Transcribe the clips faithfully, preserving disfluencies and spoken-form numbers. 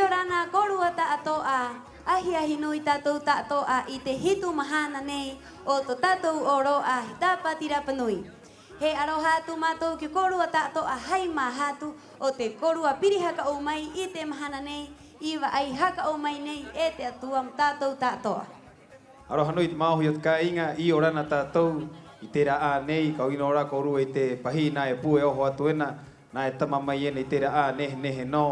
'Iorana kōrua ta'ato'a, ahi-ahi nui tātou ta'ato'a i te hitu mahana nei o tō tātou 'ōro'a he Tāpati Rapa Nui. He 'aroha atu mātou ki a kōrua ta'ato'a hai māhatu o te kōrua piri haka 'ou mai i te mahana nei, i va'ai haka 'ou mai nei e te 'Atua mo tātou ta'ato'a. 'Aroha nui te mā'ohi o te kāiŋa, 'iorana tātou i te rā 'ā nei, ka 'ino rā kōrua i te pahī nā e pū e oho atu ena, nā e tama mai ena i te rā 'ā nehe-nehe nō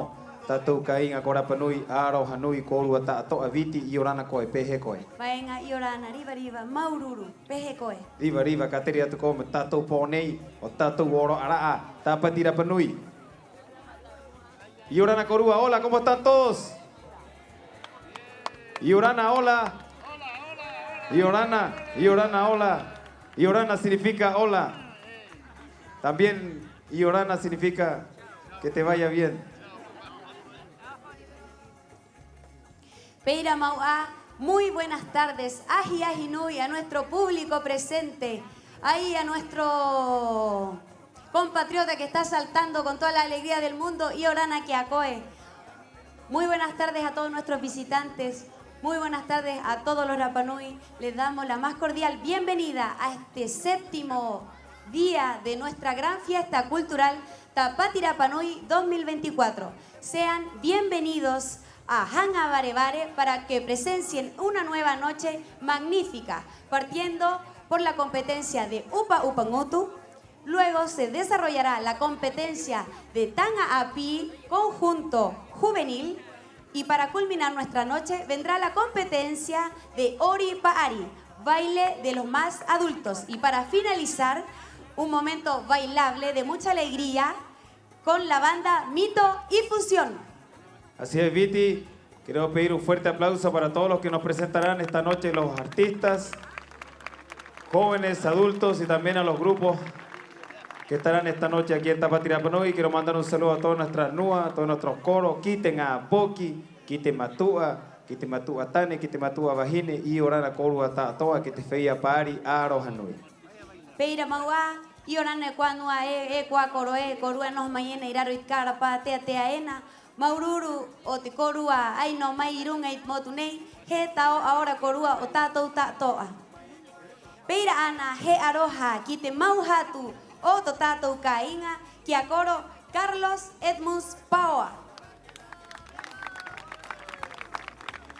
tātou kāiŋa ko Rapa Nui. 'Aroha nui kōrua ta'ato'a. Viti, 'iorana koe, ¿pē hē koe? Vāeŋa, 'iorana riva-riva, māuru-uru, ¿pē hē koe? Riva-riva, ka tere atu koe mo tātou pō nei, o tātou 'ōro'a rā 'ā, Tāpati Rapa Nui. 'Iorana kōrua, hola, ¿cómo están todos? 'Iorana, hola. 'Iorana, 'iorana, hola. 'Iorana significa hola. También 'iorana significa que te vaya bien. Pē ira mau 'ā, muy buenas tardes, ahi-ahi nui a nuestro público presente, ahí a nuestro compatriota que está saltando con toda la alegría del mundo, 'iorana ki a koe. Muy buenas tardes a todos nuestros visitantes, muy buenas tardes a todos los Rapa Nui. Les damos la más cordial bienvenida a este séptimo día de nuestra gran fiesta cultural Tāpati Rapa Nui dos mil veinticuatro. Sean bienvenidos a Haŋa Vare-vare para que presencien una nueva noche magnífica, partiendo por la competencia de 'Upa-'upa Ngutu. Luego se desarrollará la competencia de Taŋa 'Āpī, conjunto juvenil. Y para culminar nuestra noche vendrá la competencia de 'Ori Pa'ari, baile de los más adultos. Y para finalizar, un momento bailable de mucha alegría con la banda Mito y Fusión. Así es, Viti. Quiero pedir un fuerte aplauso para todos los que nos presentarán esta noche, los artistas, jóvenes, adultos y también a los grupos que estarán esta noche aquí en Tāpati Rapa Nui. Quiero mandar un saludo a todas nuestras nua, a todos nuestros coros, ki te ŋā poki, ki te matu'a, ki te matu'a tane, ki te matu'a vahine, 'iorana kōrua ta'ato'a ki te feia pa'ari, 'aroha nui. Pē ira mau 'ā, 'iorana e kuā nua ē, e kuā koro ē, kōrua e noho mai ena 'i raro i te karapā tea-tea ena, māuru-uru o te kōrua 'ai nō mai 'i ruŋa i te motu nei, he ta'o'a ora kōrua o tātou ta'ato'a. Pē ira 'ana he 'aroha ki te mau hatu o tō tātou kāiŋa, ki a koro Carlos Edmunds Paoa.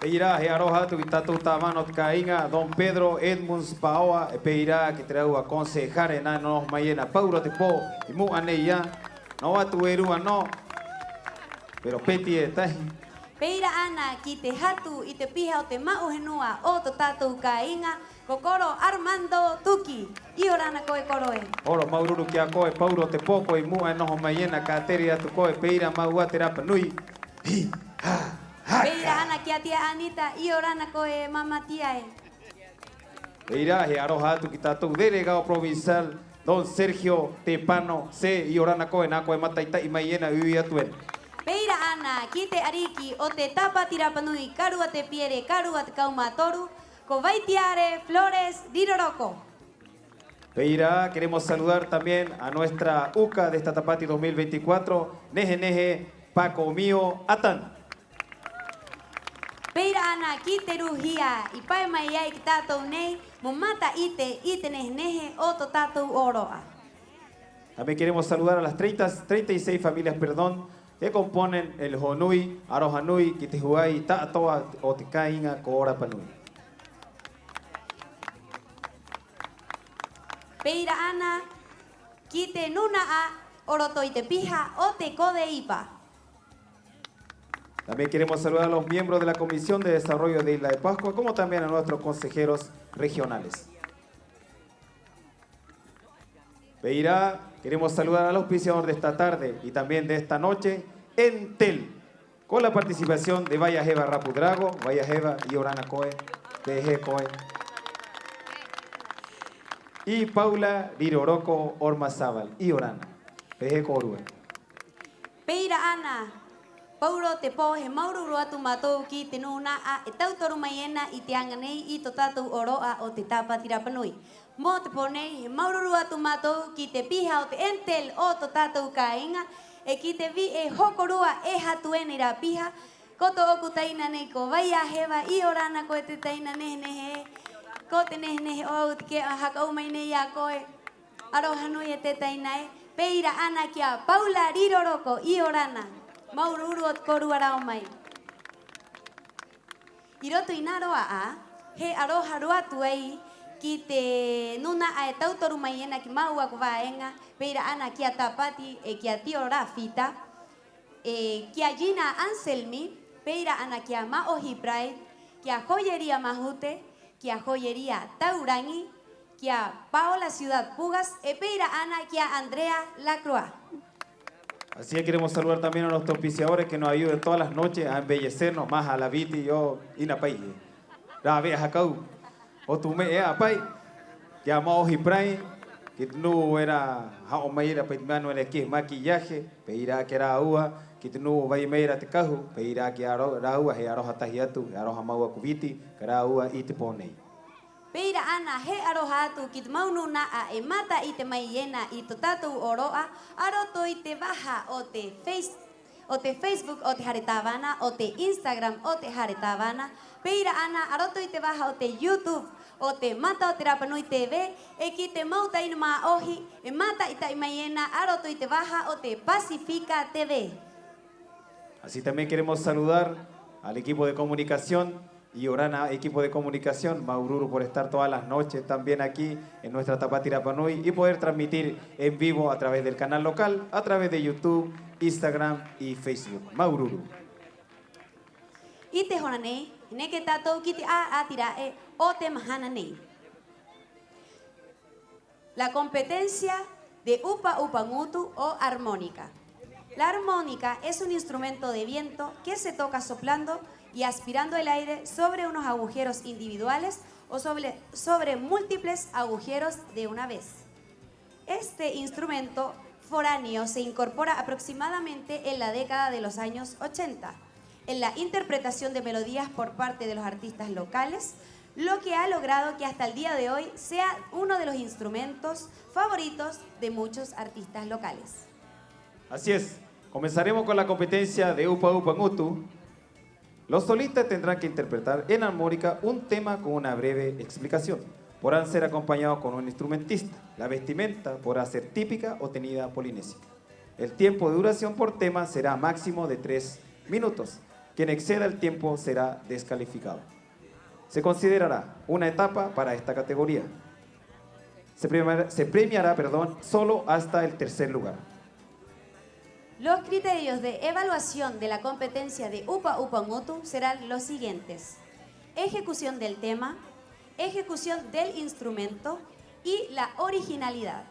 Pē ira he 'aroha atu ki tātou tāvana o te kāiŋa, Don Pedro Edmunds Paoa, 'e pē ira ki te rāua concejal nā e noho mai ena paurō te pō 'i mu'a nei 'ā, nō atu e rua nō, pero peti e tahi. Pē ira 'ana ki te hatu i te piha o te ma'u henua o tō tātou kāiŋa, ko koro Armando Tuki. 'Iorana koe koro ē. Ora māuru-uru ki a koe, paurō te pō koe 'i mu'a e noho mai ena, ka tere atu koe, pē ira mau 'ā te Rapa Nui. Hi, ha, ha. Pē ira 'ana ki a tia Anita, 'iorana koe māmā tia ē. Pē ira he 'aroha atu ki tātou delegado provincial, Don Sergio Tepano, se 'iorana koe, nā koe e mata'ita'i mai ena, u'i atu ena. Pē ira 'ana ki te 'ariki o te Tāpati Rapa Nui, ka rua te piere, ka rua te kaumātoru, ko Vaitiare Flores Riroroko. Pē ira queremos saludar también a nuestra uka de esta Tāpati dos mil veinticuatro, nehe-nehe Pakomio Atán. Pē ira 'ana ki te ruhia i pae mai ai ki a tātou nei mo mata'ite i te nehe-nehe o tō tātou 'ōro'a. También queremos saludar a las treinta, treinta y seis familias, perdón, que componen el hōnui, 'aroha nui ki te hua'ai ta'ato'a o te kāiŋa ko Rapa Nui. Pē ira 'ana ki te nūna'a o roto i te piha o te CODEIPA. También queremos saludar a los miembros de la Comisión de Desarrollo de Isla de Pascua, como también a nuestros consejeros regionales. Pē ira, queremos saludar al auspiciador de esta tarde y también de esta noche, Entel, con la participación de Vaiaheva Rapudrago, Vaiaheva, 'iorana koe, pē hē koe. Y Paula Riroroko Ormazábal, 'iorana, pē hē kōrua. Pē ira 'ana, paurō te pō, he māuru-uru atu mātou ki te nūna'a e tautoru mai ena i te aŋa nei i tō tātou 'ōro'a o te Tāpati Rapa Nui. Mo te pō nei, he māuru-uru atu mātou ki te piha o te Entel o tō tātou kāiŋa, 'e ki te vi'e hokorua e hatu ena 'i rā piha, Ko tō'oku taina nei ko Vai a Heva, 'iorana koe te taina nehe-nehe ē. Ko te nehe-nehe o au te ke'a haka 'ou mai nei i a koe. 'Aroha nui e te taina ē. Pē ira 'ana ki a Paula Riroroko, 'iorana. Māuru-uru o te kōrua rao mai. 'I roto i nā roa 'ā, he 'aroha rō atu ai ki te nūna'a e tautauru mai ena ki māua ko vāeŋa, pē ira 'ana ki a Tāpati 'e ki a Tio Rafita, 'e ki a Gina Anselmi, pē ira 'ana ki a Mā'ohi Pride, ki a Joyería Mahute, ki a Joyería Taurangi, ki a Paola Ciudad Pugas, 'e pē ira 'ana ki a Andrea Lacroix. Así que queremos saludar también a nuestros auspiciadores que nos ayudan todas las noches a embellecernos más a la Viti, yo, 'ina paihe. Rāve'a haka 'ou. O tū me'e 'ā, pa'i, ki a Mā'ohi Pride, ki te nu'u era ha'o mai era pa'i te me'e era ki he maquillaje, pē ira ki a rāua, ki te nu'u o vai mai era te kahu, pē ira ki a rā-, rāua he 'aroha tahi atu, he 'aroha māua ko Viti, ki a rāua i te pō nei. Pē ira 'ana he 'aroha atu ki te mau nūna'a e māta'ite mai ena i tō tātou 'ōro'a, a roto i te vaha o te Face-, o te Facebook o te Hare Tāvana, o te Instagram o te Hare Tāvana, pē ira 'ana a roto i te vaha o te YouTube o te Mata o te Rapa Nui T V, 'e ki te mau taina mā'ohi e māta'ita'i mai ena a roto i te vaha o te Pasifika T V. Así también queremos saludar al equipo de comunicación, 'iorana equipo de comunicación, māuru-uru por estar todas las noches también aquí en nuestra Tāpati Rapa Nui y poder transmitir en vivo a través del canal local, a través de YouTube, Instagram y Facebook. Māuru-uru. 'I te hora nei, he neke tātou ki te 'a'ati ra'e o te mahana nei. La competencia de upa-upa ngutu o armónica. La armónica es un instrumento de viento que se toca soplando y aspirando el aire sobre unos agujeros individuales o sobre, sobre múltiples agujeros de una vez. Este instrumento foráneo se incorpora aproximadamente en la década de los años ochenta, en la interpretación de melodías por parte de los artistas locales, lo que ha logrado que hasta el día de hoy sea uno de los instrumentos favoritos de muchos artistas locales. Así es, comenzaremos con la competencia de upa-upa ngutu. Los solistas tendrán que interpretar en armónica un tema con una breve explicación. Podrán ser acompañados con un instrumentista. La vestimenta podrá ser típica o tenida polinésica. El tiempo de duración por tema será máximo de tres minutos. Quien exceda el tiempo será descalificado. Se considerará una etapa para esta categoría. Se premiará, se premiará, perdón, solo hasta el tercer lugar. Los criterios de evaluación de la competencia de upa-upa ngutu serán los siguientes: ejecución del tema, ejecución del instrumento y la originalidad.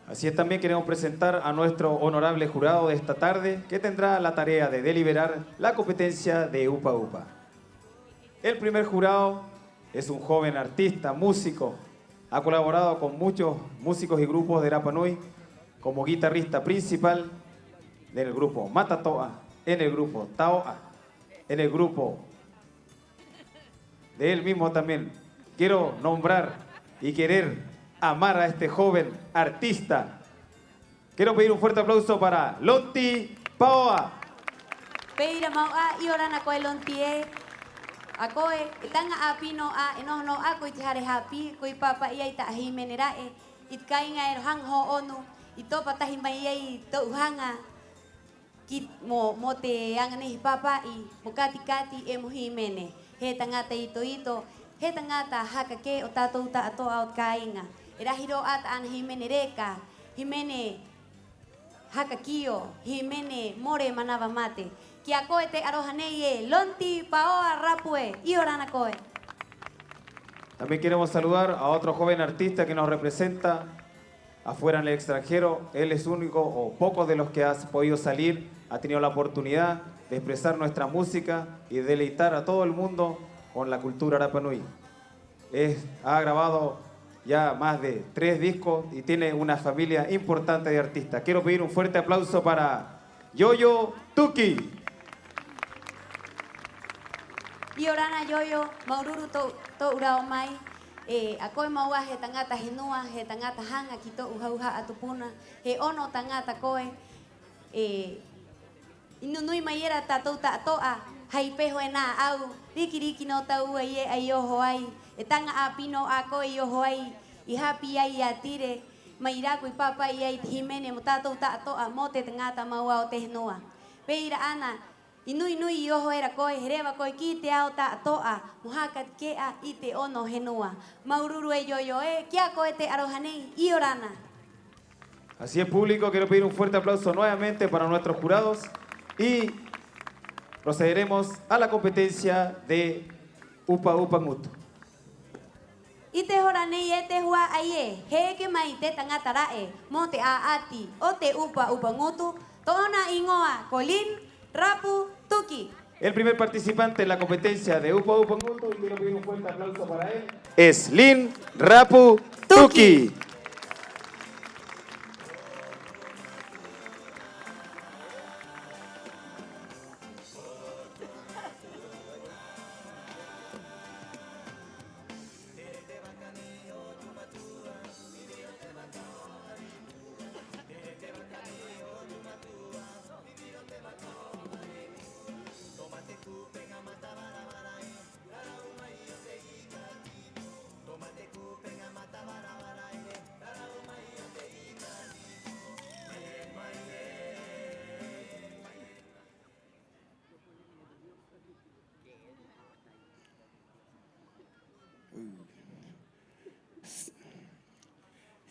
Así es, también queremos presentar a nuestro honorable jurado de esta tarde, que tendrá la tarea de deliberar la competencia de upa-upa. El primer jurado es un joven artista, músico. Ha colaborado con muchos músicos y grupos de Rapa Nui como guitarrista principal en el grupo Matato'a, en el grupo Tao'a, en el grupo de él mismo también. Quiero nombrar y querer amar a este joven artista. Quiero pedir un fuerte aplauso para Lonti Paoa. Pē ira mau 'ā, 'iorana koe Lonti ē. A koe, e taŋa 'āpī nō 'ā, e noho nō 'ā koe i te hare hāpī, koe i pāpa'i ai ta'a hīmene ra'e, i te kāiŋa era haŋa hō'onu i topa tahi mai ai tō'u haŋa ki, mo, mo te aŋa nei he pāpa'i, mo kati-kati 'e mo hīmene. He taŋata ito-ito, he taŋata haka kē o tātou ta'ato'a o te kāiŋa. E rahi rō 'ā tā'ana hīmene reka, hīmene haka kio, hīmene more manava mate. Ki a koe te 'aroha nei ē, Lonti Paoa Rapu ē, 'iorana koe. También queremos saludar a otro joven artista que nos representa afuera en el extranjero. Él es único o pocos de los que ha podido salir, ha tenido la oportunidad de expresar nuestra música y deleitar a todo el mundo con la cultura rapa nui. Es, ha grabado ya más de tres discos y tiene una familia importante de artistas. Quiero pedir un fuerte aplauso para Yoyo Tuki. 'Iorana Yoyo, māuru-uru tō, tō'u rao mai. E, a koe mau 'ā he taŋata henua, he taŋata haŋa ki tō'u hauha'a tupuna, he 'ono taŋata koe. E, I nui-nui mai era tātou ta'ato'a, hai peho ena 'ā'au, riki-riki nō tāua i e'a i oho ai, e taŋa 'āpī nō a koe i oho ai, i hāpī ai i a Tire, mai rā koe i pāpa'i ai te hīmene mo tātou ta'ato'a, mo te taŋata mau 'ā o te henua. Pē ira 'ana, i nui-nui i oho era koe, he reva koe ki te ao ta'ato'a mo haka take'a i te 'ono henua. Māuru-uru e io-io ē, ki a koe te 'aroha nei, 'iorana. Así es, público, quiero pedir un fuerte aplauso nuevamente para nuestros jurados y procederemos a la competencia de Upa Upa Ŋutu. 'I te hora nei e te hua'ai ē, he eke mai te taŋata ra'e mo te 'a'ati o te Upa Upa Ŋutu, tō'ona 'īŋoa ko Lin Rapu Tuki. El primer participante en la competencia de Upa Upa Ŋutu, y quiero pedir un fuerte aplauso para él, es Lin Rapu Tuki.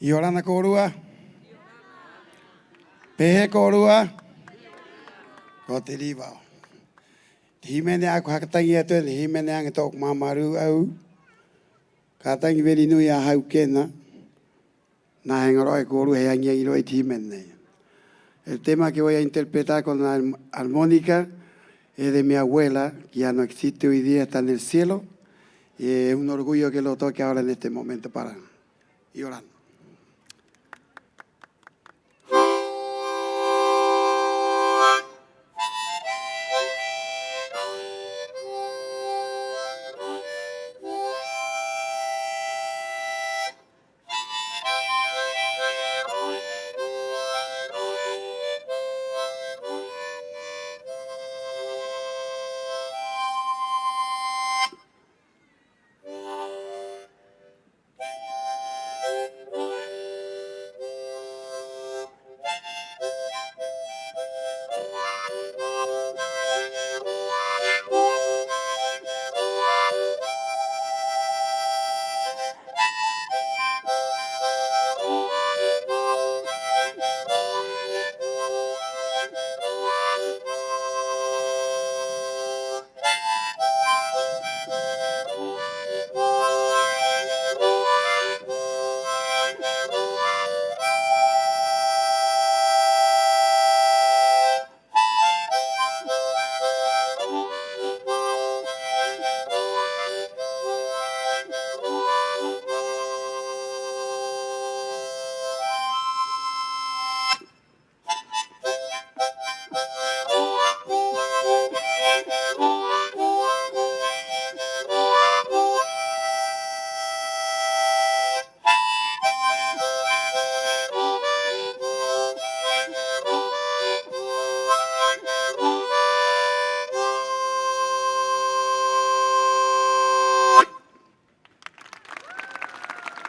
¿'Iorana kōrua? ¿Pē hē kōrua? Ko te riva 'ā. Te hīmene 'ā'aku haka taŋi atu ena, he hīmene aŋa tō'oku māmā rū'au. Ka taŋi veli nui a Haukena. Nā he ŋaro'a e kōrua he aŋi-aŋi rō i te hīmene nei. El tema que voy a interpretar con la arm-, armónica es de mi abuela, que ya no existe hoy día, está en el cielo, y es un orgullo que lo toque ahora en este momento para 'Iorana.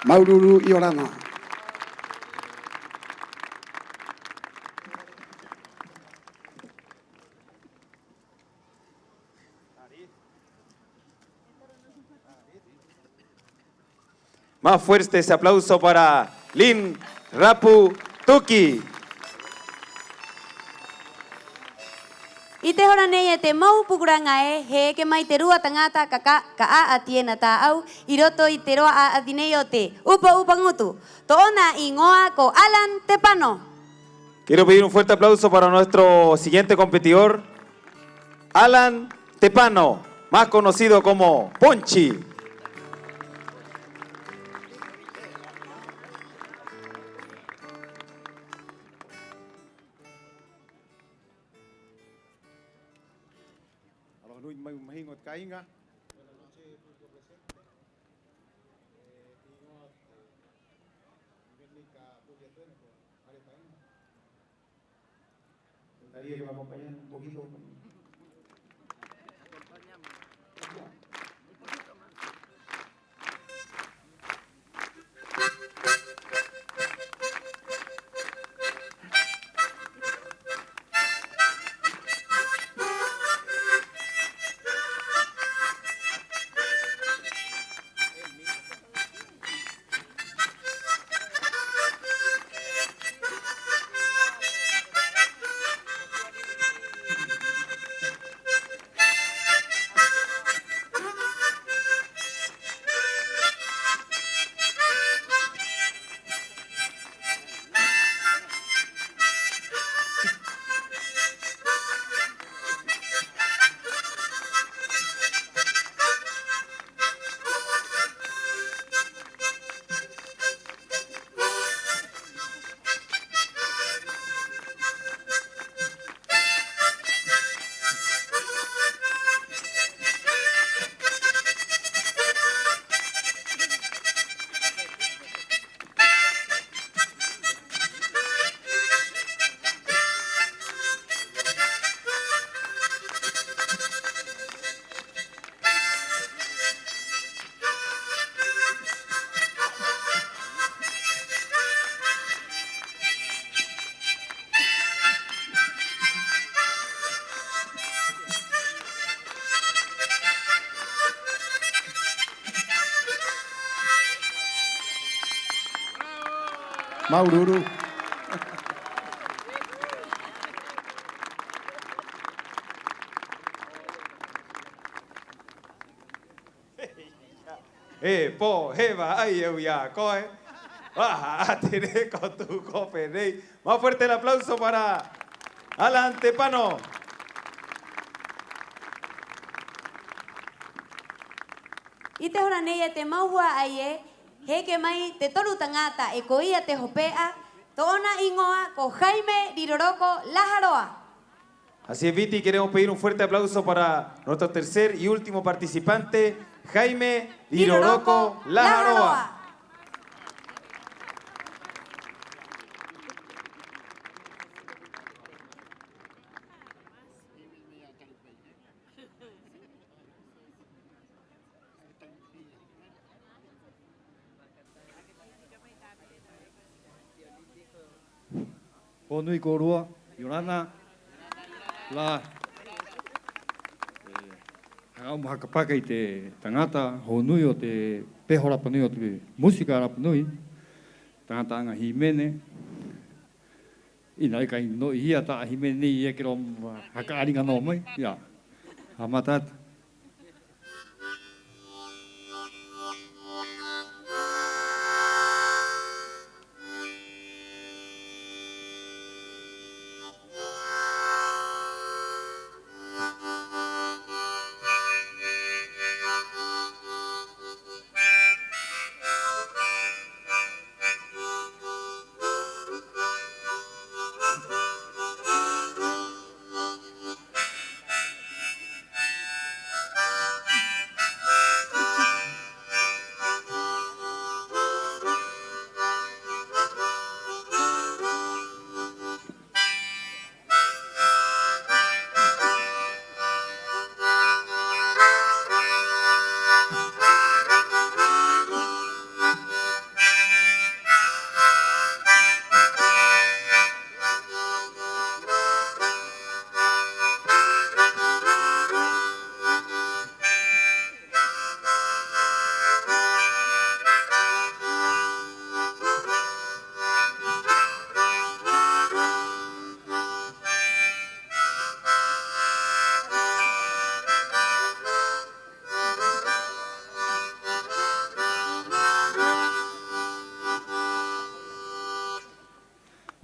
Māuru-uru, 'iorana. Más fuerte ese aplauso para Lin Rapu Tuki. 'I te hora nei e te mau pukuraŋa ē, he eke mai te rua taŋata ka, ka, ka 'a'ati ena tā'au 'i roto i te roa 'a'ati nei o te Upa Upa Ŋutu. Tō'ona 'īŋoa ko Alan Tepano. Quiero pedir un fuerte aplauso para nuestro siguiente competidor, Alan Tepano, más conocido como Ponchi. Aloha nui te mau mahiŋo o te kāiŋa. Gustaría que me acompañaran un poquito. Māuru-uru. E pōheva ai au i a koe. Aha, a te reka o tū kope nei. Más fuerte el aplauso para Alan Tepano. 'I te hora nei e te mau hua'ai ē, he eke mai te toru taŋata, 'e koia te hope'a, tō'ona 'īŋoa ko Jaime Riroroko Laharoa. Así es, Viti, queremos pedir un fuerte aplauso para nuestro tercer y último participante, Jaime Riroroko Laharoa. Hōnui kōrua, 'iorana. La, e, haka 'a'amu haka paka i te taŋata hōnui o te peho rapa nui, o te música rapa nui, taŋata aŋa hīmene. 'Ina ai kai no'i hia ta'a hīmene nei, e kero haka 'ariŋa nō mai. Ia. Ha'amata atu.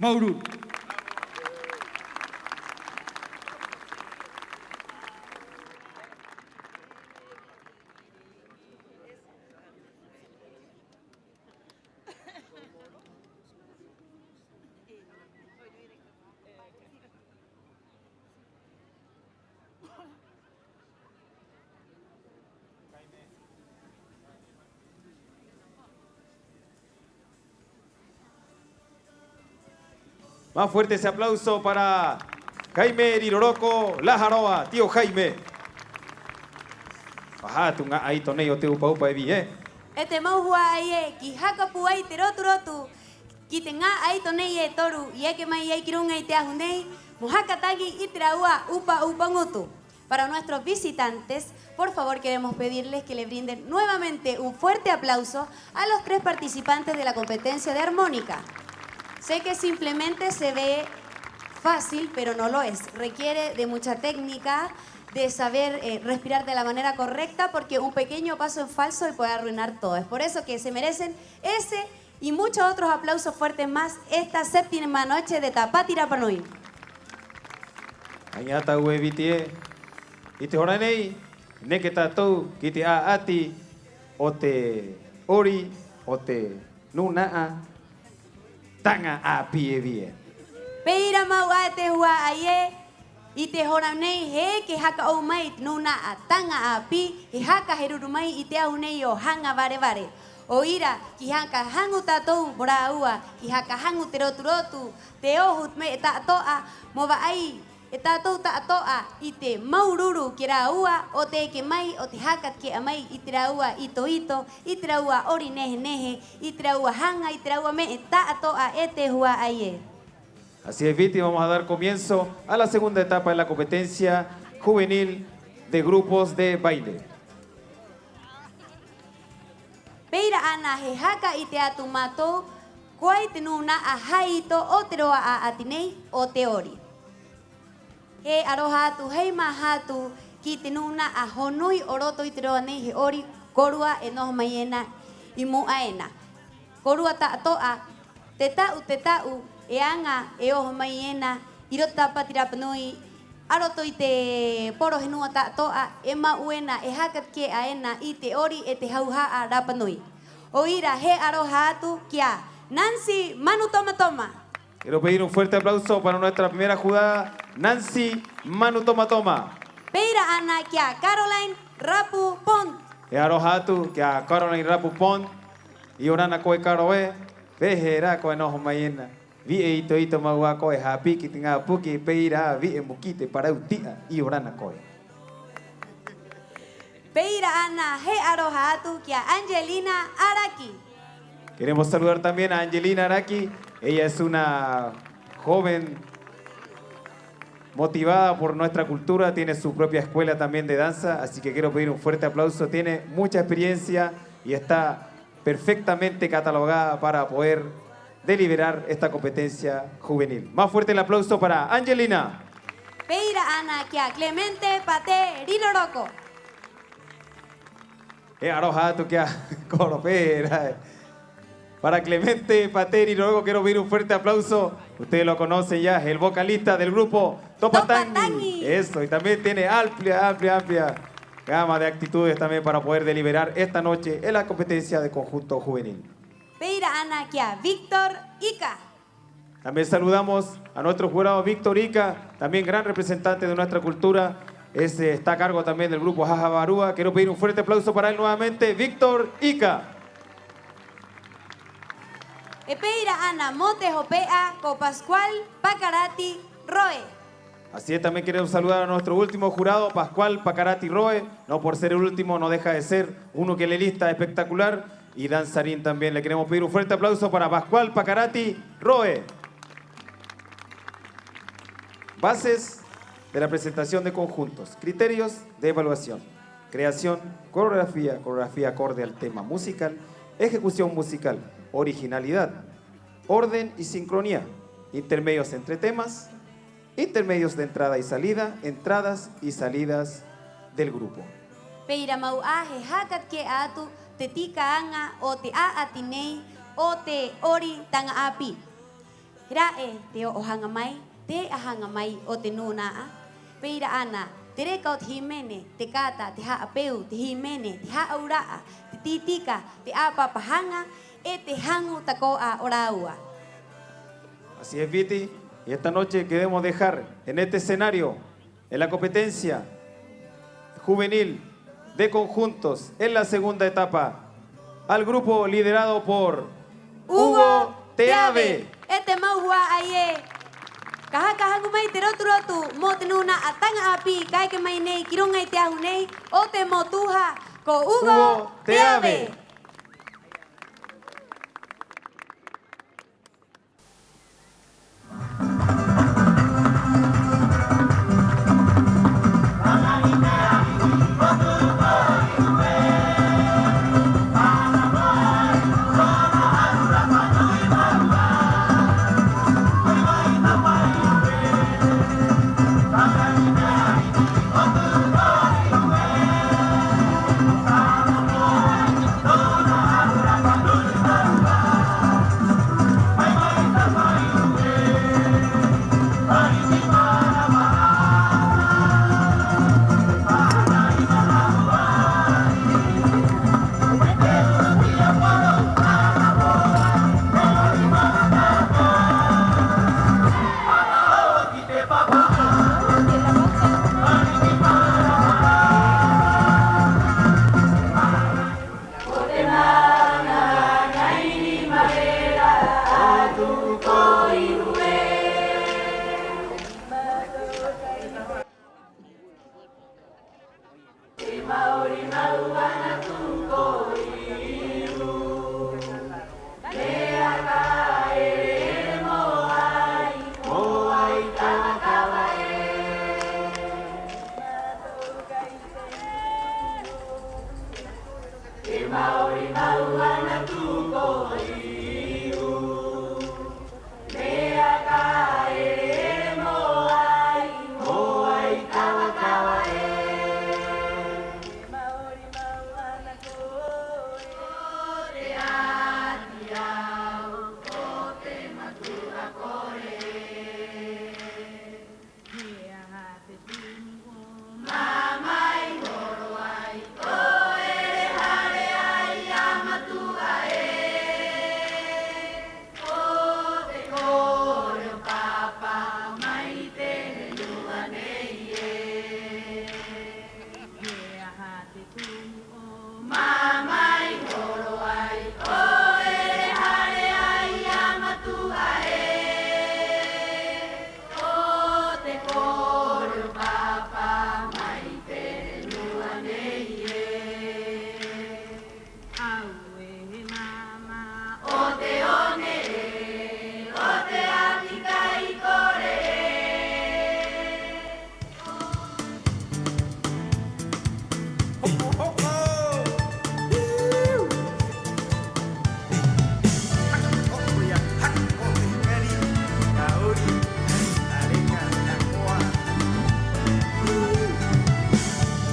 Māuru-uru. Más fuerte ese aplauso para Jaime Riroroko Laharoa, tío Jaime. Paha atu ŋā 'aito nei o te 'upa-'upa e Vī ē. E te mau hua'ai ē, ki haka pūai te rotu-rotu ki te ŋā 'aito nei e toru i eke mai ai ki ruŋa i te ahu nei mo haka taŋi i te rāua 'upa-'upa ŋutu. Para nuestros visitantes, por favor, queremos pedirles que le brinden nuevamente un fuerte aplauso a los tres participantes de la competencia de armónica. Sé que simplemente se ve fácil, pero no lo es. Requiere de mucha técnica, de saber, eh, respirar de la manera correcta, porque un pequeño paso en falso y puede arruinar todo. Es por eso que se merecen ese y muchos otros aplausos fuertes más esta séptima noche de Tāpati Rapa Nui. Aŋa tāua e Viti ē. 'I te hora nei, neke tātou ki te 'a'ati o te 'ori o te nūna'a Taŋa 'Āpī e Vī ē. Pē ira mau 'ā te hua'ai ē, 'i te hora nei he eke haka 'ou mai te nūna'a Taŋa 'Āpī, he haka heruru mai i te ahu nei o Haŋa Vare-vare. 'O ira, ki haka haŋu tātou mo rāua, ki haka haŋu te rotu-rotu, te oho, te me'e ta'ato'a, mo va'ai e tātou ta'ato'a i te māuru-uru ki a rāua 'o te eke mai, 'o te haka take'a mai i te rāua 'ito-'ito, i te rāua 'ori nehe-nehe, i te rāua haŋa, i te rāua me'e ta'ato'a, e te hua'ai ē. Así es, Viti, vamos a dar comienzo a la segunda etapa de la competencia juvenil de grupos de baile. Pē ira 'ana he haka 'ite atu mātou, ko ai te nūna'a hāito o te roa 'a'ati nei o te 'ori. He 'aroha atu, he māha atu ki te nūna'a hōnui o roto i te roa nei he 'ori, kōrua e noho mai ena 'i mu'a ena. Kōrua ta'ato'a, te ta'u, te ta'u e aŋa e oho mai ena 'i roto Tāpati Rapa Nui, a roto i te poro henua ta'ato'a, e ma'u ena, e haka take'a ena i te 'ori 'e te hauha'a rapa nui. 'O ira, he 'aroha atu ki a Nancy Manu Toma Toma. Quiero pedir un fuerte aplauso para nuestra primera jurada, Nancy Manu Toma Toma. Pē ira 'ana ki a Caroline Rapu Pont. He 'aroha atu ki a Caroline Rapu Pont. 'Iorana koe Karo ē, ¿pē hē rā koe e noho mai ena? Vi'e 'ito-'ito mau 'ā koe, hāpī ki te ŋā poki, pē ira 'ā vi'e mo kite parau ti'a, 'iorana koe. Pē ira 'ana he 'aroha atu ki a Angelina Araki. Queremos saludar también a Angelina Araki. Ella es una joven motivada por nuestra cultura, tiene su propia escuela también de danza, así que quiero pedir un fuerte aplauso. Tiene mucha experiencia y está perfectamente catalogada para poder deliberar esta competencia juvenil. Más fuerte el aplauso para Angelina. Pē ira 'ana ki a Clemente Pate Riroroko. He 'aroha atu ki a Koro, pē ira ē. Para Clemente Pate Riroroko quiero pedir un fuerte aplauso. Ustedes lo conocen ya, el vocalista del grupo Topa Taŋi. Topa Taŋi. Eso, y también tiene amplia, amplia, amplia gama de actitudes también para poder deliberar esta noche en la competencia de conjunto juvenil. Pē ira 'ana ki a Víctor Ica. También saludamos a nuestro jurado Víctor Ica, también gran representante de nuestra cultura. Ese está a cargo también del grupo Haha Vārua. Quiero pedir un fuerte aplauso para él nuevamente, Víctor Ica. E pē ira 'ana mo te hope'a ko Pascual Pakarati Roe. Así es, también queremos saludar a nuestro último jurado, Pascual Pakarati Roe. No por ser el último, no deja de ser un ukelelista espectacular y danzarín también. Le queremos pedir un fuerte aplauso para Pascual Pakarati Roe. Bases de la presentación de conjuntos. Criterios de evaluación. Creación, coreografía, coreografía acorde al tema musical, ejecución musical, originalidad, orden y sincronía, intermedios entre temas, intermedios de entrada y salida, entradas y salidas del grupo. Pē ira mau 'ā he haka take'a atu te tika aŋa o te 'a'ati nei o te 'ori taŋa 'āpī. He ra'e te o'o haŋa mai, te e'a haŋa mai o te nūna'a. Pē ira 'ana te reka o te hīmene, te kata, te ha'apeu, te hīmene, te hā'aura'a, te tī-tika, te 'āpapa haŋa 'e te haŋu tako'a o rāua. Así es, Viti, y esta noche queremos dejar en este escenario, en la competencia juvenil de conjuntos, en la segunda etapa, al grupo liderado por Hugo Teave. E te mau hua'ai ē. Ka haka haŋu mai te rotu-rotu mo te nūna'a Taŋa 'Āpī ka eke mai nei ki ruŋa i te ahu nei o te motuha ko Hugo te Ave.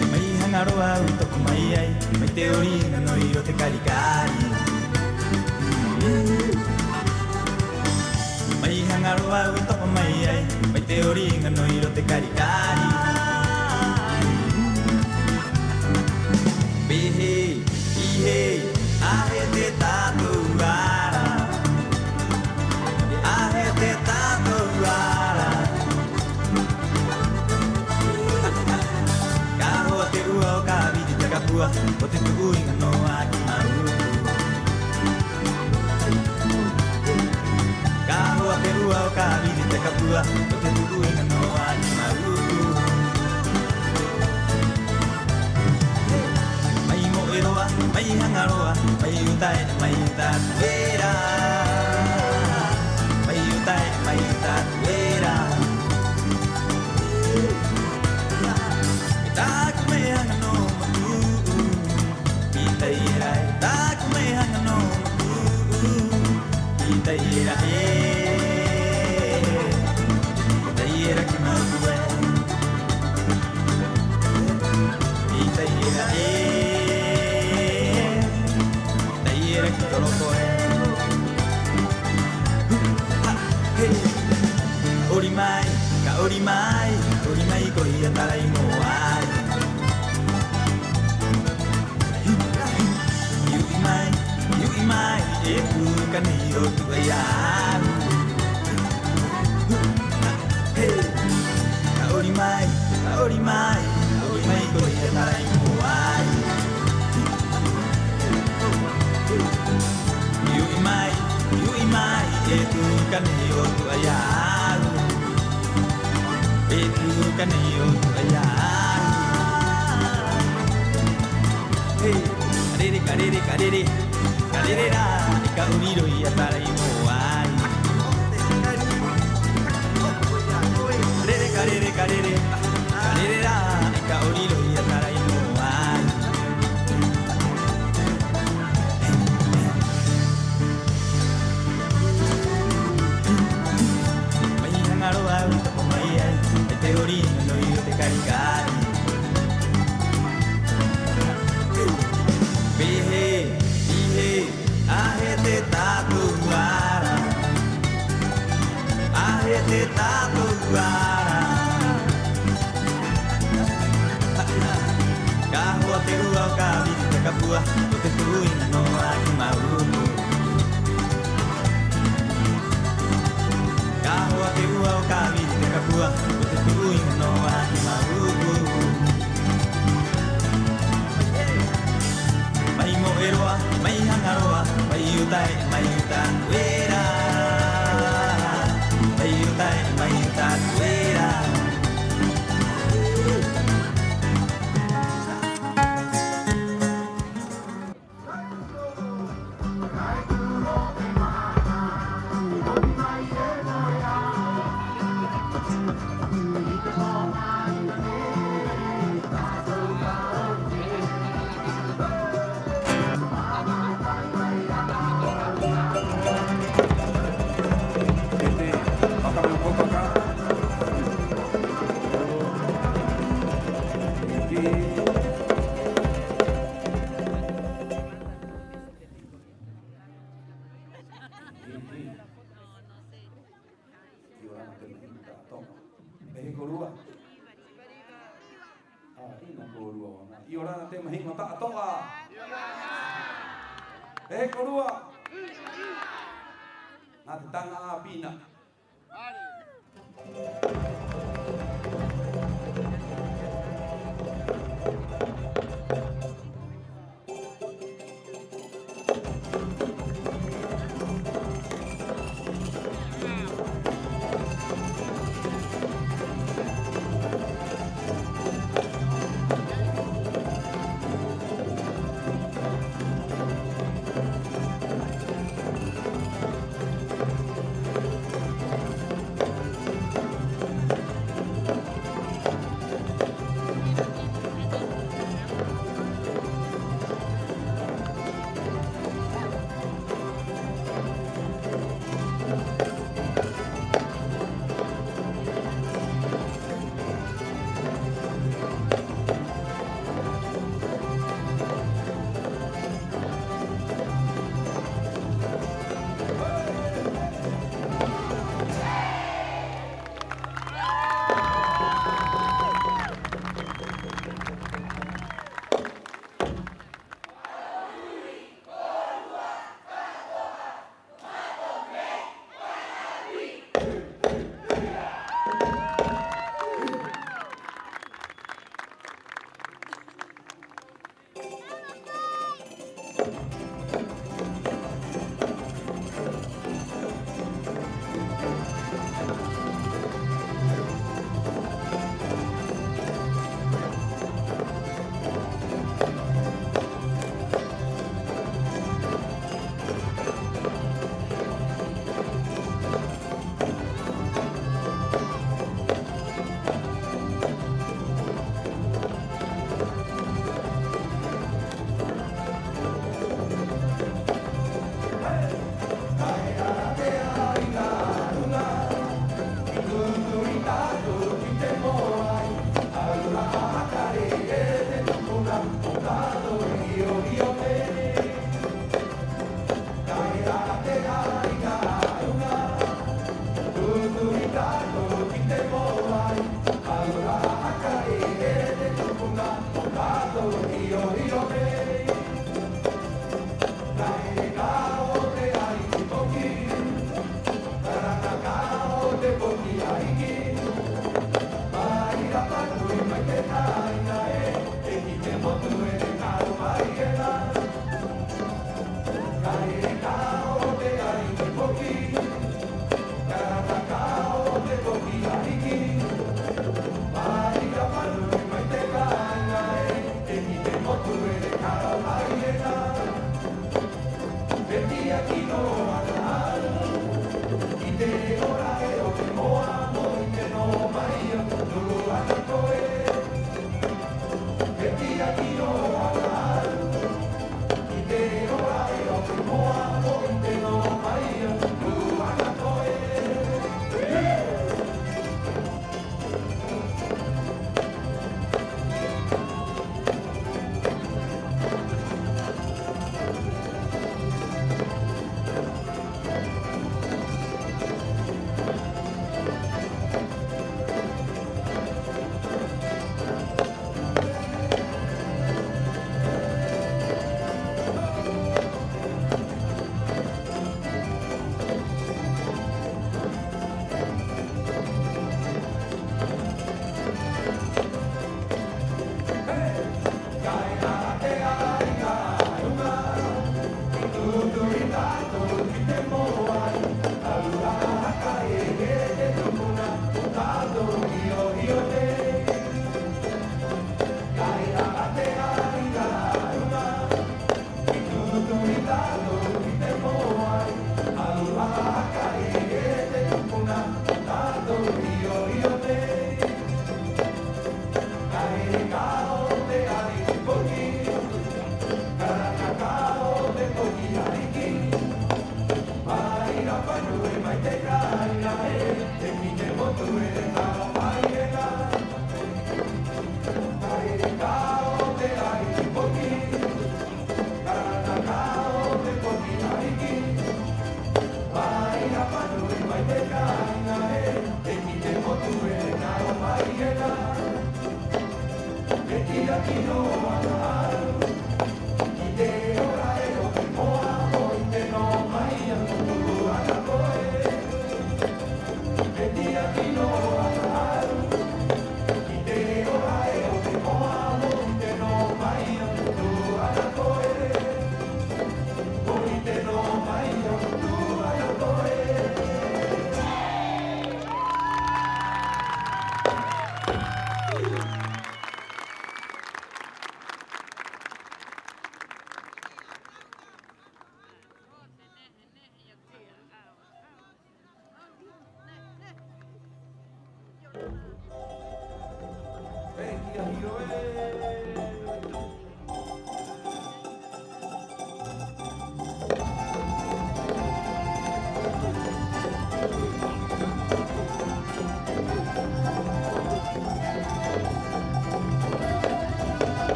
E mai haŋa rō a au i topa mai ai, mai te 'ori ŋa nui o te kari-kari. Mai haŋa rō a au i topa mai ai, mai te 'ori ŋa nui o te kari-kari. Pē hē, 'ī hē, a hē te tātou ara, a hē te tātou ara. Ka hoa te rua o ka viri takapua, ko te tu'u iŋa nō a ki Mauku. Ka hoa te rua o ka viri takapua, ko te tu'u iŋa nō a ki Mauku. Mai moe roa, mai haŋa roa, mai uta ena, mai uta atu era. Mai uta ena, mai uta atu era. E tā'aku me'e haŋa nō mo tu'u. I tai era, e tā'aku me'e haŋa nō mo tu'u. I tai era, e. I tai era ki Mauku e. I tai era, e. I tai era ki Toroko e. Ha, hē. 'Ori mai, ka 'ori mai, 'ori mai koe i a tarai mōai. I u'i mai, i u'i mai, e tuka nei o tu'a i a au. Hē. Ka 'ori mai, ka 'ori mai, ka 'ori mai koe i a tarai mōai. I u'i mai, i u'i mai, e tuka nei o tu'a i a au. Ka nei o tu'a i a au. Hey, ka rere, ka rere, ka rere, ka rere rā, e ka 'uri rō i a tarai mōai. Rere, ka rere, ka rere, ka rere rā, e ka 'uri rō i a tarai mōai. Mai Haŋa Roa au tapu mai ai, e te hori nui o te kari-kari. Pē hē, pē hē, a hē te tātou ara, a hē te tātou ara. Ka hoa te 'ua o ka viri te kapua, ko te tu'u iŋa nō a ki ma'u. Ka hoa te 'ua o ka viri te kapua, ko te tu'u iŋa nō a ki ma'u. Mai moe roa, mai haŋa roa, mai uta ē, mai uta atu era. Mai uta ē, mai uta atu era. Ki ora na te mahiŋo ta'ato'a. ¿Pē hē kōrua? 'Ina kōrua. 'Iorana te mahiŋo ta'ato'a. ¿Pē hē kōrua? Nā te taŋa 'āpī nā.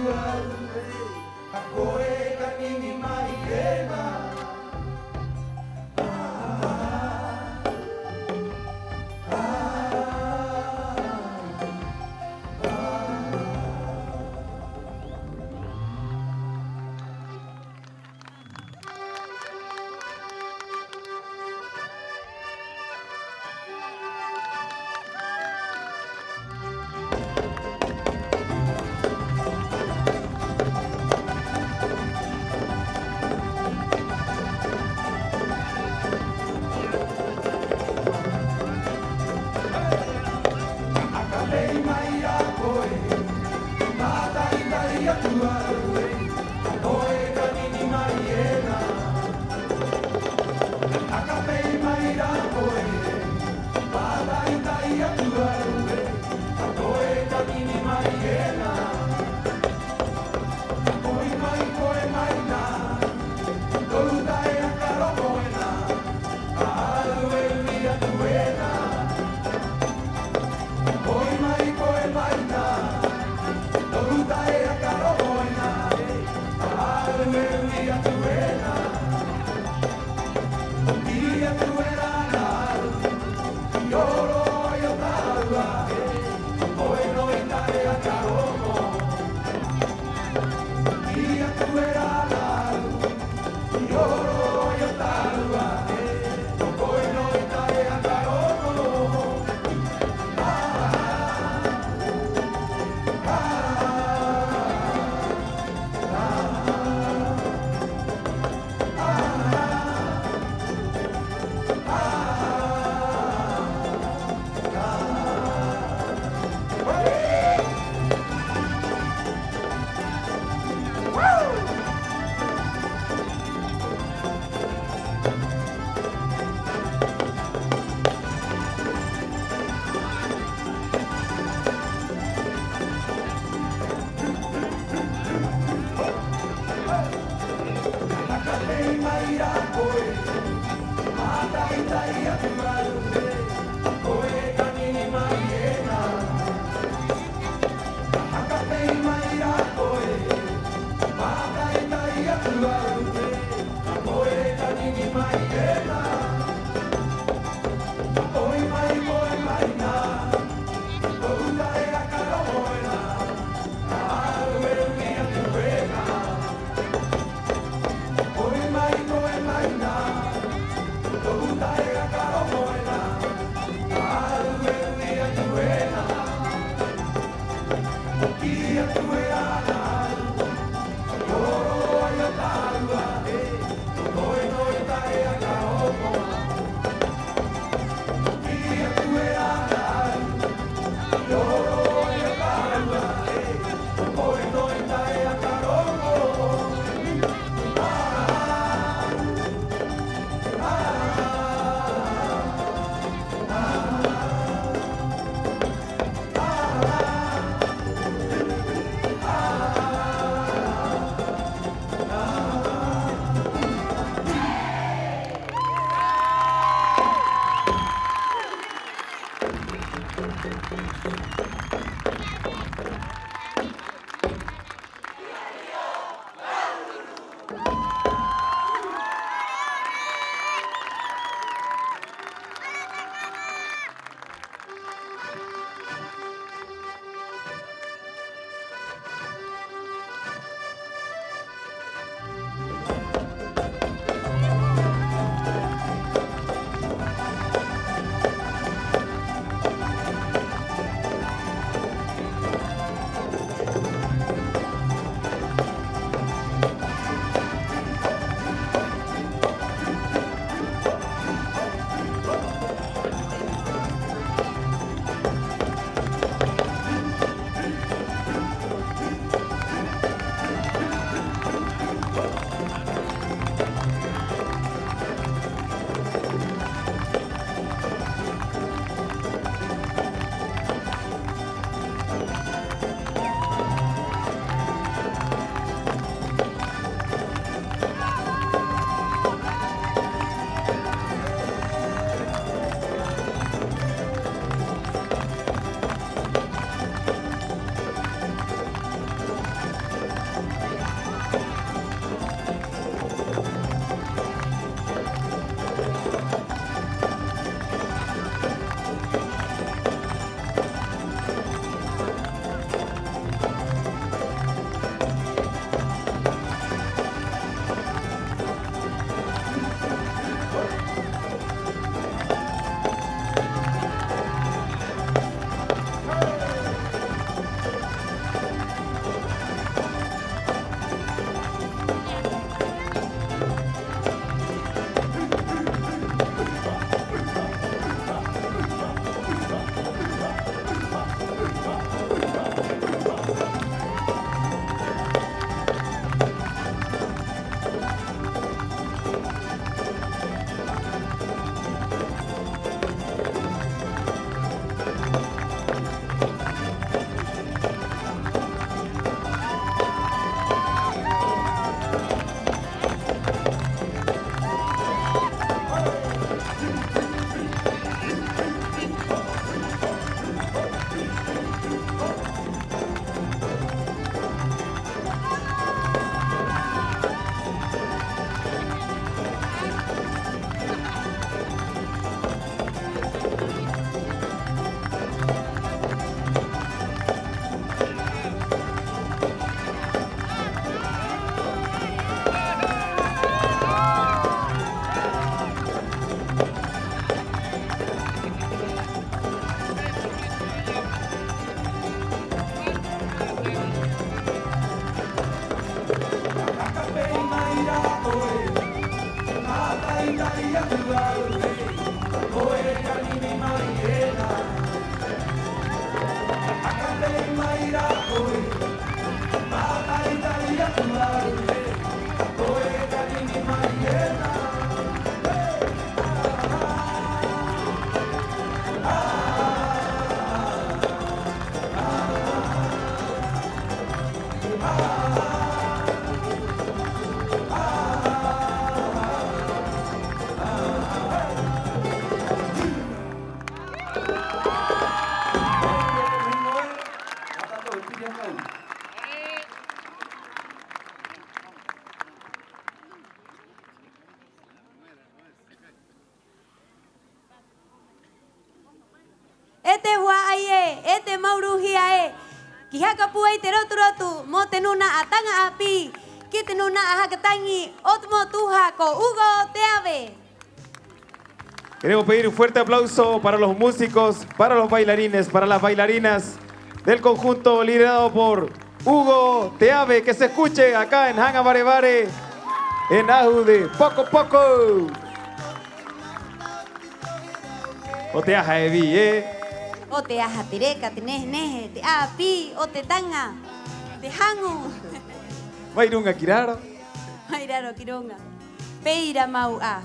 A koe ka nini mai ena. Haka pē mai a koe, mātaitai atu a au ē, a koe ka nini mai ena. Haka pē mai rā koe, mātaitai atu a au ē, a koe ka nini mai ena. Po'i mai koe mai nā, toru taea ka roŋo ena, a au e ui atu ena. Po'i mai koe mai nā, toru taea ka roŋo ena, a au e ui atu ena. Kī atu era nā, i oro ai o tāua, koe nō i taea ka roŋo. Kī atu era nā, i oro ai o tāua, koe nō i taea ka roŋo. Haka pē mai rā koe, mātaitai atu a au ē, a koe ka nini mai ena. Haka pē mai rā koe, mātaitai atu a au ē, a koe ka nini mai ena. Po'i mai koe mai nā, toru taea ka roŋo ena, a au e ui atu ena. Po'i mai koe mai nā, toru taea ka roŋo ena, a au e ui atu ena. Kī atu era nā, i oro ai o tāua ē, koe nō i taea ka roŋo. E te hua'ai ē, e te māuru-hia ē, ki haka pūai te rotu-rotu mo te nūna'a taŋa 'āpī, ki te nūna'a haka taŋi o te motuha ko Hugo Teave. Queremos pedir un fuerte aplauso para los músicos, para los bailarines, para las bailarinas del conjunto liderado por Hugo Teave, que se escuche acá en Haŋa Vare-vare, en Ahu de Poko Poko. ¿O te aha, Evi, eh? ¿O te aha te reka, te nehe-nehe, te 'āpī, o te taŋa, te haŋu? Mai ruŋa ki raro. Mai raro ki ruŋa. Pē ira mau 'ā.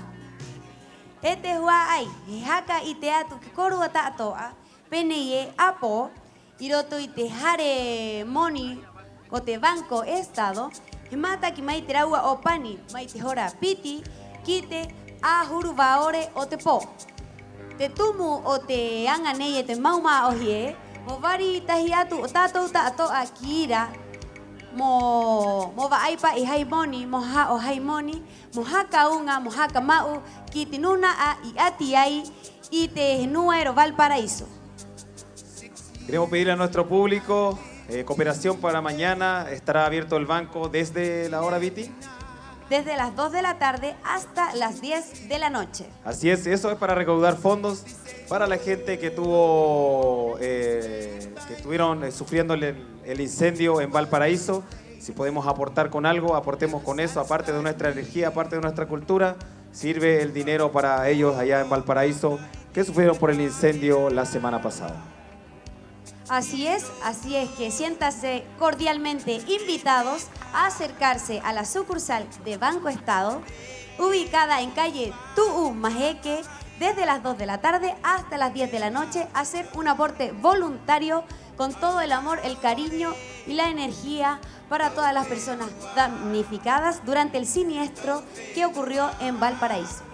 E te hua'ai, he haka 'ite atu ki a kōrua ta'ato'a, pē nei ē: 'āpō, 'i roto i te hare moni o te Banco Estado, he mataki mai te rāua 'ōpani mai te hora piti ki te 'ahuru va'ore o te pō. Te tumu o te aŋa nei e te mau mā'ohi ē, mo vari tahi atu o tātou ta'ato'a ki ira, mo, mo va'ai pa'i hai moni, mo ha'o hai moni, mo haka uŋa, mo haka ma'u ki te nūna'a i 'ati ai i te henua era o Valparaíso. Queremos pedirle a nuestro público, eh, cooperación para mañana. Estará abierto el banco desde la hora, Viti. Desde las dos de la tarde hasta las diez de la noche. Así es, eso es para recaudar fondos para la gente que tuvo, eh, que estuvieron, eh, sufriendo el, el incendio en Valparaíso. Si podemos aportar con algo, aportemos con eso, aparte de nuestra energía, aparte de nuestra cultura, sirve el dinero para ellos allá en Valparaíso que sufrieron por el incendio la semana pasada. Así es, así es que siéntanse cordialmente invitados a acercarse a la sucursal de Banco Estado, ubicada en calle Tu'u Maheke, desde las dos de la tarde hasta las diez de la noche, a hacer un aporte voluntario con todo el amor, el cariño y la energía para todas las personas damnificadas durante el siniestro que ocurrió en Valparaíso.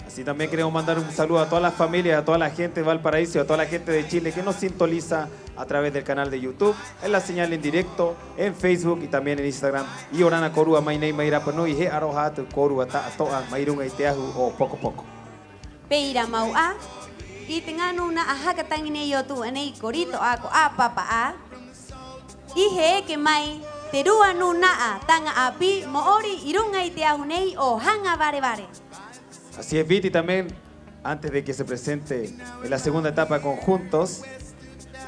Así también queremos mandar un saludo a todas las familias, a toda la gente de Valparaíso y a toda la gente de Chile que nos sintoniza a través del canal de YouTube, en la señal en directo, en Facebook y también en Instagram. 'Iorana kōrua mai nei mai Rapa Nui, he 'aroha atu kōrua ta'ato'a mai ruŋa i te ahu o Poko Poko. Pē ira mau 'ā, i te ŋā nūna'a haka taŋi nei o tu'a nei ko Rito 'ā, ko 'Āpapa 'ā, i he eke mai te rua nūna'a taŋa 'āpī mō'ori 'i ruŋa i te ahu nei o Haŋa Vare-vare. Así es, Viti, también, antes de que se presente en la segunda etapa Conjuntos,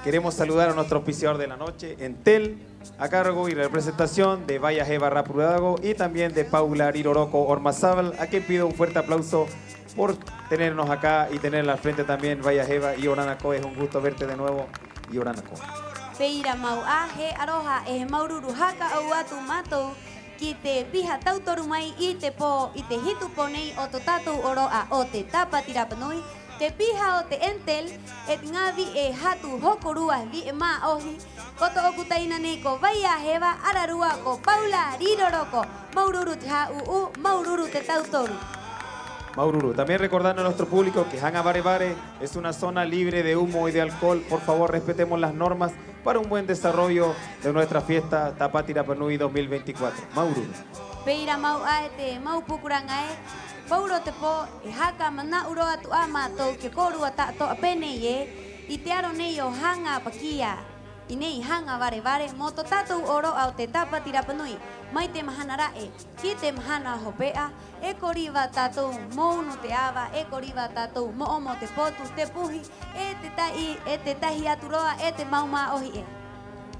queremos saludar a nuestro auspiciador de la noche, Entel, a cargo y representación de Vai'a Heva Rapurudago y también de Paula Riroroko Ormazábal, a quien pido un fuerte aplauso por tenernos acá y tenerla al frente también, Vai'a Heva. 'Iorana koe, es un gusto verte de nuevo. 'Iorana koe. Pē ira mau 'ā, he 'aroha 'e he māuru-uru haka 'ou atu mātou ki te piha tautoru mai i te pō, i te hitu pō nei o to tātou 'ōro'a o te Tāpati Rapa Nui, te piha o te Entel, 'e te ŋā vi'e hatu hokorua, vi'e mā'ohi, ko to'oku taina nei ko Vai'a Heva, ararua ko Paula Riroroko. Māuru-uru te hā'ū'ū, māuru-uru te tautoru. Māuru-uru. También recordarle a nuestro público que Haŋa Vare-vare es una zona libre de humo y de alcohol. Por favor, respetemos las normas para un buen desarrollo de nuestra fiesta Tāpati Rapa Nui dos mil veinticuatro. Māuru-uru. Pē ira mau 'ā e te mau pukuraŋa ē, paurō te pō, e haka mana'u rō atu 'ā mātou ki a kōrua ta'ato'a pē nei ē, i te aro nei o Haŋa Pakia, 'i nei i Haŋa Vare-vare, mo to tātou 'ōro'a o te Tāpati Rapa Nui, mai te mahana ra'e ki te mahana hope'a, e ko riva tātou mo unu te 'ava, e ko riva tātou mo 'omo te potu, te puhi, 'e te tahi, 'e te tahi atu rō 'ā, 'e te mau mā'ohi ē.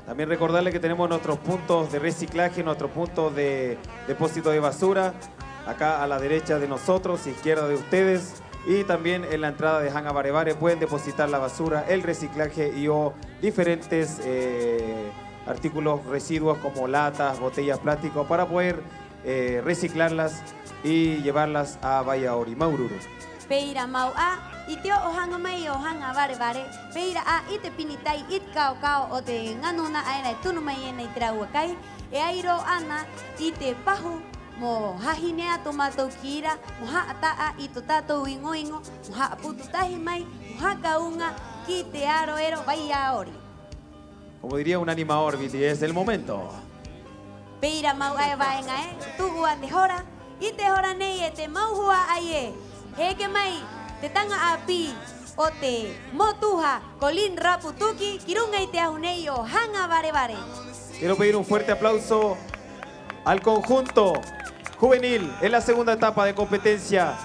También recordarle que tenemos nuestros puntos de reciclaje, nuestros puntos de depósito de basura, acá a la derecha de nosotros, izquierda de ustedes, y también en la entrada de Haŋa Vare Vare pueden depositar la basura, el reciclaje y o diferentes, eh, artículos, residuos como latas, botellas, plásticos, para poder, eh, reciclarlas y llevarlas a Vaiaori. Māuru-uru. Pē ira mau 'ā i te o'o haŋa mai o Haŋa Vare Vare, pē ira 'ā i te pini tai, i te kao-kao o te ŋā nūna'a era e tunu mai ena i te rāua kai, e ai rō 'ana i te pahu mo hahine atu o mātou ki ira, mo ha'ata'a i tō tātou iŋo-iŋo, mo ha'aputu tahi mai, mo haka uŋa ki te aro era o Vaiaori. Como diría un animador, Viti, es el momento. Pē ira mau 'ā e vāeŋa ē, tu'u 'ā te hora, 'i te hora nei e te mau hua'ai ē, he eke mai te taŋa 'āpī o te Motuha, ko Lin Rapu Tuki, ki ruŋa i te ahu nei o Haŋa Vare Vare. Quiero pedir un fuerte aplauso al conjunto juvenil en la segunda etapa de competencia,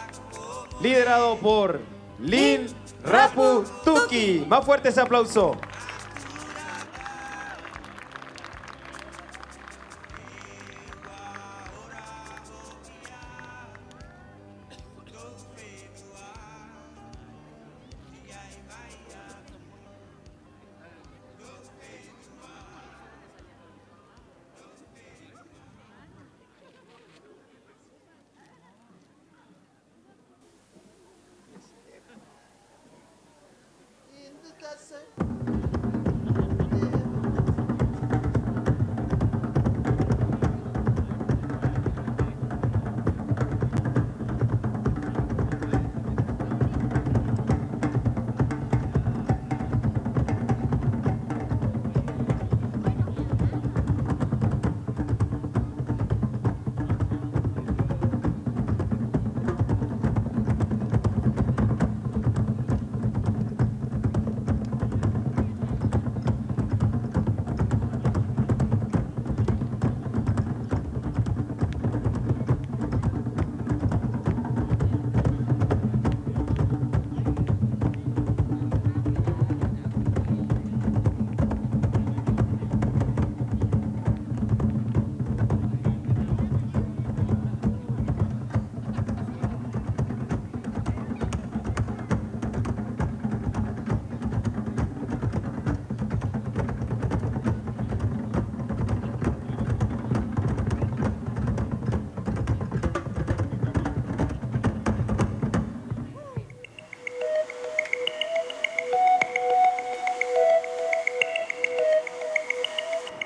liderado por Lin Rapu Tuki. Más fuerte ese aplauso.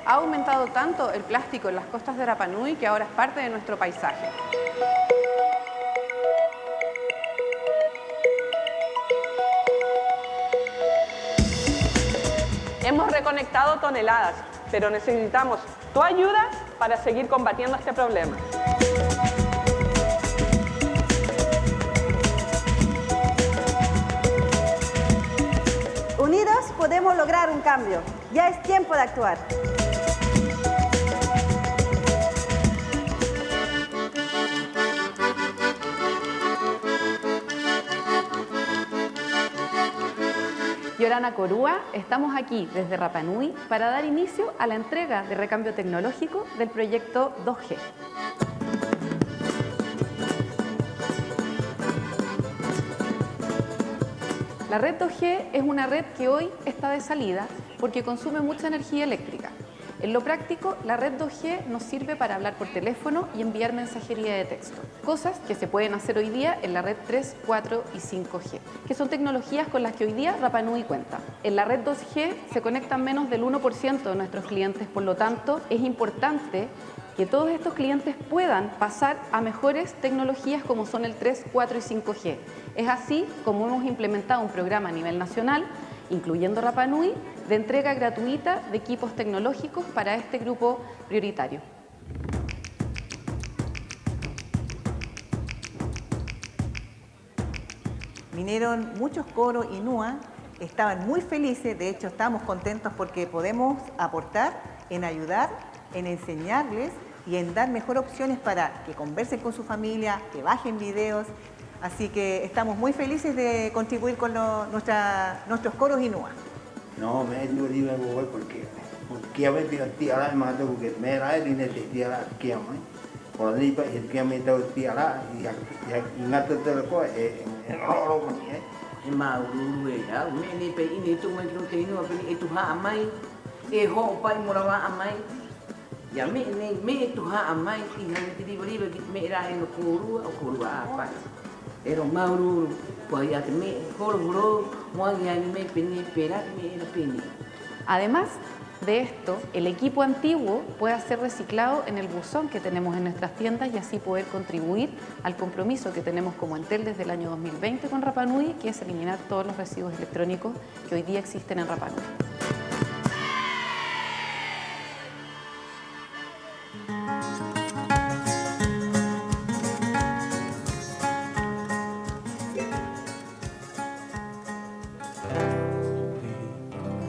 Ha aumentado tanto el plástico en las costas de Rapa Nui que ahora es parte de nuestro paisaje. Hemos recolectado toneladas, pero necesitamos tu ayuda para seguir combatiendo este problema. Unidos podemos lograr un cambio. Ya es tiempo de actuar. 'Iorana kōrua, estamos aquí desde Rapa Nui para dar inicio a la entrega de recambio tecnológico del proyecto dos G. La red dos G es una red que hoy está de salida porque consume mucha energía eléctrica. En lo práctico, la red dos G nos sirve para hablar por teléfono y enviar mensajería de texto, cosas que se pueden hacer hoy día en la red tres, cuatro y cinco G, que son tecnologías con las que hoy día Rapa Nui cuenta. En la red dos G se conectan menos del uno por ciento de nuestros clientes, por lo tanto, es importante que todos estos clientes puedan pasar a mejores tecnologías como son el tres, cuatro y cinco G. Es así como hemos implementado un programa a nivel nacional, incluyendo Rapa Nui, de entrega gratuita de equipos tecnológicos para este grupo prioritario. Vinieron muchos coros Inúa, estaban muy felices, de hecho estamos contentos porque podemos aportar en ayudar, en enseñarles y en dar mejor opciones para que conversen con su familia, que bajen videos. Así que estamos muy felices de contribuir con lo-, nuestra, nuestros coros Inúa. No, me digo, digo, porque, porque a veces, tía, la me ha tocado que me la he tenido, tía, la que amo, ¿eh? Ko rā nei pa'i he tu'u ki a me'e tau tiara'a, i haka, i haka, i ŋata tau koa, e, e, e roa-roa mai, e. He māuru-uru e au, me'e nei pa'i 'ina e tu'u mai ki roto i te 'īŋoa pē nei ē: e tuha'a mai, e ho'o pa'i mo rava'a mai. Ia me'e nei, me'e tuha'a mai, 'ī haŋa i te riva-riva ki te me'e ra'e nō kōrua, o kōrua 'ā pa'i. E rō māuru-uru, ko ai 'ā te me'e horo-horo mo aŋi-aŋi mai pē nei, pē rā te me'e era pē nei. Además de esto, el equipo antiguo puede ser reciclado en el buzón que tenemos en nuestras tiendas y así poder contribuir al compromiso que tenemos como Entel desde el año dos mil veinte con Rapa Nui, que es eliminar todos los residuos electrónicos que hoy día existen en Rapa Nui.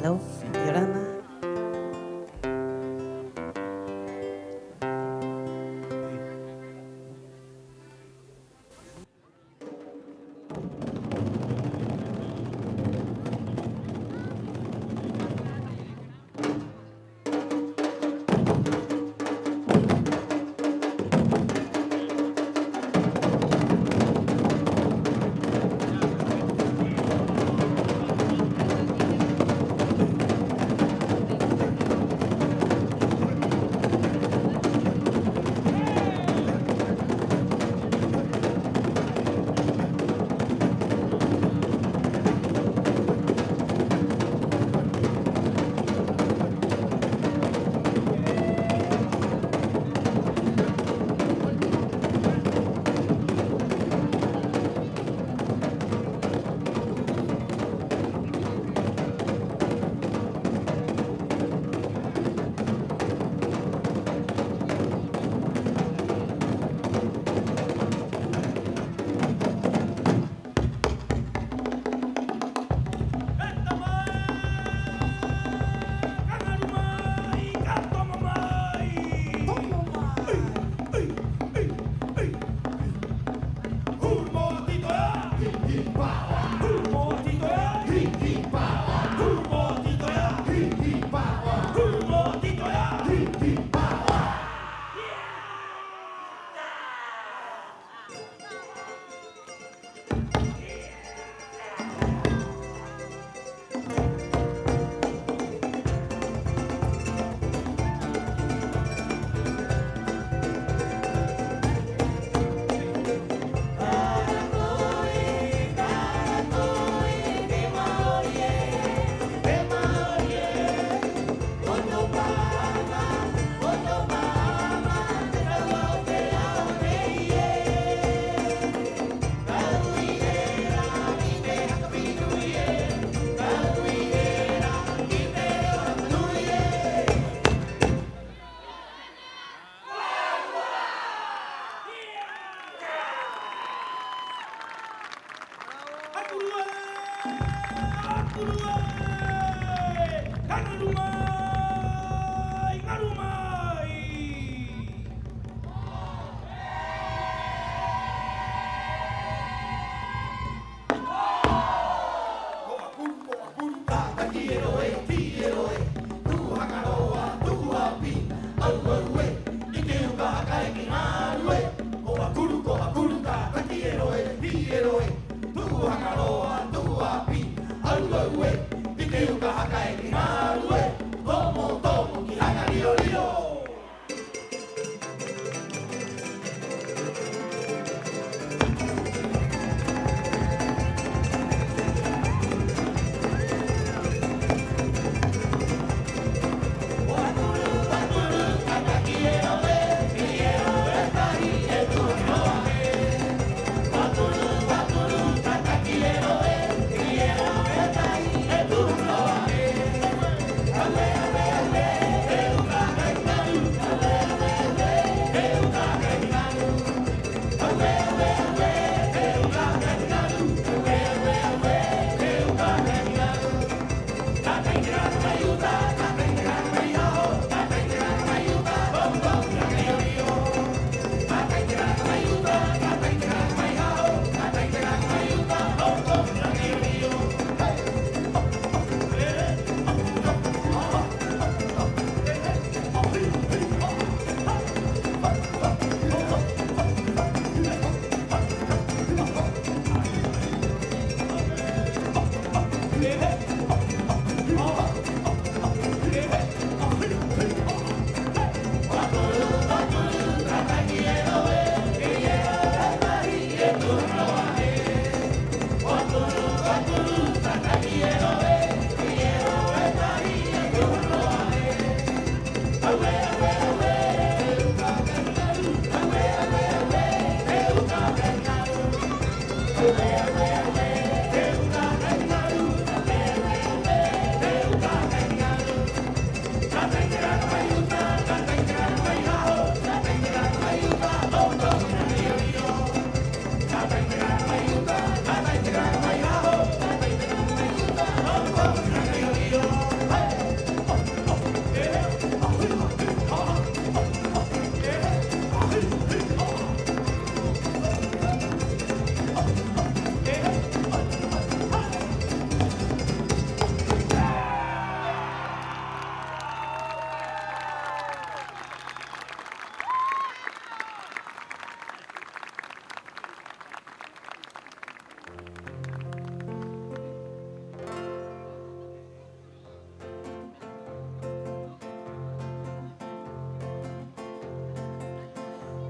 Hello, Yolanda.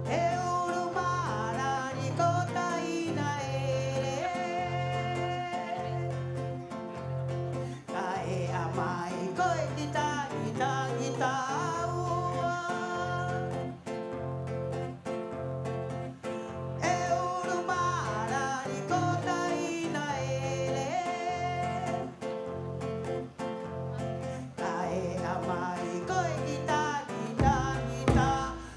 E uru marari ko taina ere, ka e'a mai koe ki taŋi-taŋi tāua. E uru marari ko taina ere, ka e'a mai koe ki taŋi-taŋi tāua.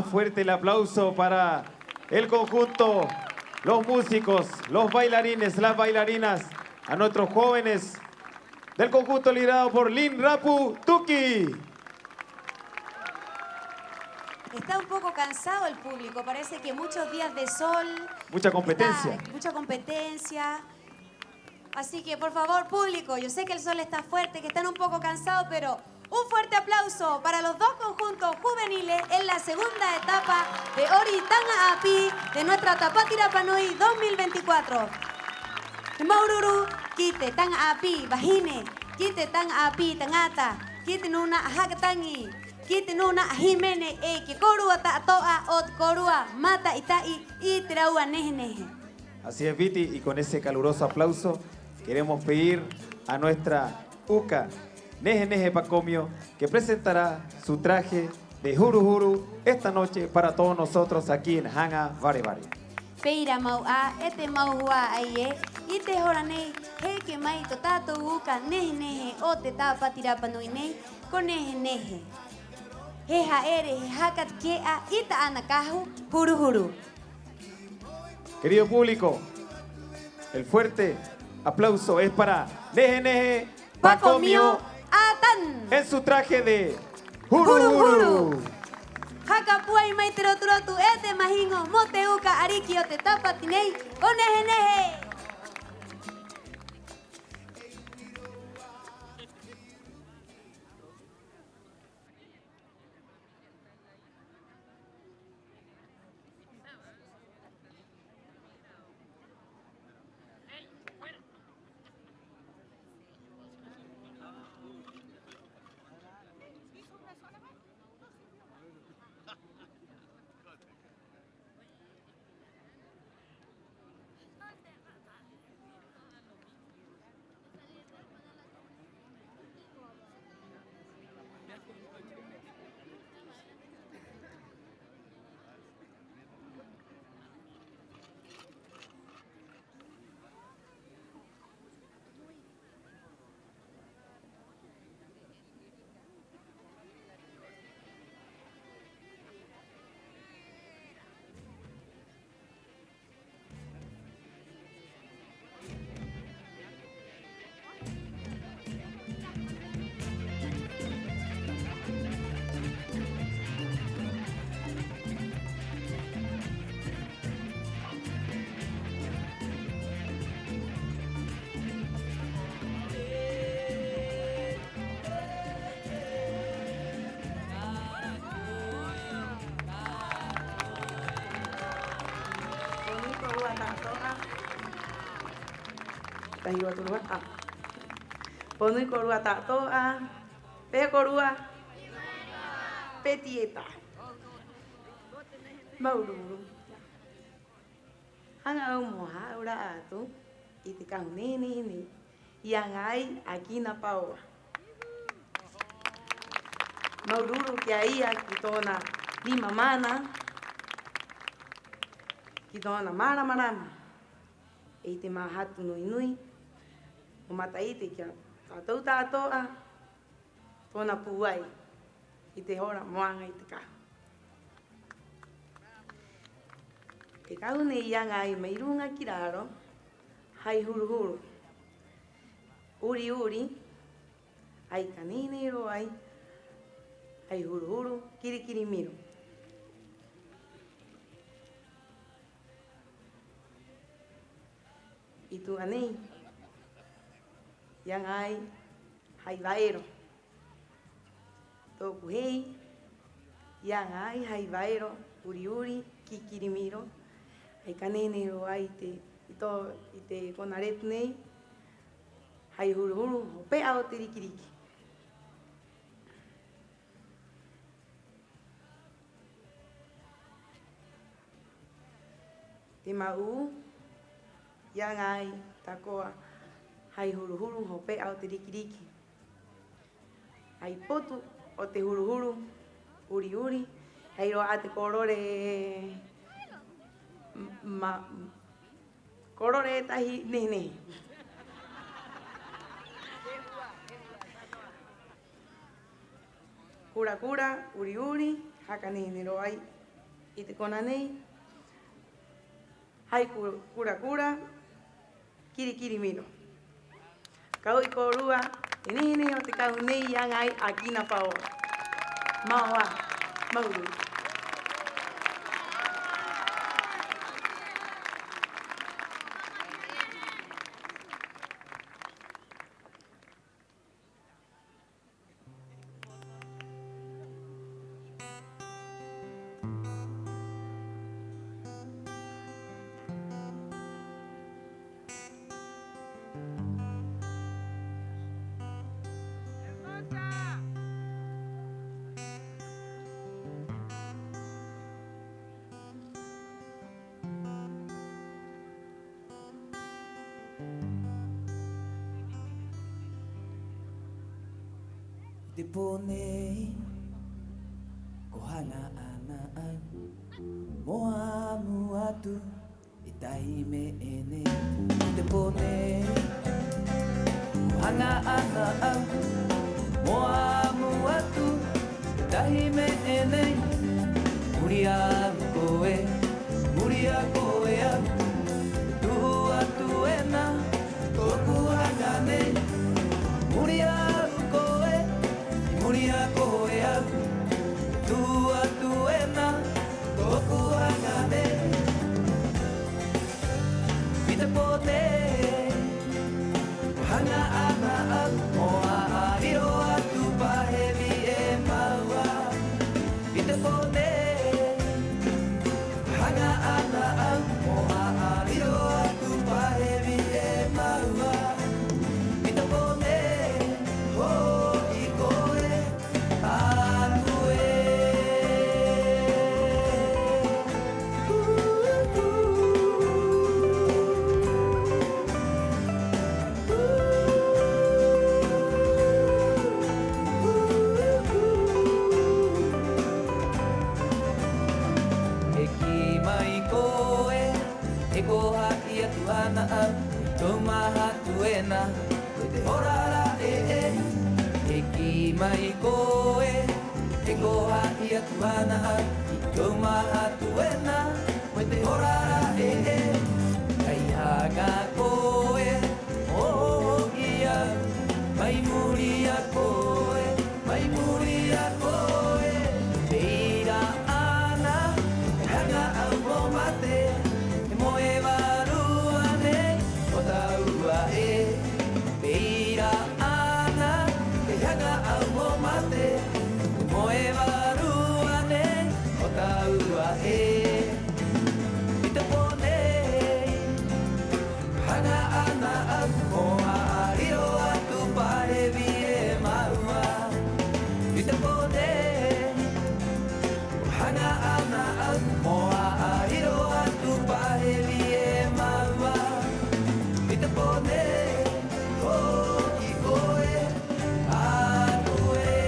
Fuerte el aplauso para el conjunto, los músicos, los bailarines, las bailarinas, a nuestros jóvenes del conjunto liderado por Lin Rapu Tuki. Está un poco cansado el público, parece que muchos días de sol. Mucha competencia. Está mucha competencia. Así que, por favor, público, yo sé que el sol está fuerte, que están un poco cansados, pero un fuerte aplauso para los dos conjuntos juveniles en la segunda etapa de Hori Taŋa 'Āpī de nuestra Tāpati Rapa Nui dos mil veinticuatro. He māuru-uru ki te taŋa 'āpī vahine, ki te taŋa 'āpī taŋata, ki te nūna'a haka taŋi, ki te nūna'a hīmene, 'e ki a kōrua ta'ato'a o te kōrua māta'i-ta'i i te rāua nehe-nehe. Así es, Viti, y con ese caluroso aplauso queremos pedir a nuestra 'uka Nehe-nehe Pakomio que presentará su traje de huru-huru esta noche para todos nosotros aquí en Haŋa Vare-vare. Pē ira mau 'ā e te mau hua'ai ē, 'i te hora nei he eke mai tō tātou 'uka nehe-nehe o te Tāpati Rapa Nui nei, ko Nehe-nehe. He ha'ere, he haka take'a i tā'ana kahu huru-huru. Querido público, el fuerte aplauso es para Nehe-nehe Pakomio Atan en su traje de huru-huru. Haka pūai mai te rotu-rotu e te mahiŋo mo te 'uka ariki o te Tāpati nei, ko Nehe-nehe. Pō nui kōrua ta'ato'a. Tahi, rua, turu, 'ā. Pō nui kōrua ta'ato'a. ¿Pē hē kōrua? Peti eta. Māuru-uru. Haŋa au mo hā'aura'a atu i te kahu nehe-nehe nei i aŋa ai a Kina Paoa. Māuru-uru ki a ia, ki tō'ona rima mana, ki tō'ona mārama-rama, 'e i te māhatu nui-nui mo mata'ite ki a tātou ta'ato'a, tō'ona pūai i te hora mo aŋa i te kahu. Te kahu nei i aŋa ai mai ruŋa ki raro, hai huru-huru uri-uri, 'ai ka nehe-nehe rō ai, hai huru-huru kiri-kiri miro. 'I tu'a nei i aŋa ai hai vaero. Tō'oku hei i aŋa ai hai vaero uri-uri kiri-kiri miro. 'Ai ka nehe-nehe rō ai i te, i tō, i te kona retu nei, hai huru-huru hope'a o te riki-riki. Te ma'u i aŋa ai tako'a hai huru-huru hope'a o te riki-riki. Hai potu o te huru-huru uri-uri, hai rō 'ā te korore, m-, ma-, korore e tahi nehe-nehe. Kura-kura uri-uri, haka nehe-nehe rō ai 'i te kona nei, hai ku-, kura-kura, kiri-kiri miro. Ka u'i kōrua te nehe-nehe o te kahu nei i aŋa ai a Kina Paoa. Mao 'ā, māuru-uru. 'I te pō nei ko haŋa 'ana a au mo amu atu i tahi me'e nei. 'I te pō nei ko haŋa 'ana a au mo amu atu i tahi me'e nei. Muri a au koe, muri a koe a au, tu'u atu ena tō'oku haŋa nei. Muri a au koe, i muri a koe a au, tu'u atu ena tō'oku haŋa nei. 'I te pō nei ko haŋa 'ana a au mo 'a'ari rō atu pa hevi e māua. 'I te pō nei ko haŋa 'ana a au mo 'a'ari rō atu pa hevi e māua. 'I te pō nei ho'i koe a au ē. E kī mai koe, e ko ha'i atu 'ana a au i to'u mahatu ena, ko te hora ra'e ē. E kī mai koe, e ko ha'i atu 'ana a au i to'u mahatu ena, ko te hora ra'e ē. Kai haŋa koe mo ho'i a au mai muri i a koe, mai muri i a koe. Pē ira 'ana e haŋa a au mo mate, he moe vārua nei o tāua ē. Pē ira 'ana e haŋa a au mo mate, he moe vārua nei o tāua ē. 'I te pō nei ko haŋa 'ana a au mo 'a'ari rō atu pa hevi e māua. 'I te pō nei ko haŋa 'ana a au mo 'a'ari rō atu pa hevi e māua. 'I te pō nei ho'i koe a au ē.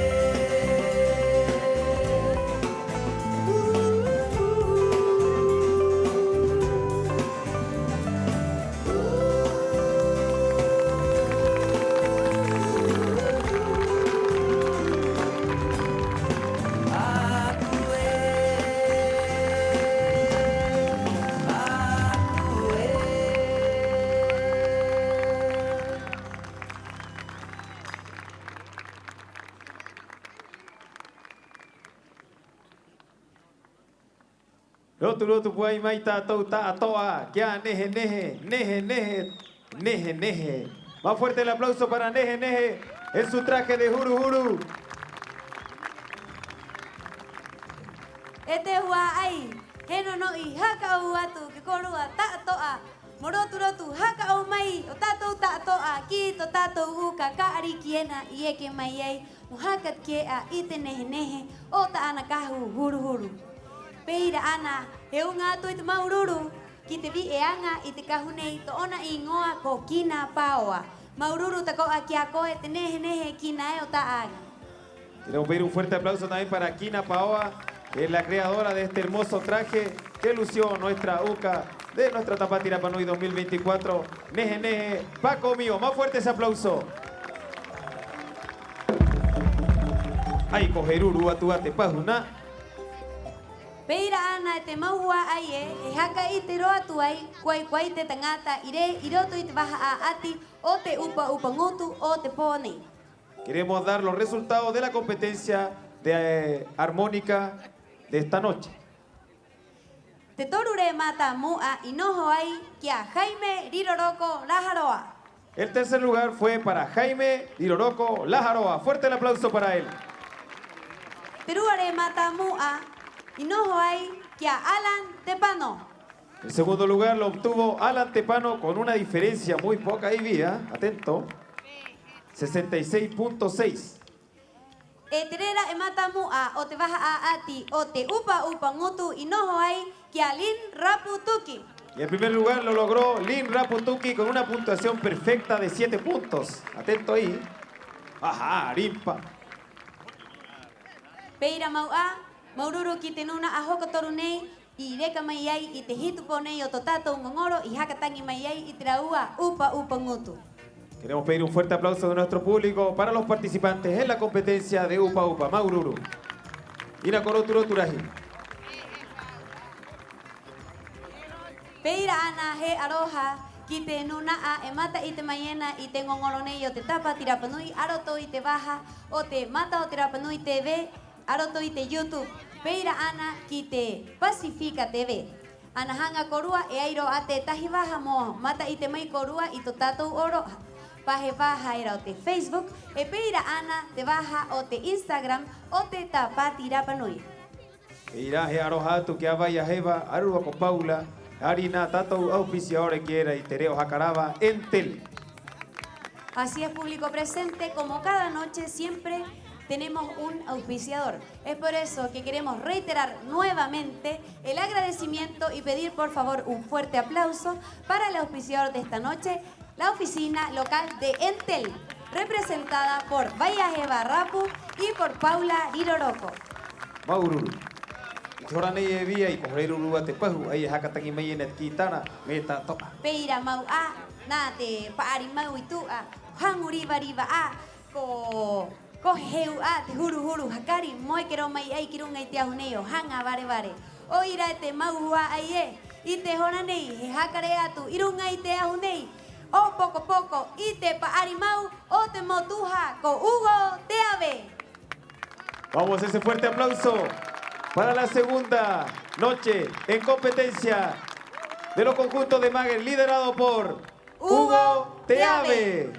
Rotu-rotu pūai mai tātou ta'ato'a ki a Nehe-nehe, Nehe-nehe, Nehe-nehe. Más fuerte el aplauso para Nehe-nehe en su traje de huru-huru. E te hua'ai, he no-no'i haka 'ou atu ki a kōrua ta'ato'a mo rotu-rotu haka 'ou mai o tātou ta'ato'a ki tō tātou uka ka 'ariki ena i eke mai ai mo haka take'a i te nehe-nehe o tā'ana kahu huru-huru. Pē ira 'ana he uŋa atu i te māuru-uru ki te vi'e aŋa i te kahu nei, tō'ona 'īŋoa ko Kina Paoa. Māuru-uru tako'a ki a koe te nehe-nehe, Kina ē, o tā'ana aŋa. Queremos pedir un fuerte aplauso también para Kina Paoa, que es la creadora de este hermoso traje que lució nuestra uka de nuestra Tāpati Rapa Nui dos mil veinticuatro, Nehe-nehe, Paco Mío. Más fuerte ese aplauso. Ai ko heruru atu a te pahuna. Pē ira 'ana e te mau hua'ai ē, he haka 'ite rō atu ai ko ai, ko ai te taŋata i rē 'i roto i te vaha 'a'ati o te 'Upa-'Upa Ngutu o te pō nei. Queremos dar los resultados de la competencia de, eh, armónica de esta noche. Te toru rē mata mu'a i noho ai ki a Jaime Riroroko Laharoa. El tercer lugar fue para Jaime Riroroko Laharoa. Fuerte el aplauso para él. Te rua rē mata mu'a i noho ai ki a Alan Tepano. El segundo lugar lo obtuvo Alan Tepano con una diferencia muy poca, ahí vi, ¿ah? Atento. Sesenta y seis punto seis. 'E te rē ra'e mata mu'a o te vaha 'a'ati o te 'Upa-'Upa Ngutu i noho ai ki a Lin Raputuki. Y el primer lugar lo logró Lin Raputuki con una puntuación perfecta de siete puntos. Atento ahí. Ajá, rimpa. Pē ira mau 'ā, māuru-uru ki te nūna'a hoko toru nei, i reka mai ai i te hitu pō nei o tō tātou ŋoŋoro i haka taŋi mai ai i te rāua 'Upa-'Upa Ngutu. Queremos pedir un fuerte aplauso de nuestro público para los participantes en la competencia de 'Upa-'Upa. Māuru-uru. 'Ina ko rotu-rotu rahi. Pē ira 'ana he 'aroha ki te nūna'a e mata 'ite mai ena i te ŋoŋoro nei o te Tāpati Rapa Nui a roto i te vaha o te Mata o te Rapa Nui T V, a roto i te YouTube, pē ira 'ana ki te Pasifika T V. Ana haŋa kōrua e ai rō 'ā tētahi vaha mo mata 'ite mai kōrua i tō tātou 'ōro'a pa he vaha era o te Facebook, 'e pē ira 'ana te vaha o te Instagram o te Tāpati Rapa Nui. Pē ira he 'aroha atu ki a Vai a Heva, ararua ko Paula, 'ari nā tātou auspiciador e kī era i te re'o haka rava, Entel. Así es, público presente, como cada noche siempre tenemos un auspiciador. Es por eso que queremos reiterar nuevamente el agradecimiento y pedir, por favor, un fuerte aplauso para el auspiciador de esta noche, la oficina local de Entel, representada por Vai a Heva Rapu y por Paula Riroroko. Māuru-uru. 'I te hora nei e Via, 'i ko hore ruru a te pahu, 'ai e haka taŋi mai ena te kitara, me'e ta'ato'a. Pē ira mau 'ā, nā te pa'ari mau i tu'a, haŋu riva-riva 'ā, ko, ko heu 'ā te huru-huru hakari, mo eke rō mai ai ki ruŋa i te ahu nei o Haŋa Vare-vare. 'O ira e te mau hua'ai ē, 'i te hora nei he haka rē atu 'i ruŋa i te ahu nei, 'ōpoko-poko i te pa'ari mau o te motuha ko Hugo Teave. Vamos, ese fuerte aplauso para la segunda noche en competencia de los conjuntos de Mager, liderado por Hugo Teave.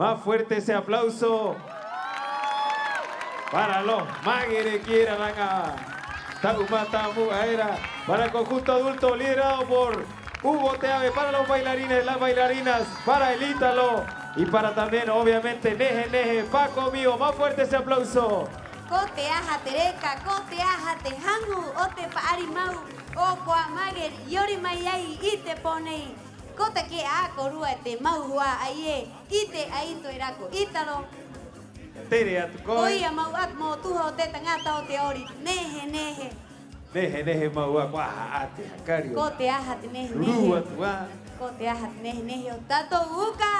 Más fuerte ese aplauso para los Magere kī era, raŋa ta'u matamu'a era, para el conjunto adulto liderado por Hugo Teave, para los bailarines, las bailarinas, para el Ítalo y para también, obviamente, Nehe Nehe, Paco mío. Más fuerte ese aplauso. Ko te aha te reka, ko te aha te haŋu o te pa'ari mau o Kuā Magere i ori mai ai i te pō nei. Ko take'a 'ā kōrua te mau hua'ai ē, 'ite 'aito era ko Ítalo. Tere atu koe. Koia mau 'ā te motuha o te taŋata o te ori, nehe-nehe. Nehe-nehe mau 'ā, ko aha 'ā te hakari o... Ko te aha te nehe-nehe. Rū atu 'ā. Ko te aha te nehe-nehe o te tātou uka.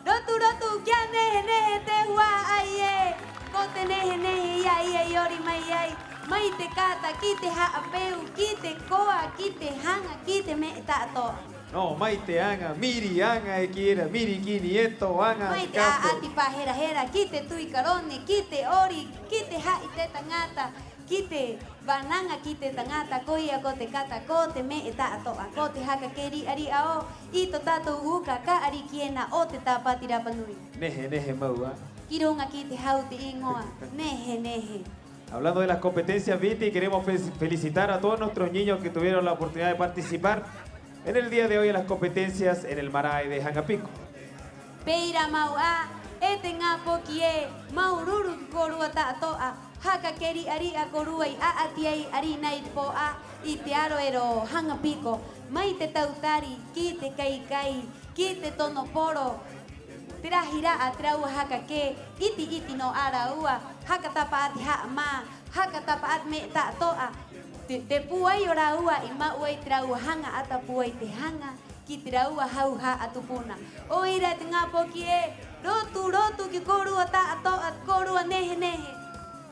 Rotu-rotu, kia nehe-nehe te hua'ai ē. Ko te nehe-nehe ia, ia i ori mai ai. Mai te kata ki te ha'apeu, ki te koa, ki te haŋa, ki te me'e ta'ato'a. No, mai te aŋa, miri aŋa e kī era, miri ki Nieto, aŋa te kape. Mai te 'a'ati pahera-hera, ki te tui karone, ki te ori, ki te ha'i te taŋata, ki te vānaŋa ki te taŋata, koia ko te kata, ko te me'e ta'ato'a, ko te haka kē ri'a-ri'a 'ō i tō tātou uka ka 'ariki ena o te Tāpati Rapa Nui. Nehe-nehe mau 'ā. Ki ruŋa ki te hau te 'īŋoa, nehe-nehe. Hablando de las competencias, Viti, queremos fe-, felicitar a todos nuestros niños que tuvieron la oportunidad de participar en el día de hoy en las competencias en el marae de Haŋa Piko. Pē ira mau 'ā, e te ŋā poki ē, māuru-uru ki a kōrua ta'ato'a, haka kē ri'a-ri'a a kōrua i 'a'ati ai 'arīnā i te pō 'ā, i te aro era o Haŋa Piko, mai te tautari ki te kai-kai, ki te tono poro, te rahi ra'a te rāua haka kē, 'iti-'iti nō 'ā rāua, haka tapa 'ā te ha'amā, haka tapa 'ā te me'e ta'ato'a, te, te pūai o rāua i ma'u ai te rāua haŋa 'ata pūai te haŋa ki te rāua hauha'a tupuna. 'O ira e te ŋā poki ē, rotu-rotu ki a kōrua ta'ato'a, kōrua nehe-nehe.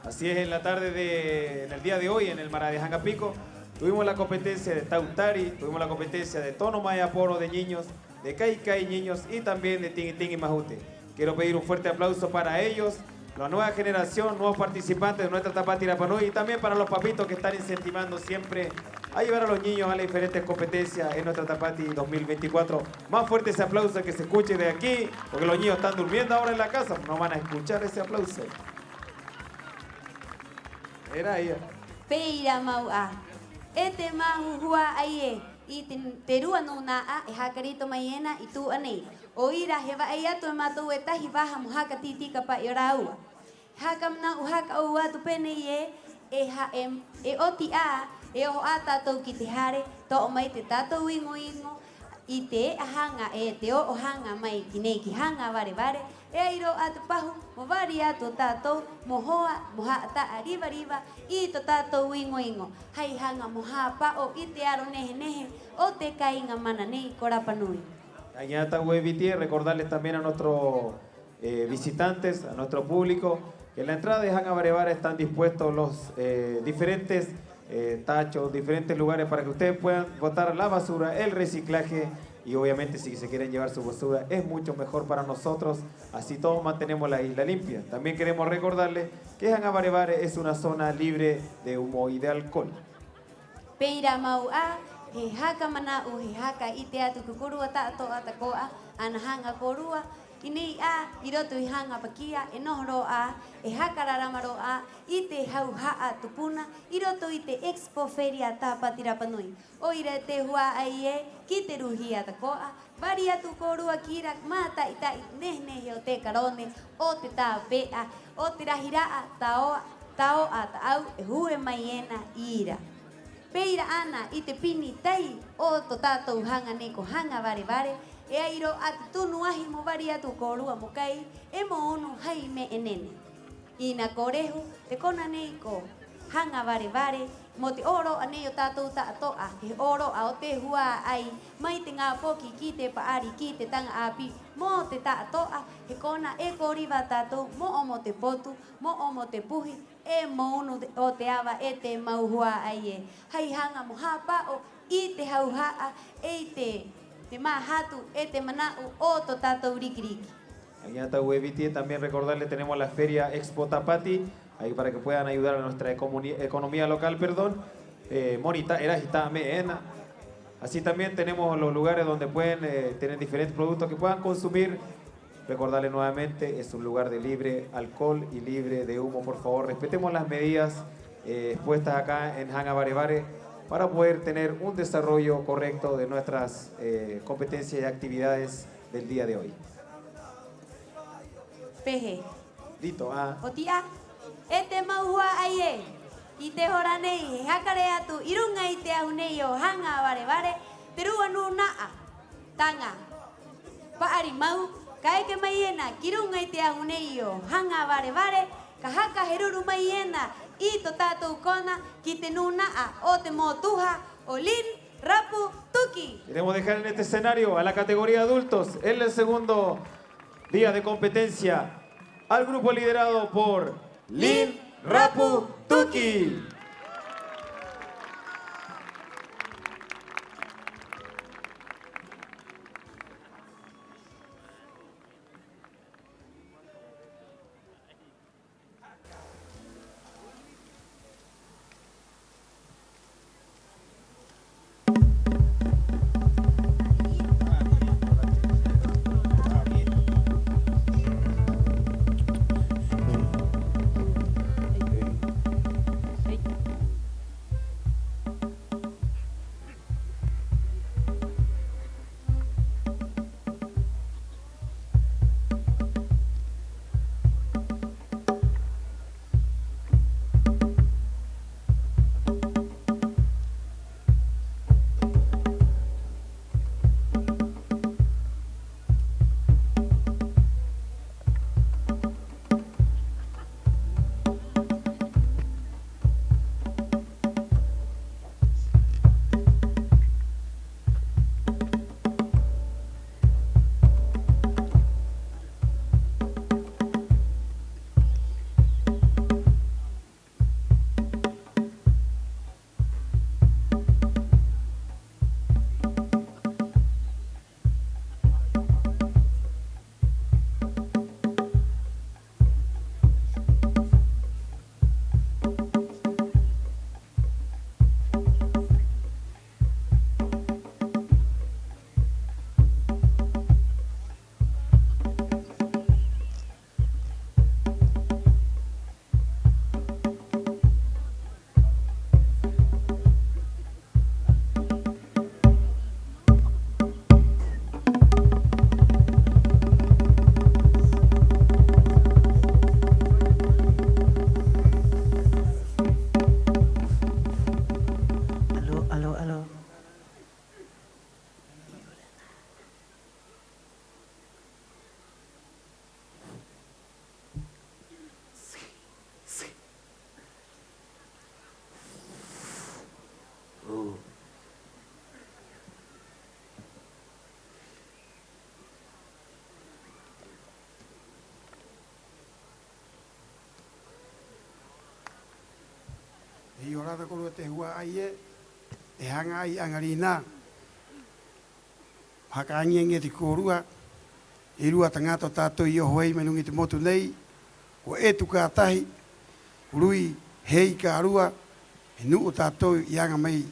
Así es, en la tarde de, en el día de hoy, en el marae de Haŋa Piko, tuvimos la competencia de tautari, tuvimos la competencia de tono mai a poro de niños, de kai-kai niños y también de tiŋi-tiŋi mahute. Quiero pedir un fuerte aplauso para ellos, la nueva generación, nuevos participantes de nuestra Tāpati Rapa Nui, y también para los papitos que están incentivando siempre a llevar a los niños a las diferentes competencias en nuestra Tāpati dos mil veinticuatro. Más fuerte ese aplauso que se escuche de aquí, porque los niños están durmiendo ahora en la casa, no van a escuchar ese aplauso. Era ia. Pē ira mau 'ā. E te māhu hua'ai ē, 'i te, te rua nūna'a e haka rito mai ena 'i tu'a nei. 'O ira he va'ai atu e mātou e tahi vaha mo haka tī-tika pa'i o rāua. He haka mana'u haka 'ou atu pē nei ē, e ha-, e, e oti 'ā, e oho 'ā tātou ki te hare, to'o mai te tātou iŋo-iŋo, 'i te e'a haŋa 'e te o'o haŋa mai ki nei ki Haŋa Vare-vare, e ai rō 'ā te pahu mo vari atu o tātou mo hoa, mo ha'ata'a riva-riva i tō tātou iŋo-iŋo, hai haŋa mo hāpa'o i te aro nehe-nehe o te kāiŋa mana nei ko Rapa Nui. Aña ta ueviti, recordarles también a nuestro eh, visitantes, a nuestro público, que en la entrada de Haŋa Vare-vare están dispuestos los, eh, diferentes, eh, tachos, diferentes lugares para que ustedes puedan botar la basura, el reciclaje, y obviamente si se quieren llevar su basura es mucho mejor para nosotros, así todos mantenemos la isla limpia. También queremos recordarles que Haŋa Vare-vare es una zona libre de humo y de alcohol. Pē ira mau 'ā, he haka mana'u, he haka 'ite atu ki a kōrua ta'ato'a tako'a, ana haŋa kōrua 'i nei 'ā, 'i roto i Haŋa Pakia, e noho rō 'ā, e haka rarama rō 'ā i te hauha'a tupuna 'i roto i te Expo Feria Tāpati Rapa Nui. 'O ira e te hua'ai ē, ki te ruhia tako'a, vari atu kōrua ki ira, māta'i-ta'i nehe-nehe o te karone, o te tāpe'a, o te rahi ra'a, tao'a, tao'a ta'au e hue mai ena 'i ira. Pē ira 'ana i te pini tai o tō tātou haŋa nei ko Haŋa Vare-vare, e ai rō 'ā te tunu ahi mo vari atu kōrua mo kai 'e mo unu hai me'e nene. 'Ina ko rehu te kona nei ko Haŋa Vare-vare mo te 'ōro'a nei o tātou ta'ato'a, he 'ōro'a o te hua'ai, mai te ŋā poki ki te pa'ari, ki te taŋa 'āpī, mo te ta'ato'a, he kona e ko riva a tātou mo 'omo te potu, mo 'omo te puhi, 'e mo unu o te ava e te mau hua'ai ē. Hai haŋa mo hāpa'o i te hauha'a, 'e i te, te māhatu, 'e te mana'u o tō tātou riki-riki. Aña ta ueviti, también recordarles, tenemos la Feria Expo Tapati, ahí para que puedan ayudar a nuestra ecomuni-, economía local, perdón. Eh, moni ta'e rahi tā'ame ena. Así también tenemos los lugares donde pueden, eh, tener diferentes productos que puedan consumir Recordarle nuevamente, es un lugar de libre alcohol y libre de humo. Por favor, respetemos las medidas, eh, expuestas acá en Haŋa Vare Vare para poder tener un desarrollo correcto de nuestras, eh, competencias y actividades del día de hoy. Pē hē. Listo, ah. Ko ti'a, e te mau hua'ai ē, 'i te hora nei he haka rē atu 'i ruŋa i te ahu nei o Haŋa Vare Vare te rua nūna'a taŋa pa'ari mau ka eke mai ena ki ruŋa i te ahu nei o Haŋa Vare Vare, ka haka heruru mai ena i to tātou kona ki te nūna'a o te motuha o Lin Rapu Tuki. Queremos dejar en este escenario a la categoría adultos en el segundo día de competencia al grupo liderado por Lin Rapu Tuki. Aló, aló, aló. E 'iorana kōrua te hua'ai ē, e haŋa ai 'aŋarinā. Haka aŋi-aŋi atu ki a kōrua, e rua taŋata o tātou i oho ai mai ruŋa i te motu nei, ko Etu ka tahi, ko Rui Hei ka rua, he nu'u o tātou i aŋa mai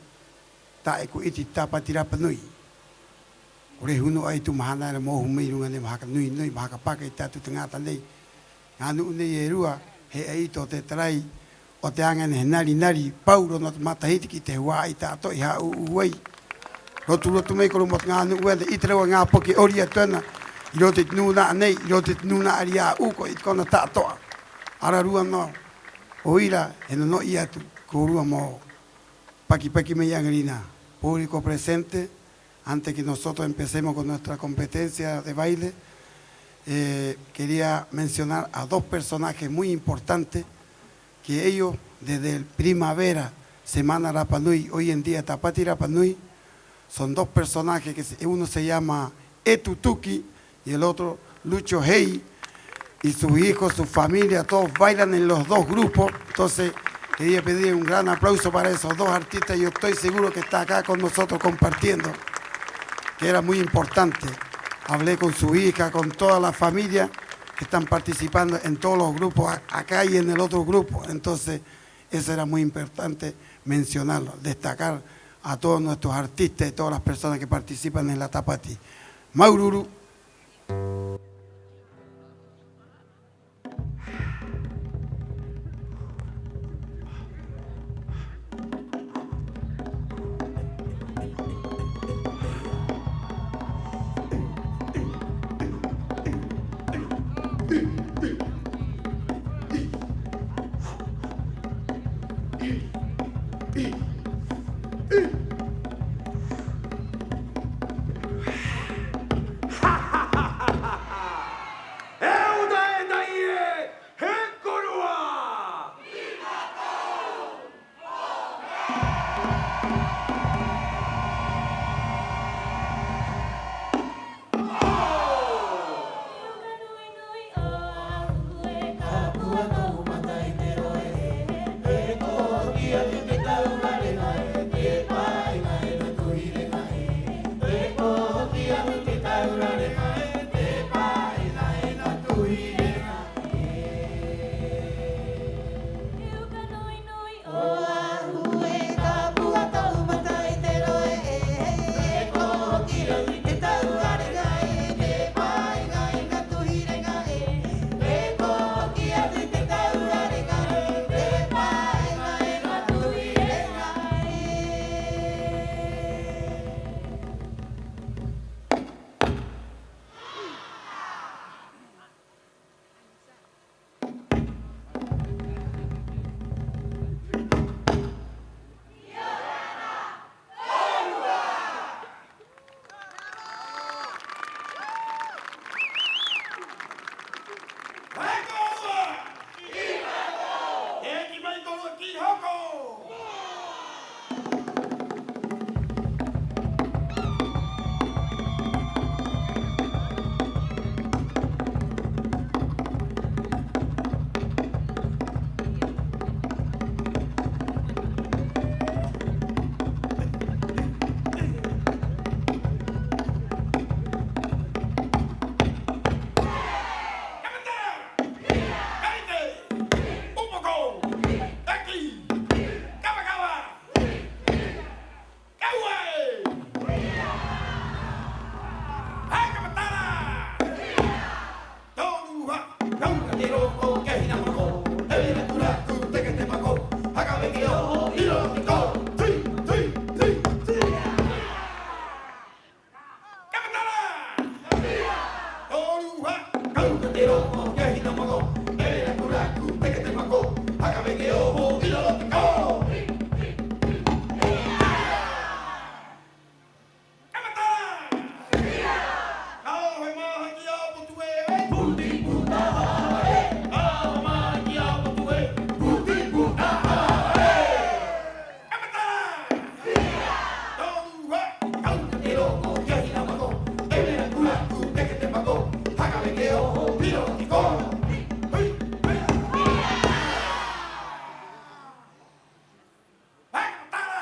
ta'e ko 'ite i te Tāpati Rapa Nui. Ko rehu nō 'ā i tū mahana era mo oho mai ruŋa nei mo haka nui-nui, mo haka paka i te tātou taŋata nei. Ŋā nu'u nei e rua, he 'a'ito o te tarai o te aŋa ena he nari-nari paurō nō te matahiti ki te hua'ai ta'ato'a i hā'ū'ū ai. Rotu-rotu mai kōrua mo te ŋā nu'u ena, 'ite rō ŋā poki 'ori atu ena 'i roto i te nūna'a nei, 'i roto i te nūna'a ria'ū, ko 'ite kona ta'ato'a. Ararua nō, 'o ira, he no-no'i atu kōrua mo paki-paki mai 'aŋarinā. Público presente, antes que nosotros empecemos con nuestra competencia de baile, eh, quería mencionar a dos personajes muy importantes que ellos, desde el primavera, Semana Rapa Nui, hoy en día Tāpati Rapa Nui, son dos personajes que se, uno se llama Etu Tuki y el otro, Lucho Hei, y sus hijos, su familia, todos bailan en los dos grupos. Entonces, quería pedir un gran aplauso para esos dos artistas. Yo estoy seguro que está acá con nosotros compartiendo, que era muy importante. Hablé con su hija, con toda la familia que están participando en todos los grupos, a-, acá y en el otro grupo. Entonces, eso era muy importante mencionarlo, destacar a todos nuestros artistas y todas las personas que participan en la Tāpati. Māuru-uru. Mai kōrua! E kī mai kōrua ki hoko! Kamatara! Karite! Upoko! Taki! Kava-kava! Kaua ē! Haka matara! Toru, hā, kaunga te roŋo ki a Hina Mako, e vira kuraku teke te mako, haka veke oho 'i roto te koro, tui, tui, tui, tui. Ka matara! Toru, hā, kaunga te roŋo ki a Hina Mako, e vira kuraku teke te mako, haka veke oho 'i roto te koro. Ka matara! Ka oho e māhaki a Potu ē, puti puta hare. Ka oho māhaki a Potu ē, puti puta hare. Ka matara! Toru, hā, kaunga te roŋo ki a Hina Mako, e vira kuraku teke te mako, haka veke oho 'i roto te koro. Hei, hei. Haka matara!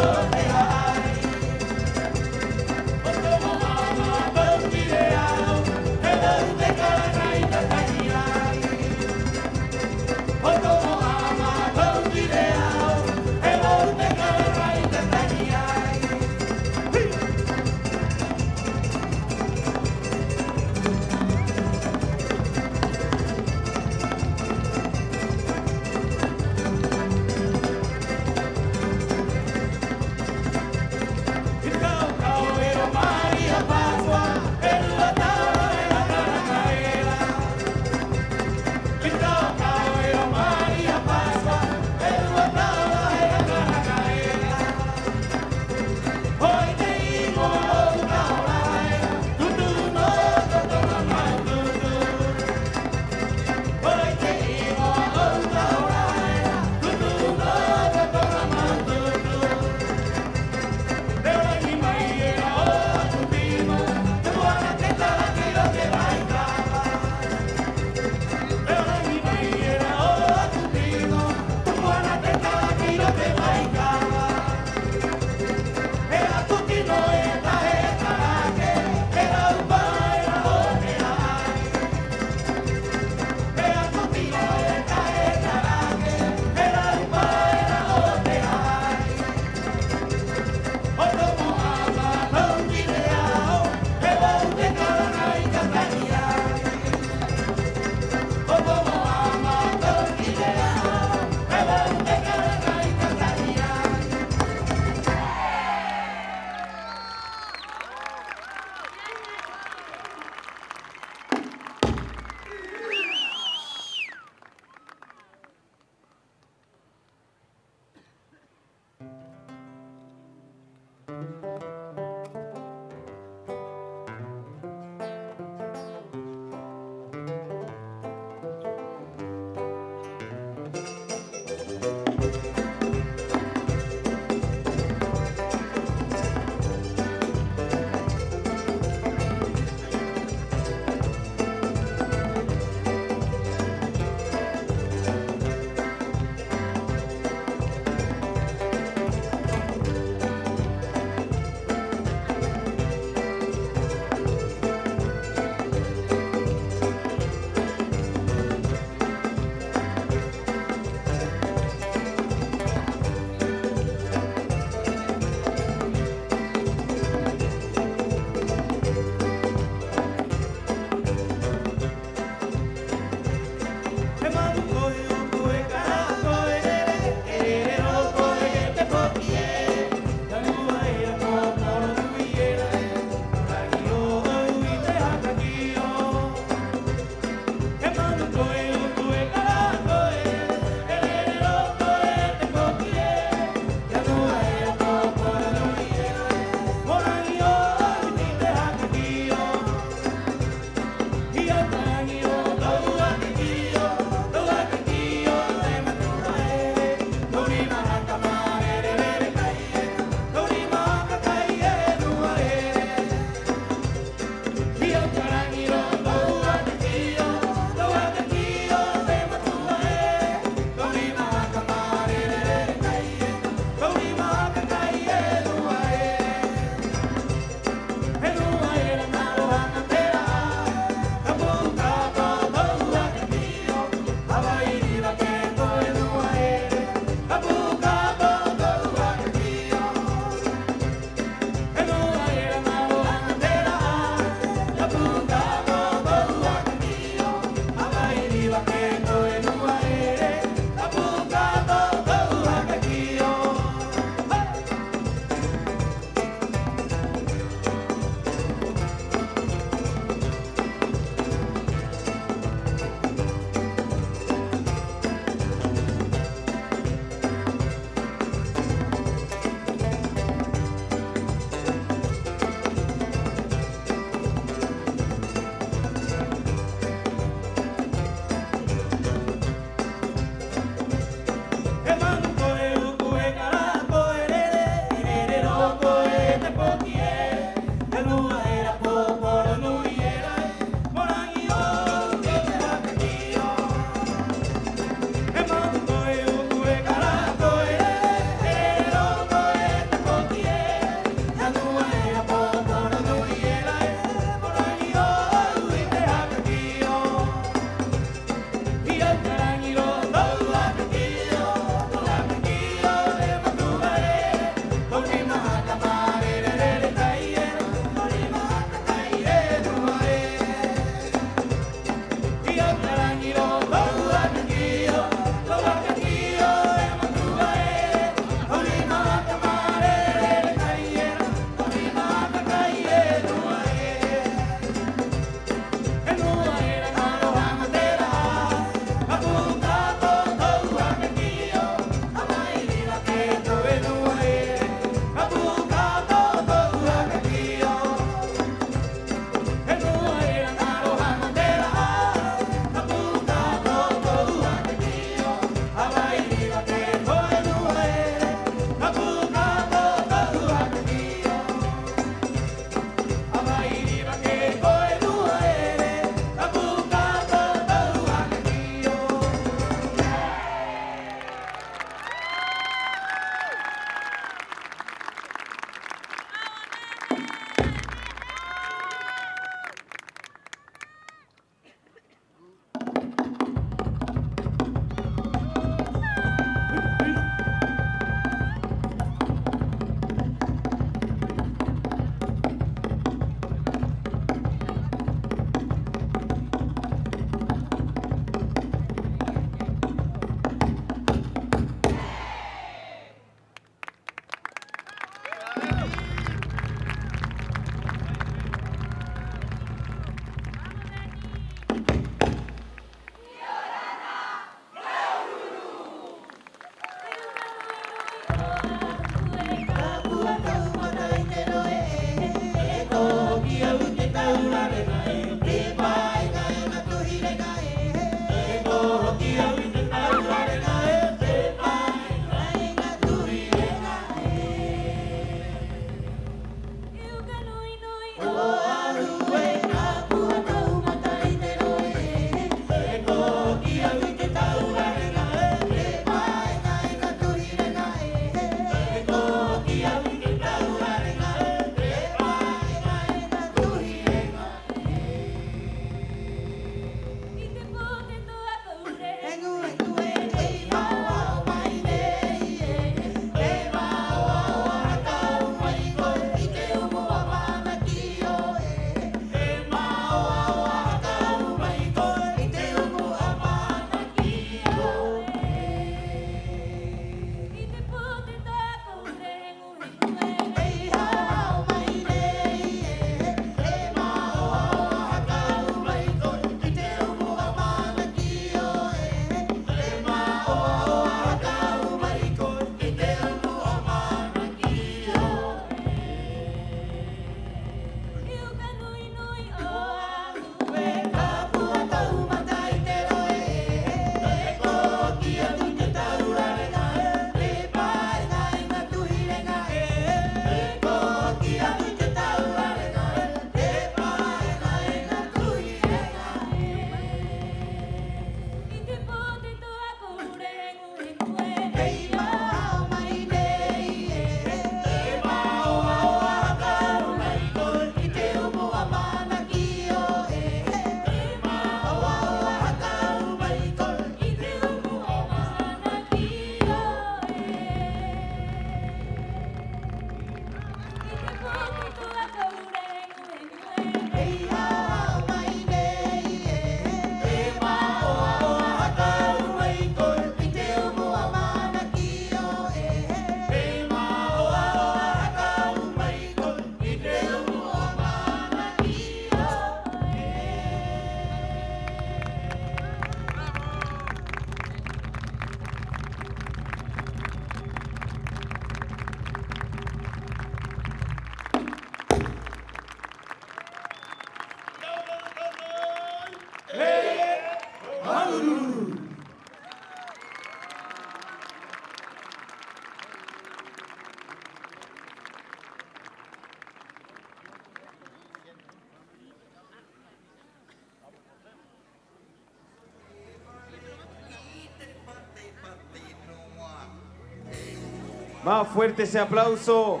Más fuerte ese aplauso,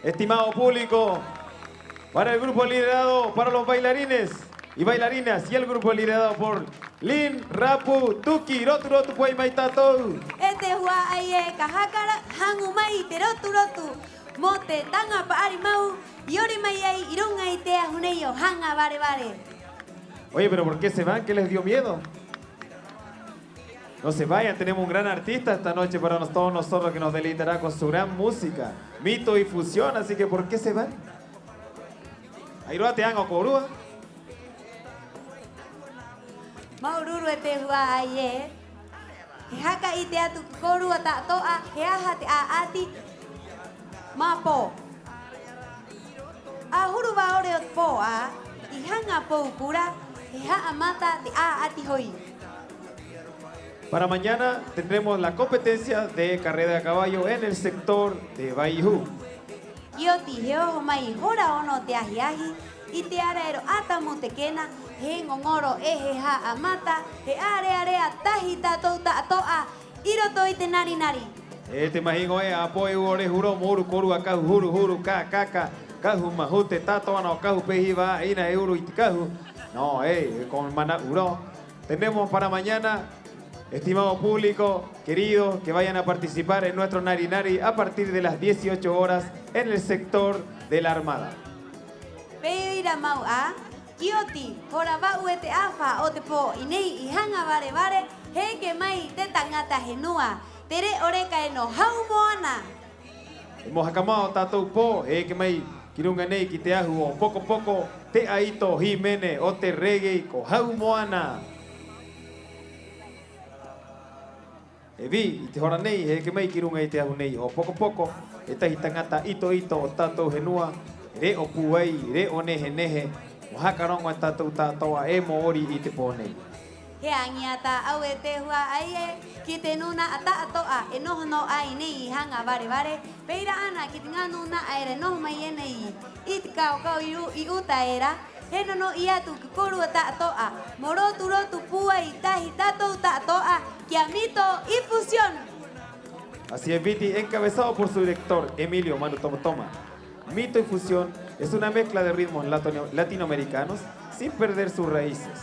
estimado público, para el grupo liderado, para los bailarines y bailarinas y el grupo liderado por Lin Rapu Tuki. Rotu-rotu pūai mai tātou. E te hua'ai ē, ka haka haŋu mai te rotu-rotu mo te taŋa pa'ari mau i ori mai ai 'i ruŋa i te ahu nei o Haŋa Vare-vare. Oye, pero ¿por qué se van? ¿Qué les dio miedo? No se vayan, tenemos un gran artista esta noche para nos-, todos nosotros que nos deleitará con su gran música, Mito y Fusión, así que ¿por qué se van? ¿Ai rō te aŋa o kōrua? Māuru-uru e te hua'ai ē. He haka 'ite atu ki a kōrua ta'ato'a he aha te 'a'ati mā pō. 'Ahuru va'ore o te pō 'ā, 'i Haŋa Poukura, he ha'amata te 'a'ati hoi. Para mañana tendremos la competencia de carrera de caballo en el sector de Vaihū. Ki oti he oho mai hora ono o te ahi-ahi, 'i te ara era o Atamu Tekena, he ŋoŋoro 'e he ha'amata, he 'ārearea tahi tātou ta'ato'a 'i roto i te nari-nari. E te mahiŋo ē, 'āpō e uru rehu rō mo uru kōrua kahu huru-huru, ka-ka-ka, kahu mahute, ta'ato'a 'ana o kahu pē hiva 'ā'ina e uru i te kahu. No, ē, e ko mana'u rō. Tenemos para mañana, estimado público querido, que vayan a participar en nuestro nari-nari a partir de las dieciocho horas en el sector de la Armada. Pē ira mau 'ā, ki oti, hora va'u e te 'afa o te pō 'i nei 'i Haŋa Vare-vare, he eke mai te taŋata henua, te re'o reka ena o Hau Moana. Mo haka mao o tātou pō, he eke mai ki ruŋa nei ki te ahu o Poko-poko, te 'aito hīmene o te reggae ko Hau Moana. E Vī, 'i te hora nei, he eke mai ki ruŋa i te ahu nei o Poko-poko, e tahi taŋata 'ito-'ito o tātou henua, re'o pūai, re'o nehe-nehe, mo haka roŋo e tātou ta'ato'a 'e mo ori i te pō nei. He aŋi 'ā tā'au e te hua'ai ē, ki te nūna'a ta'ato'a e noho nō 'ā 'i nei 'i Haŋa Vare-vare, pē ira 'ana ki te ŋā nūna'a era e noho mai ena 'i, 'i te kao-kao 'i Ru-, 'i 'uta era, he no-no'i atu ki a kōrua ta'ato'a, mo rotu-rotu pūai tahi tātou ta'ato'a, ki a Mito y Fusión. Así es, Viti, encabezado por su director, Emilio Manu Tomo Toma. Mito y Fusión es una mezcla de ritmos latino-, latinoamericanos sin perder sus raíces.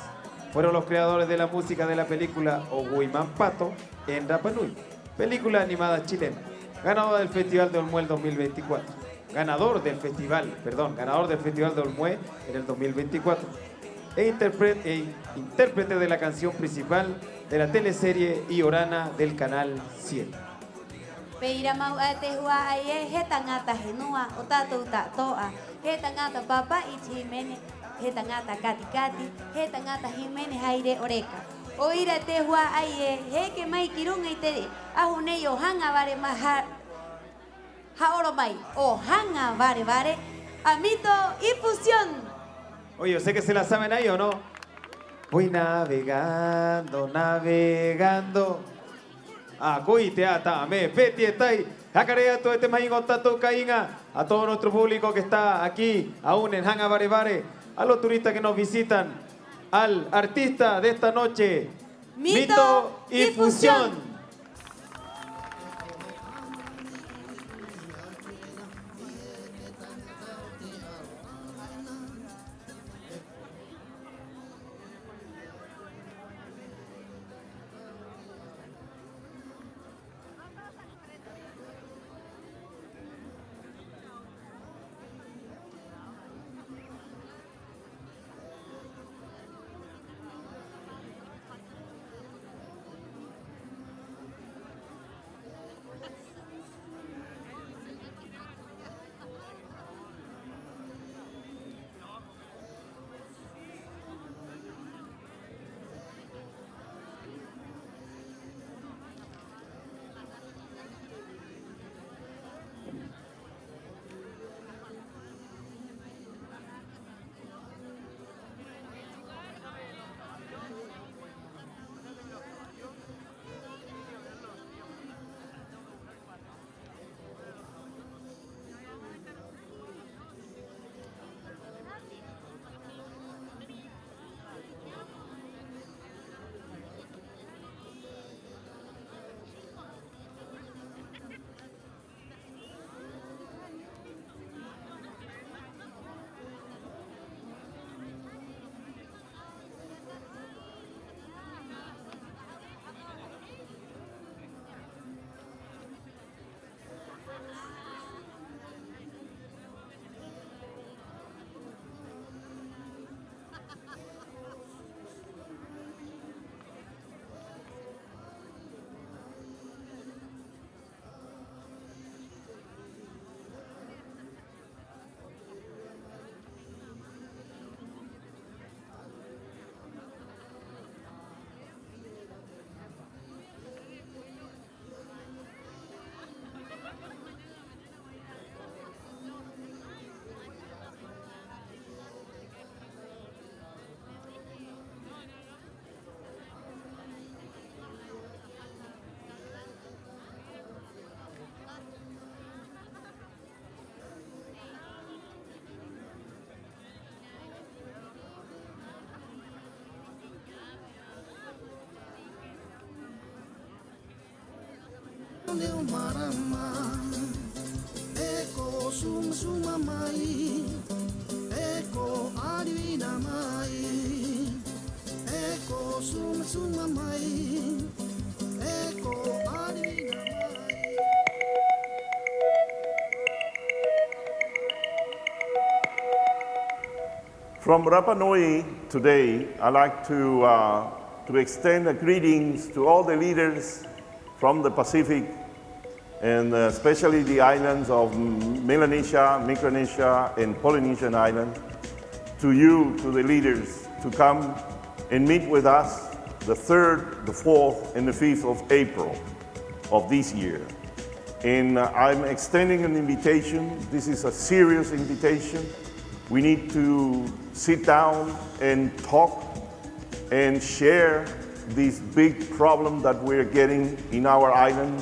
Fueron los creadores de la música de la película Oguy Mampato en Rapa Nui, película animada chilena, ganadora del Festival de Olmué el dos mil veinticuatro. Ganador del festival, perdón, ganador del Festival de Olmué en el dos mil veinticuatro. E interpre-, e intérprete de la canción principal de la teleserie 'Iorana del Canal siete. Pē ira mau 'ā e te hua'ai ē, he taŋata henua o tātou ta'ato'a, he taŋata pāpa'i i te hīmene, he taŋata kati-kati, he taŋata hīmene hai re'o reka. 'O ira e te hua'ai ē, he eke mai ki ruŋa i te ahu nei o Haŋa Vare-, ma-, ha-, ha'aoroma'i o Haŋa Vare-vare, a Mito y Fusión. Oye, yo sé que se la saben ahí, ¿o no? Voy navegando, navegando. A koe i te 'ata 'ā, me peti e tai. Haka rē atu e te mahiŋo o tātou kāiŋa, a todo nuestro público que está aquí aún en Haŋa Vare-vare, a los turistas que nos visitan, al artista de esta noche, Mito y Fusión. Te mārama, e ko suma-suma mai, e ko 'arina mai, e ko suma-suma mai, e ko 'arina mai. From Rapa Nui today, I'd like to, uh, to extend the greetings to all the leaders from the Pacific, and, uh, especially the islands of M-, Melanesia, Micronesia, and Polynesian islands, to you, to the leaders, to come and meet with us the third, the fourth, and the fifth of April of this year. And, uh, I'm extending an invitation. This is a serious invitation. We need to sit down and talk and share this big problem that we're getting in our island,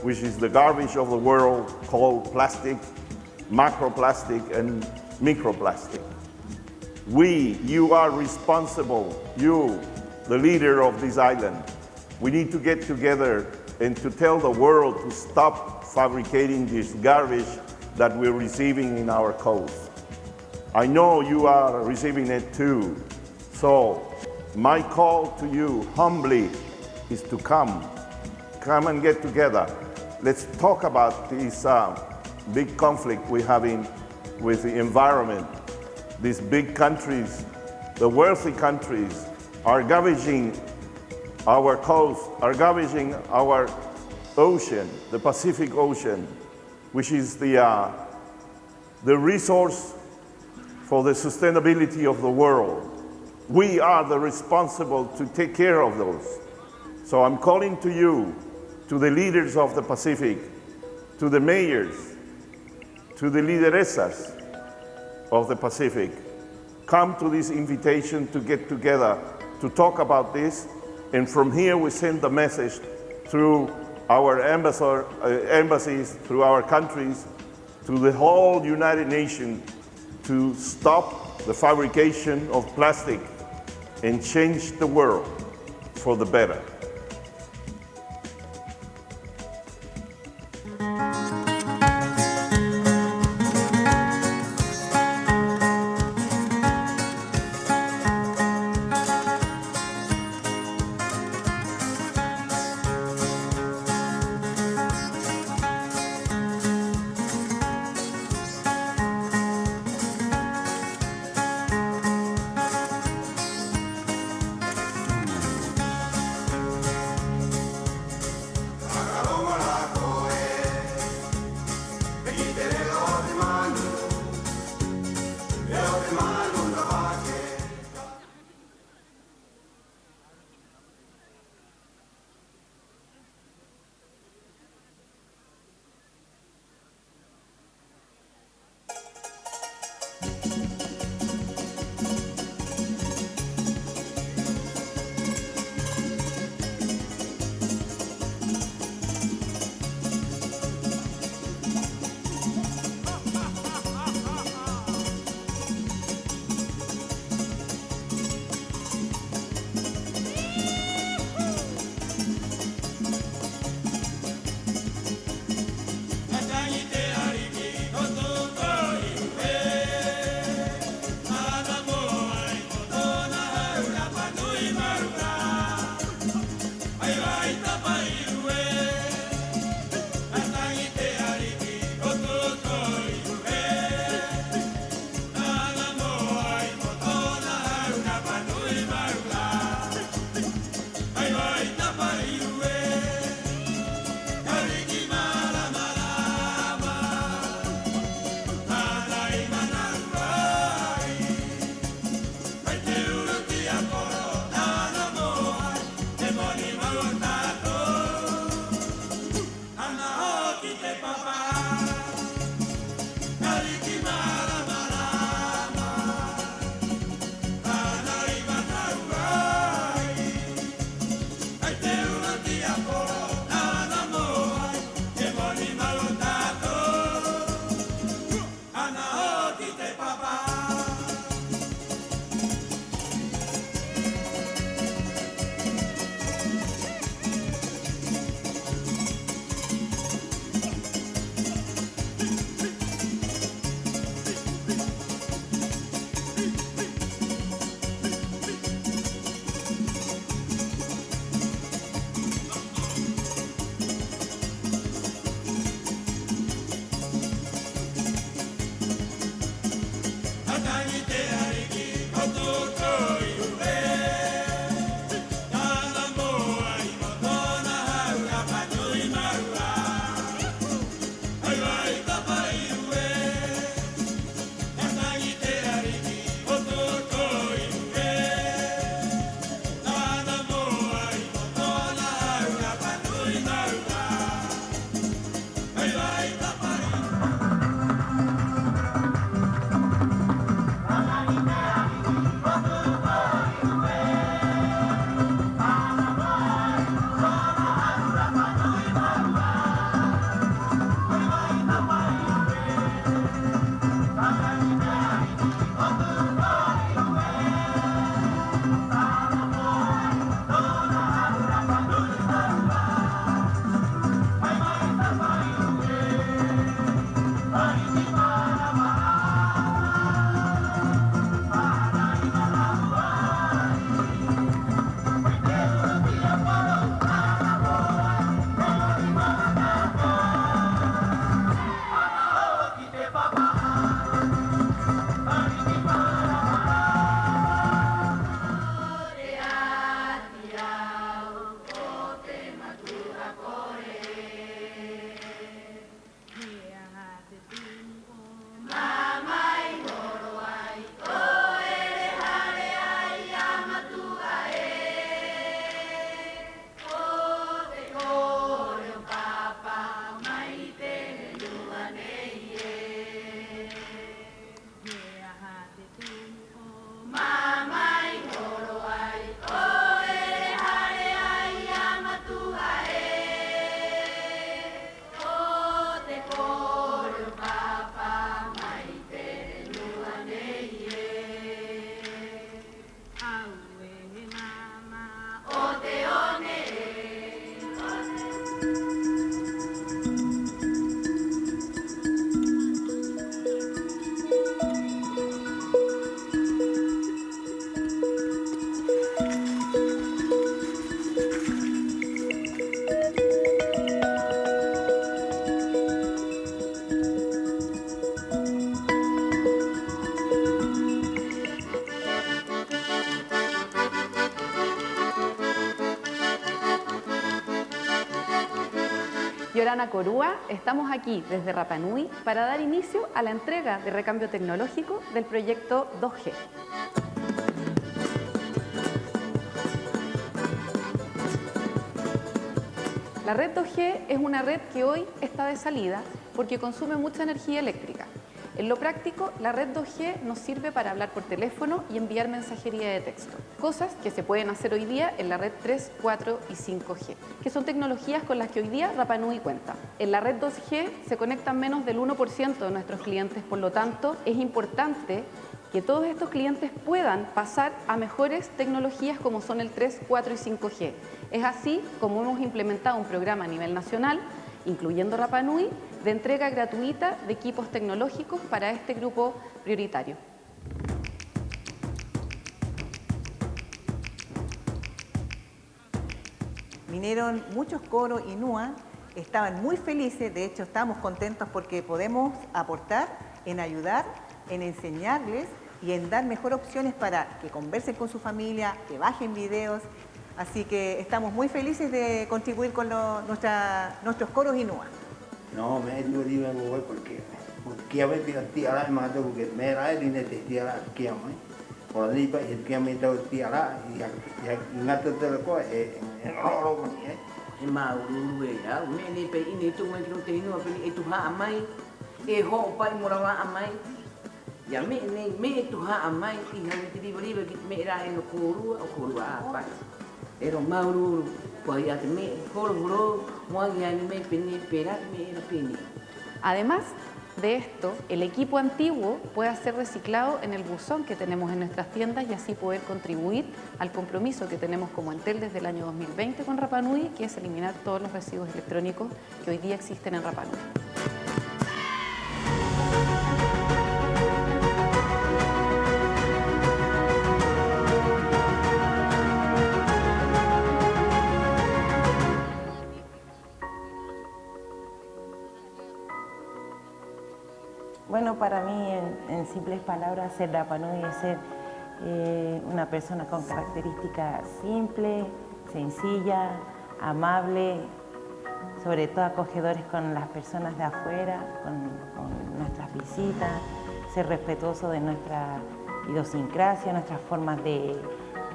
which is the garbage of the world called plastic, macroplastic and microplastic. We, you are responsible, you, the leader of this island. We need to get together and to tell the world to stop fabricating this garbage that we're receiving in our coast. I know you are receiving it too. So, my call to you humbly is to come. Come and get together. Let's talk about this, uh, big conflict we have in, with the environment. These big countries, the wealthy countries, are garbaging our coast, are garbaging our ocean, the Pacific Ocean, which is the, uh, the resource for the sustainability of the world. We are the responsible to take care of those. So I'm calling to you, to the leaders of the Pacific, to the mayors, to the lideresas of the Pacific, come to this invitation to get together to talk about this. And from here we send the message through our ambassador, uh, embassies, through our countries, to the whole United Nations to stop the fabrication of plastic and change the world for the better. Verana Korua, estamos aquí desde Rapa Nui para dar inicio a la entrega de recambio tecnológico del proyecto dos G. La red dos G es una red que hoy está de salida porque consume mucha energía eléctrica. En lo práctico, la red dos G nos sirve para hablar por teléfono y enviar mensajería de texto, cosas que se pueden hacer hoy día en la red tres, cuatro y cinco G, que son tecnologías con las que hoy día Rapa Nui cuenta. En la red dos G se conectan menos del uno por ciento de nuestros clientes, por lo tanto, es importante que todos estos clientes puedan pasar a mejores tecnologías como son el tres, cuatro y cinco G. Es así como hemos implementado un programa a nivel nacional, incluyendo Rapa Nui, de entrega gratuita de equipos tecnológicos para este grupo prioritario. Vinieron muchos coros y nua, estaban muy felices, de hecho estamos contentos porque podemos aportar en ayudar, en enseñarles y en dar mejor opciones para que conversen con su familia, que bajen videos, así que estamos muy felices de contribuir con lo-, nuestra, nuestros coros y nua. Nō, me'e riva-riva e au, porque, porque a veces te ti'a rā e mātou, porque me'e rā e rine te ti'a rā, ti'a mai. Ko rā nei pa'i he ti'a mai tau ti'a rā, i ha-, i ha-, i ŋata te rā koa, e, e, e roro mai, e. He māuru-uru e au, me'e nei pa'i 'ina e tu'u mai ki roto te henua, pē nei e tuha'a mai, e ho'o pa'i mo rava'a mai. Ia me'e nei, me'e tuha'a mai, i hau i te riva-riva ki te me'e ra'e nō kōrua, 'o kōrua 'ā pa'i. Pero māuru-uru, ko ai 'ā te me'e horo-horo, mo aŋi-aŋi mai pē nei, pē rā te me'e era pē nei. Además de esto, el equipo antiguo puede ser reciclado en el buzón que tenemos en nuestras tiendas y así poder contribuir al compromiso que tenemos como Entel desde el año dos mil veinte con Rapa Nui, que es eliminar todos los residuos electrónicos que hoy día existen en Rapa Nui. Bueno, para mí, en, en simples palabras, ser rapanui es ser, eh, una persona con características simples, sencilla, amable, sobre todo acogedores con las personas de afuera, con, con nuestras visitas, ser respetuoso de nuestra idiosincrasia, nuestras formas de,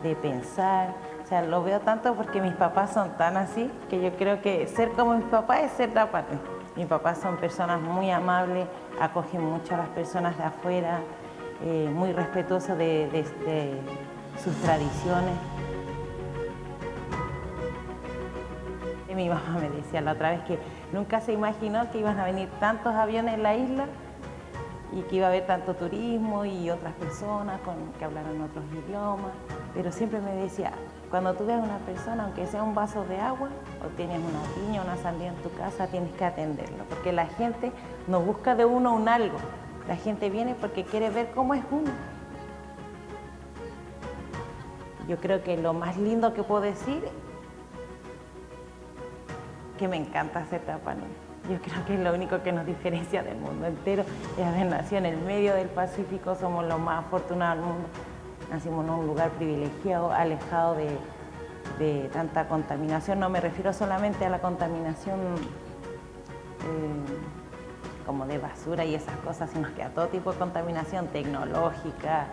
de pensar. O sea, lo veo tanto porque mis papás son tan así, que yo creo que ser como mis papás es ser rapanui. Mis papás son personas muy amables, acogen mucho a las personas de afuera, eh, muy respetuosos de, de, de sus tradiciones. Y mi mamá me decía la otra vez que nunca se imaginó que iban a venir tantos aviones en la isla y que iba a haber tanto turismo y otras personas con, que hablaran otros idiomas, pero siempre me decía, cuando tú veas una persona, aunque sea un vaso de agua, o tienes una piña, una sandía en tu casa, tienes que atenderlo, porque la gente no busca de uno un algo, la gente viene porque quiere ver cómo es uno. Yo creo que lo más lindo que puedo decir que me encanta ser rapanui. Yo creo que es lo único que nos diferencia del mundo entero, es haber nacido en el medio del Pacífico, somos los más afortunados del mundo. Nacimos en un lugar privilegiado, alejado de, de tanta contaminación. No me refiero solamente a la contaminación, eh, como de basura y esas cosas, sino que a todo tipo de contaminación tecnológica,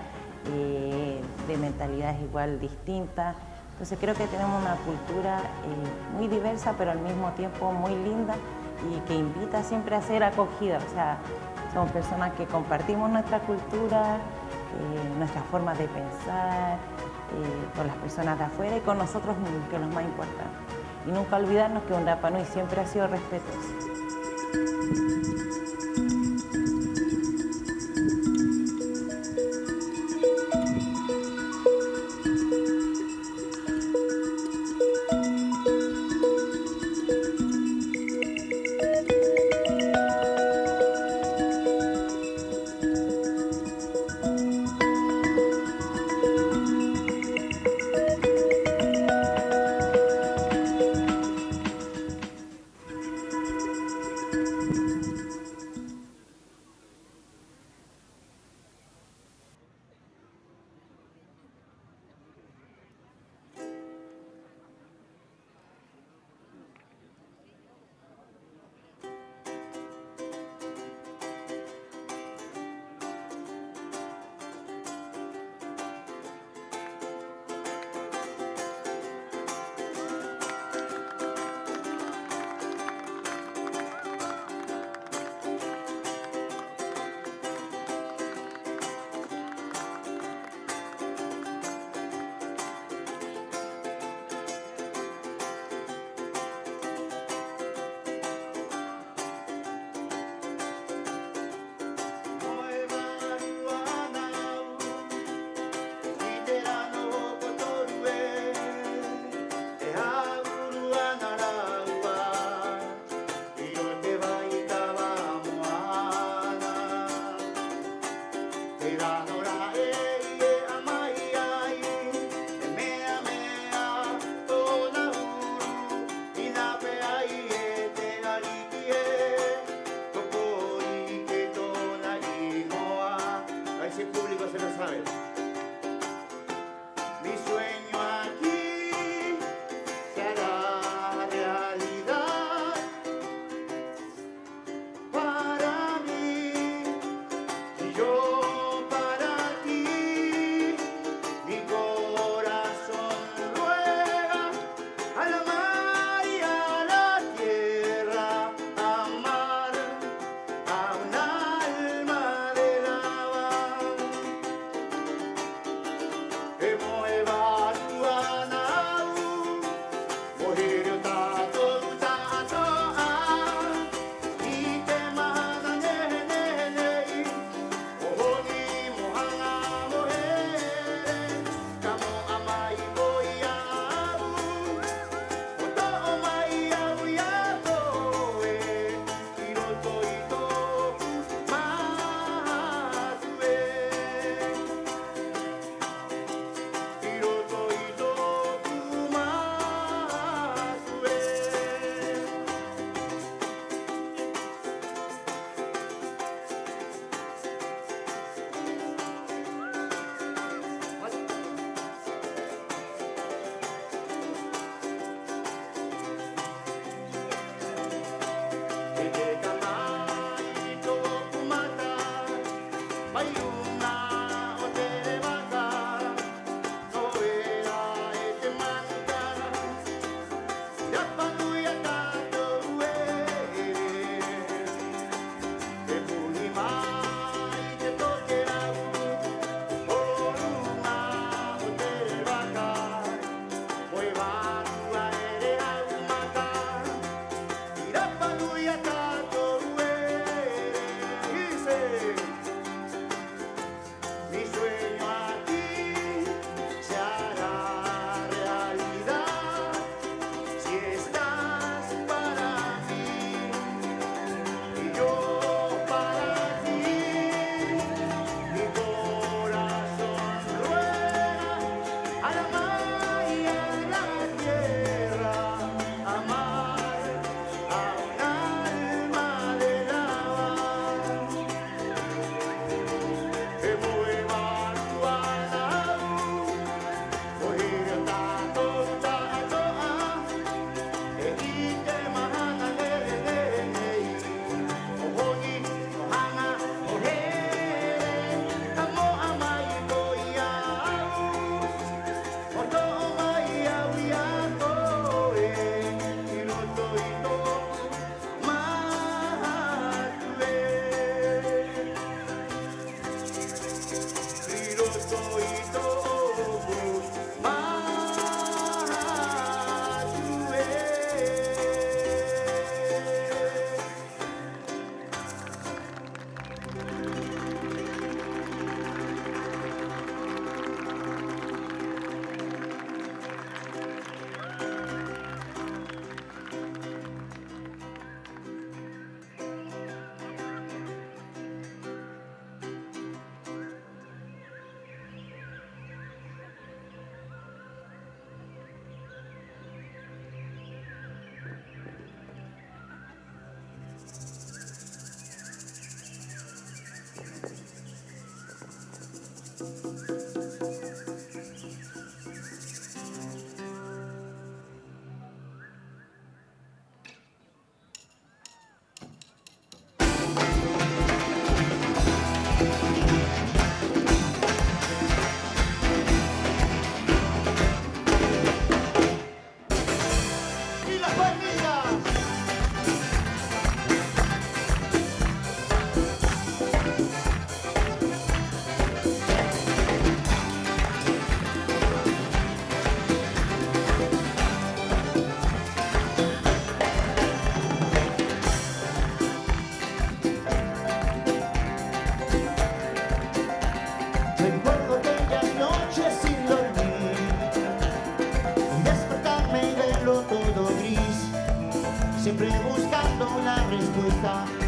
eh, de mentalidades igual distintas. Entonces creo que tenemos una cultura, eh, muy diversa, pero al mismo tiempo muy linda y que invita siempre a ser acogida. O sea, somos personas que compartimos nuestra cultura, eh, nuestra forma de pensar, eh, con las personas de afuera y con nosotros mismos, que es lo más importante. Y nunca olvidarnos que un rapanui siempre ha sido respetuoso.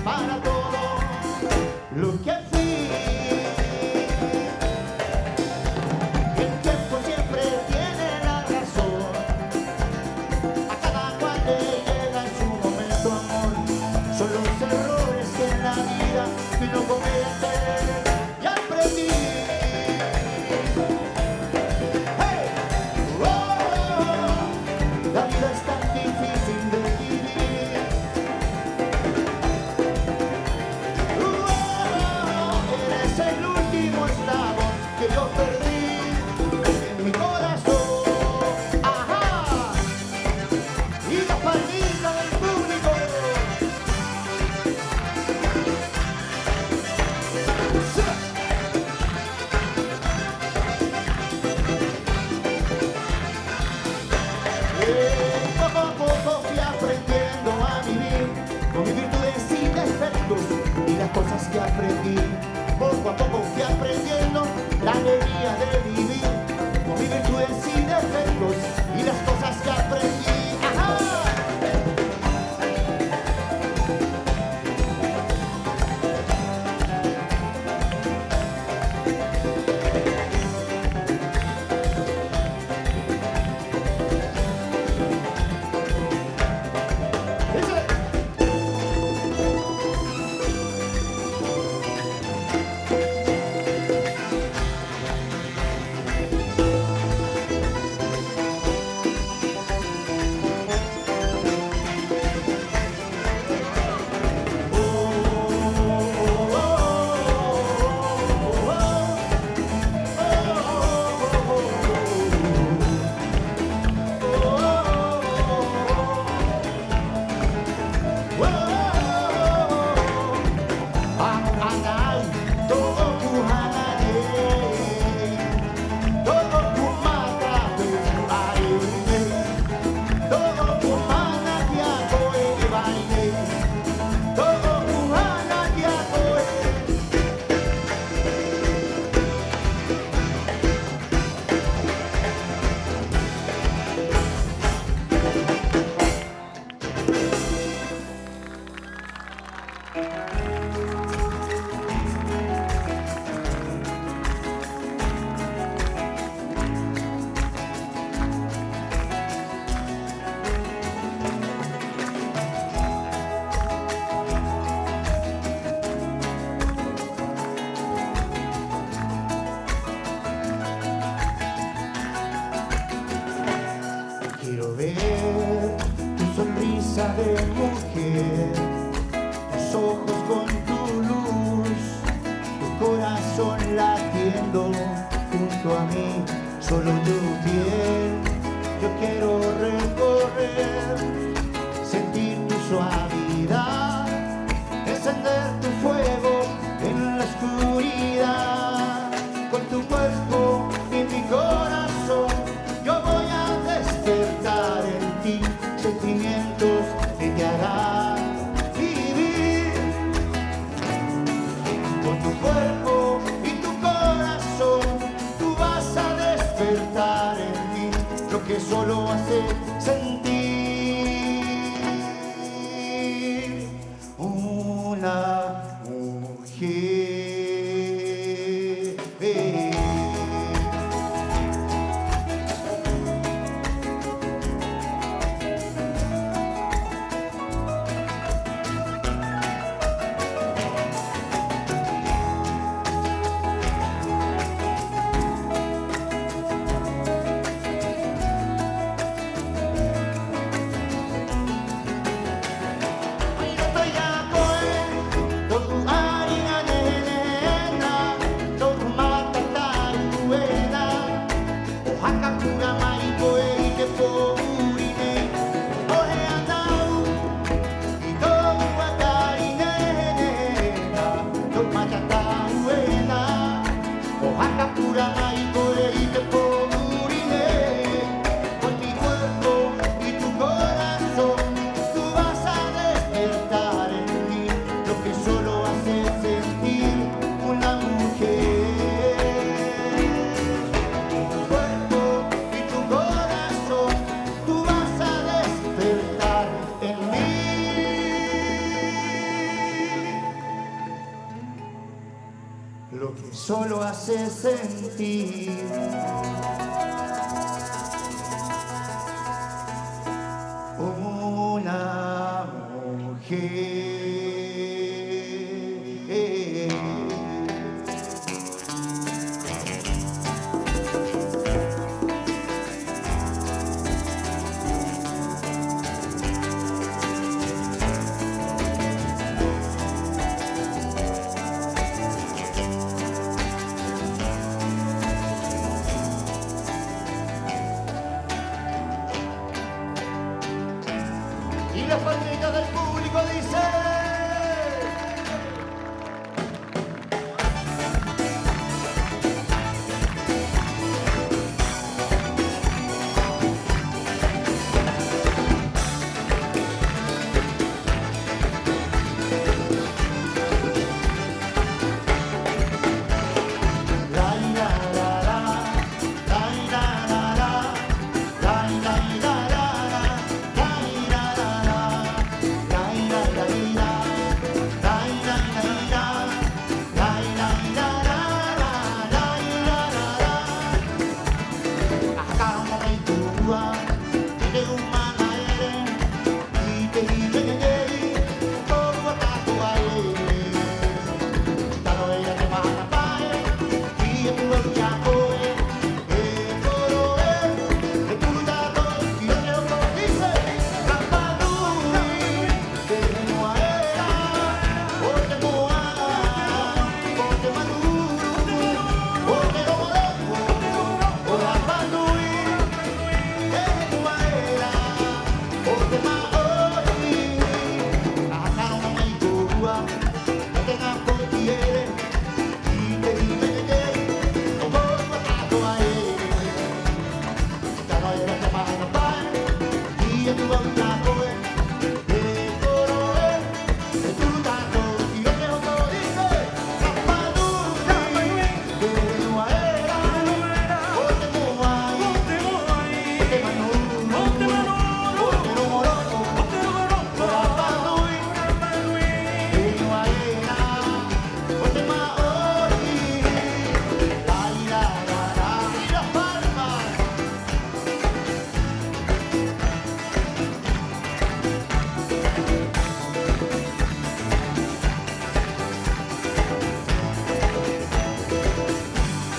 Para todo lo que fui. El tiempo siempre tiene la razón. A cada cual le llega en su momento, amor. Son los errores que en la vida uno comete. Ya aprendí. Hey. Oh, la vida es tan difícil de vivir. Oh, eres el último eslabón que yo perdí en mi corazón. Ajá. Y la palmita del público. Eh, poco a poco fui aprendiendo a vivir con mis virtudes y defectos y las cosas que aprendí. Poco a poco fui aprendiendo la alegría de vivir con mis virtudes y defectos y las cosas que aprendí. ¡Ajá! Quiero ver tu sonrisa de mujer, tus ojos con tu luz, tu corazón latiendo junto a mí. Solo tu piel yo quiero recorrer, sentir tu suavidad, encender tu fuego en la oscuridad. Con tu cuerpo y mi corazón yo voy a despertar en ti sentimientos que te harán vivir. Con tu cuerpo y tu corazón tú vas a despertar en mí lo que solo hace sentir una mujer. Solo hace sentir una mujer. Y las palmitas del público dicen.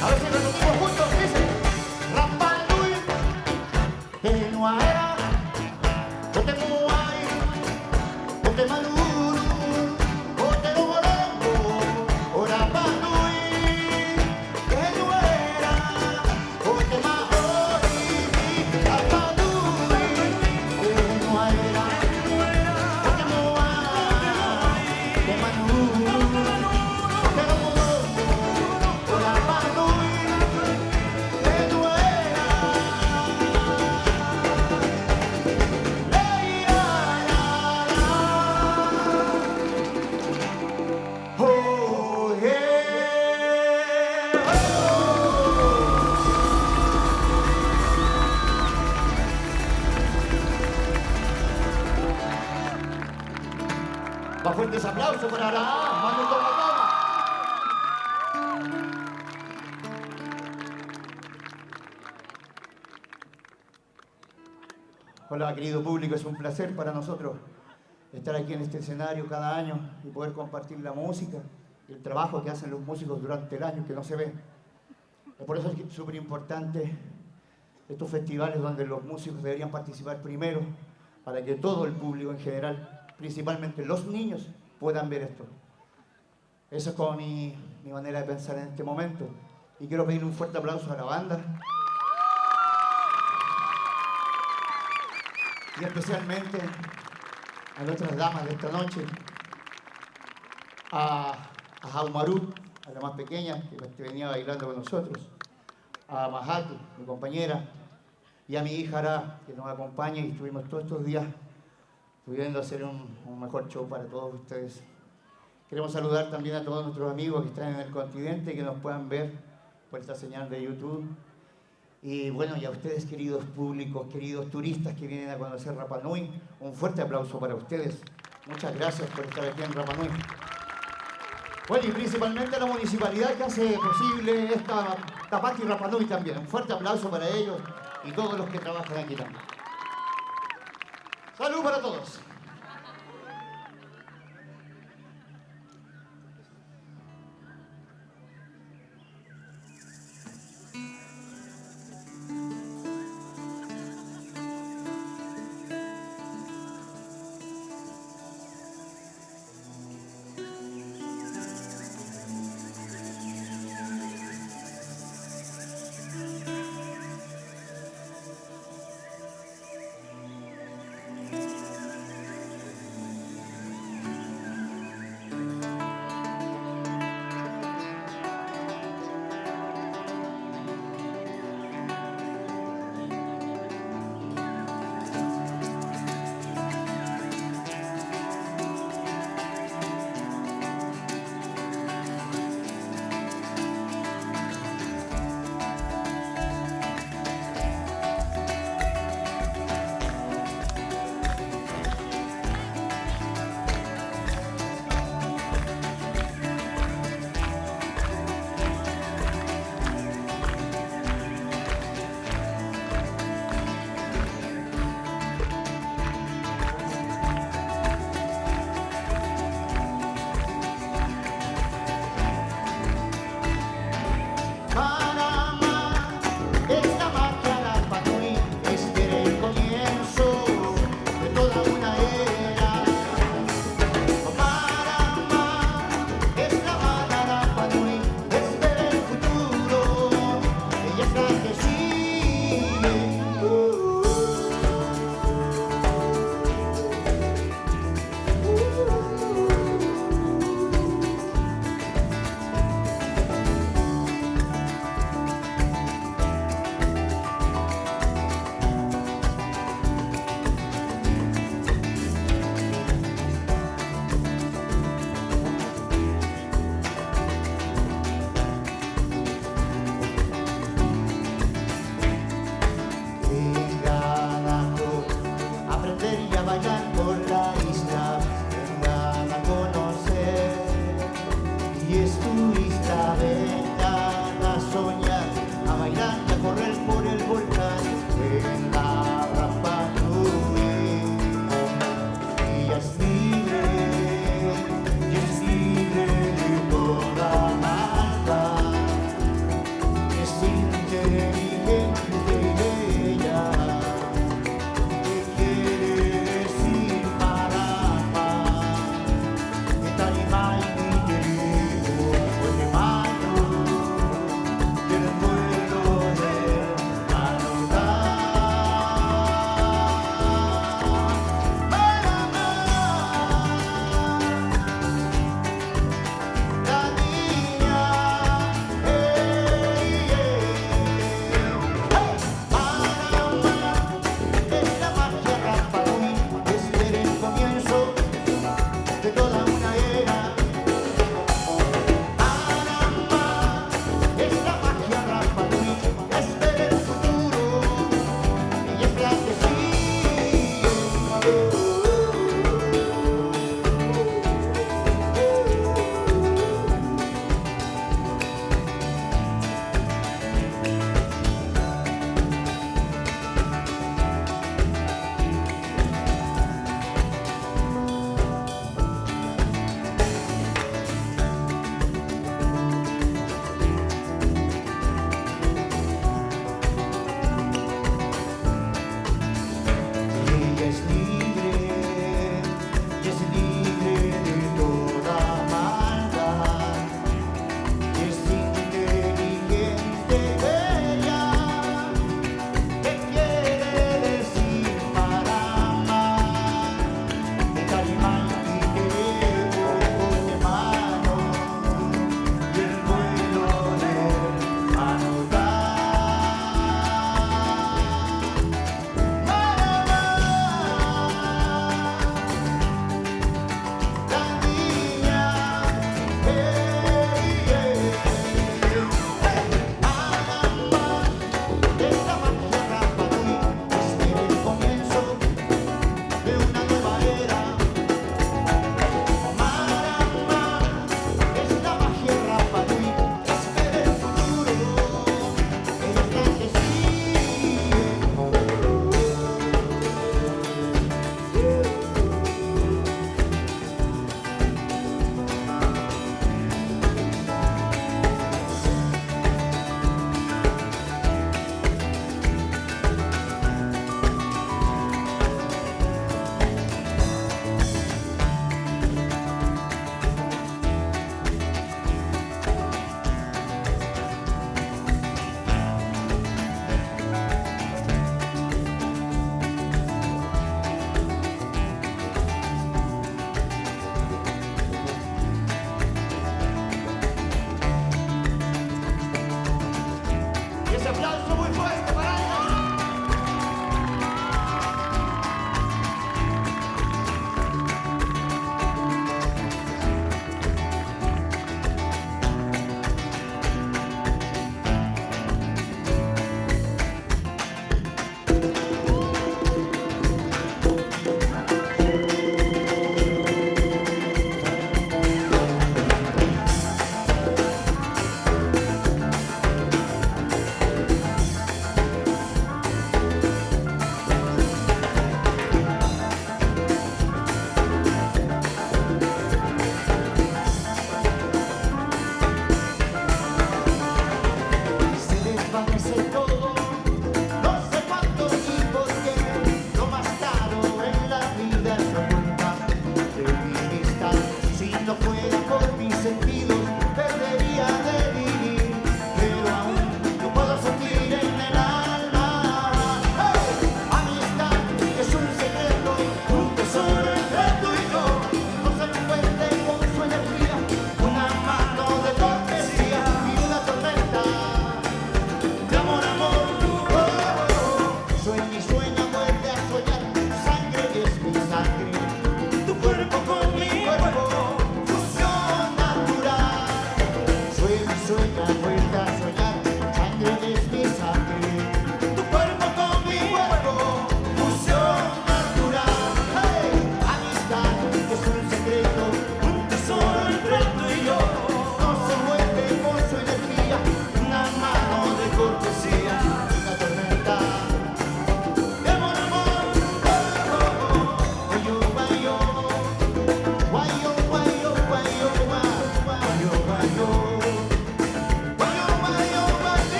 A ver si repetimos juntos, dice: Rapa Nui, te nu'u era, o te mōai, o te manu-uru, o te rongo-rongo, o Rapa Nui. Más fuerte ese aplauso para la Manu Toma Toma. Hola, querido público, es un placer para nosotros estar aquí en este escenario cada año y poder compartir la música y el trabajo que hacen los músicos durante el año que no se ve. Es por eso es que es súper importante estos festivales donde los músicos deberían participar primero, para que todo el público en general, principalmente los niños, puedan ver esto. Esa es como mi, mi manera de pensar en este momento. Y quiero pedir un fuerte aplauso a la banda. Y especialmente a nuestras damas de esta noche, a, a Haumaru, a la más pequeña, que, que venía bailando con nosotros, a Mahaki, mi compañera, y a mi hija Ra, que nos acompaña y estuvimos todos estos días pudiendo hacer un, un mejor show para todos ustedes. Queremos saludar también a todos nuestros amigos que están en el continente y que nos puedan ver por esta señal de YouTube. Y bueno, y a ustedes, queridos públicos, queridos turistas que vienen a conocer Rapa Nui, un fuerte aplauso para ustedes. Muchas gracias por estar aquí en Rapa Nui. Bueno, y principalmente a la municipalidad que hace posible esta Tapati Rapa Nui también. Un fuerte aplauso para ellos y todos los que trabajan aquí también. Salud para todos.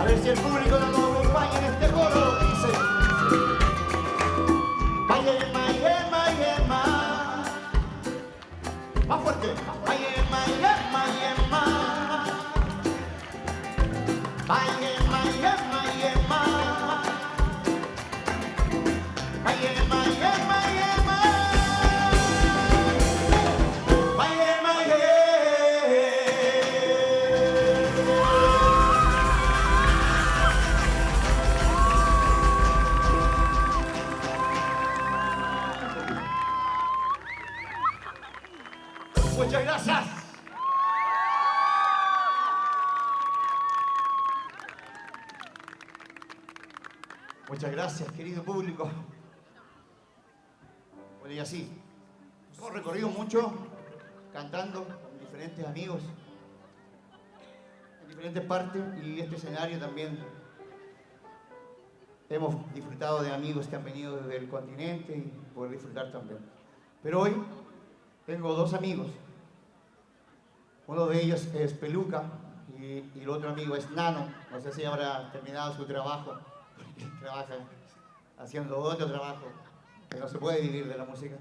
A ver si el público nos acompaña en este coro, dice. Más fuerte. Muchas gracias. Muchas gracias, querido público. Bueno, y así, hemos recorrido mucho cantando con diferentes amigos en diferentes partes, y este escenario también hemos disfrutado de amigos que han venido desde el continente y poder disfrutar también. Pero hoy tengo dos amigos. Uno de ellos es Peluca y, y el otro amigo es Nano. No sé si habrá terminado su trabajo, porque él trabaja haciendo otro trabajo que no se puede vivir de la música.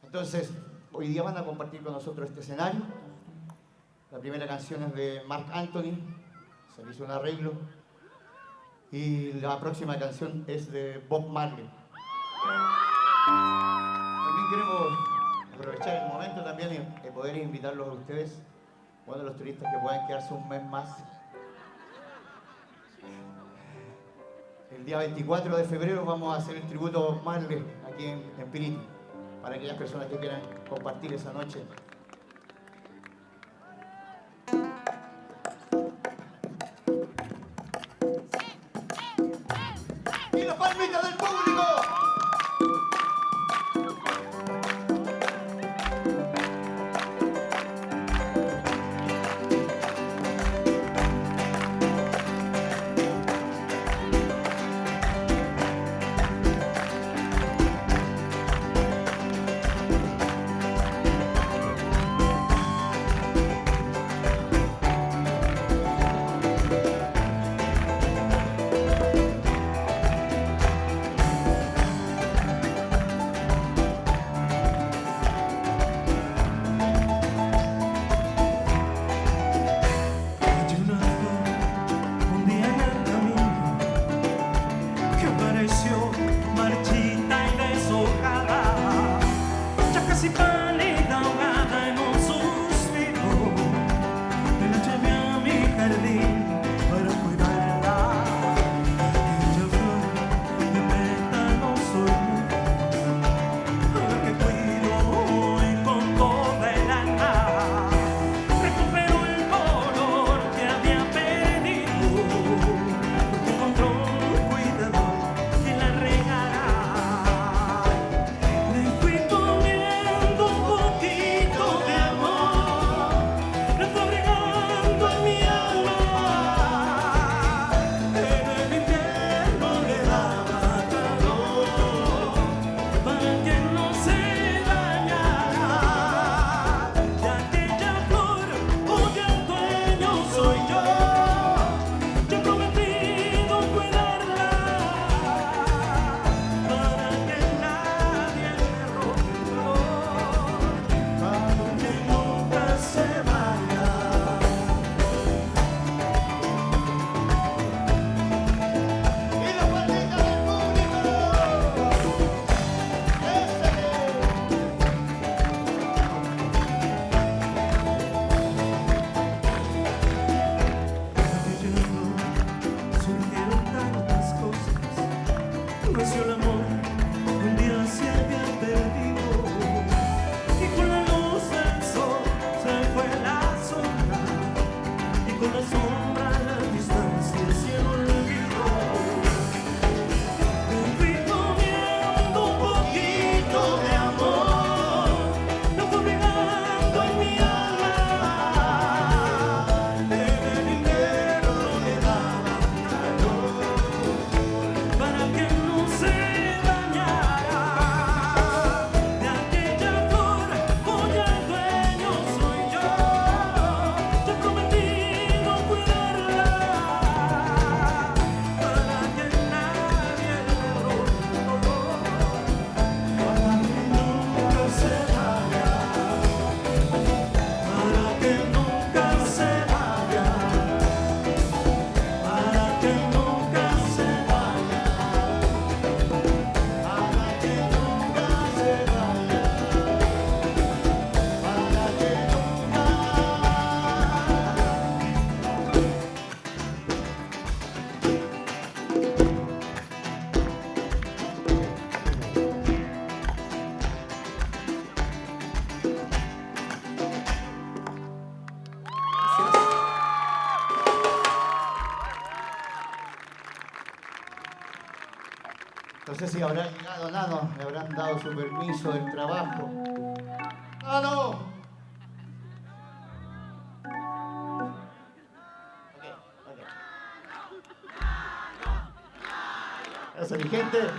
Entonces, hoy día van a compartir con nosotros este escenario. La primera canción es de Marc Anthony, se le hizo un arreglo. Y la próxima canción es de Bob Marley. También queremos aprovechar el momento también y, y poder invitarlos a ustedes, bueno, los turistas que puedan quedarse un mes más. El día veinticuatro de febrero vamos a hacer el tributo a Bob Marley aquí en, en Piriti, para aquellas personas que quieran compartir esa noche. Y la palmita del público. No sé si habrá llegado Nano, le habrán dado su permiso del trabajo. ¡Nano! Ok, ok. Gracias, mi gente.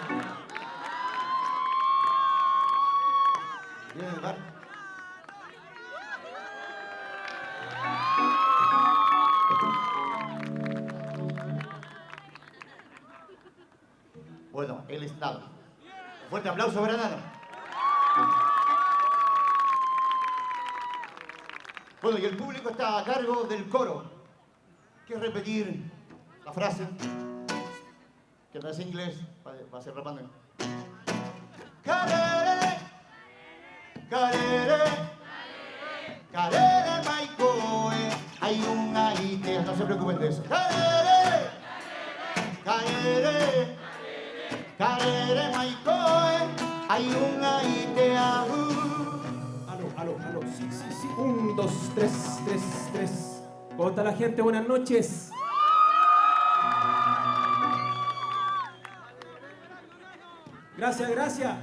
Bien, hermano. Bueno, él es Nano. Un fuerte aplauso para Nano. Bueno, y el público está a cargo del coro. ¿Quieres repetir la frase? Que no es inglés, va, va a ser rapando. Ka rere, ka rere, ka rere mai koe, ai ruŋa i te... No se preocupen de eso. Ka rere, ka rere, ka rere mai koe, ai ruŋa i te ahu. Aló, aló, aló. Sí, sí, sí. Un, dos, tres, tres, tres. ¿Cómo está la gente? Buenas noches. Gracias, gracias.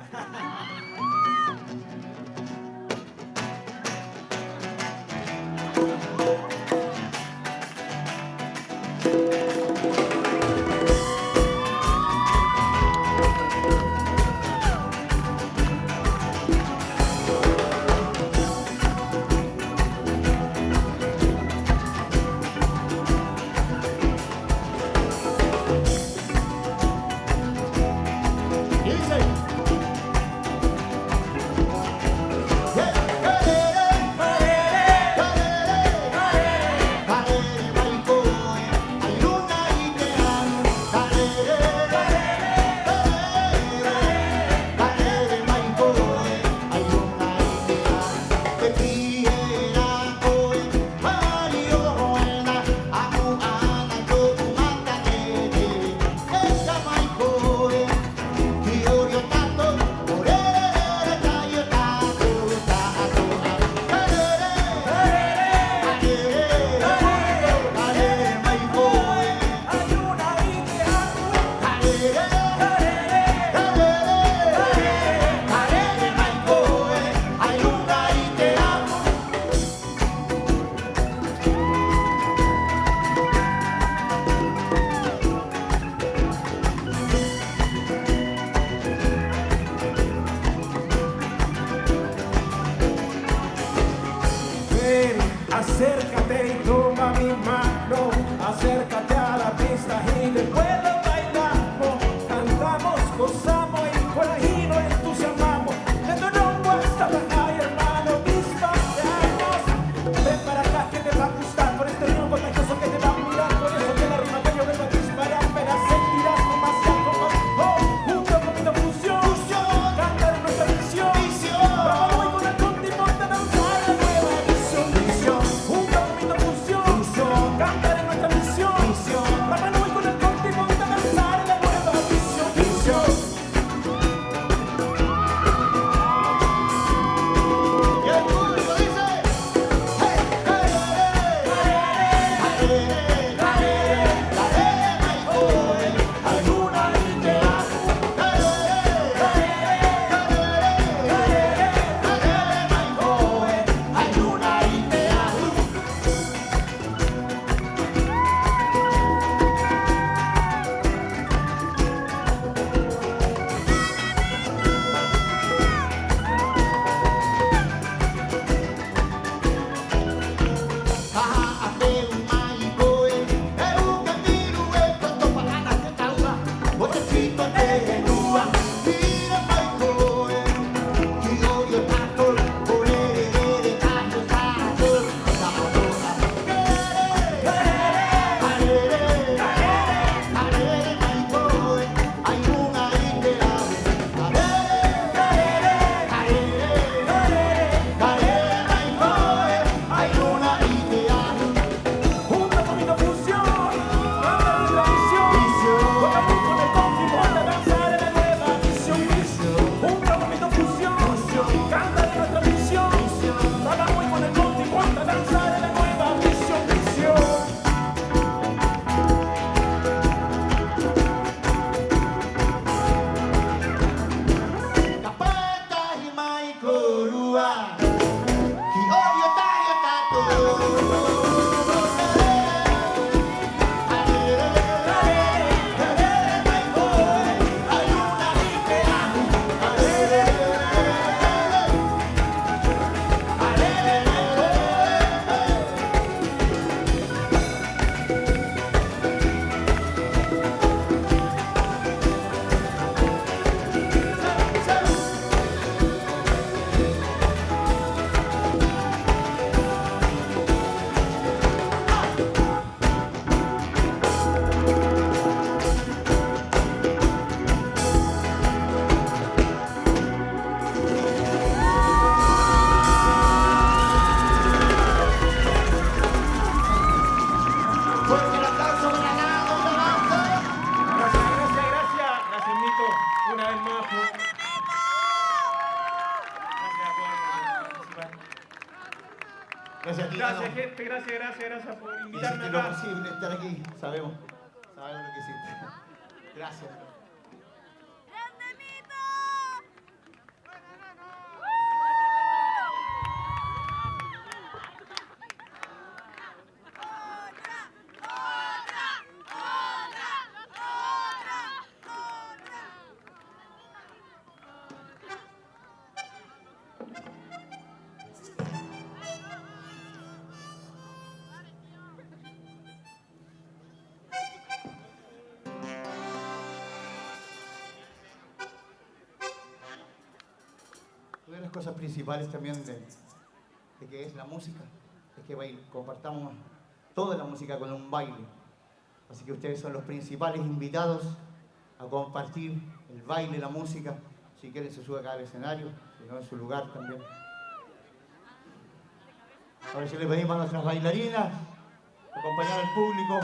Ven, acércate y toma mi mano, acércate a la pista y de nuevo bailamos, cantamos, gozamos y por ahí nos entusiasmamos. De tu rumbo hasta la calle, hermano, disparamos. Ven para acá que te va a gustar, con este ritmo contagioso que te va a mirar, con eso que la rima que yo vengo a disparar, me la sentirás con más y algo más. Oh, junto con mi fusión, cantar nuestra misión. Vamos, voy con la conta y ponte a danzar la nueva edición. Junto con mi fusión, cantar nuestra misión. Gente, gracias, gracias, gracias por invitarme acá. Hiciste lo posible estar aquí, sabemos, sabemos lo que hiciste. Gracias. Una de las cosas principales también de, de que es la música, es que bail-, compartamos toda la música con un baile. Así que ustedes son los principales invitados a compartir el baile, la música. Si quieren se sube acá al escenario, si no en su lugar también. Ahora sí le pedimos a nuestras bailarinas acompañar al público.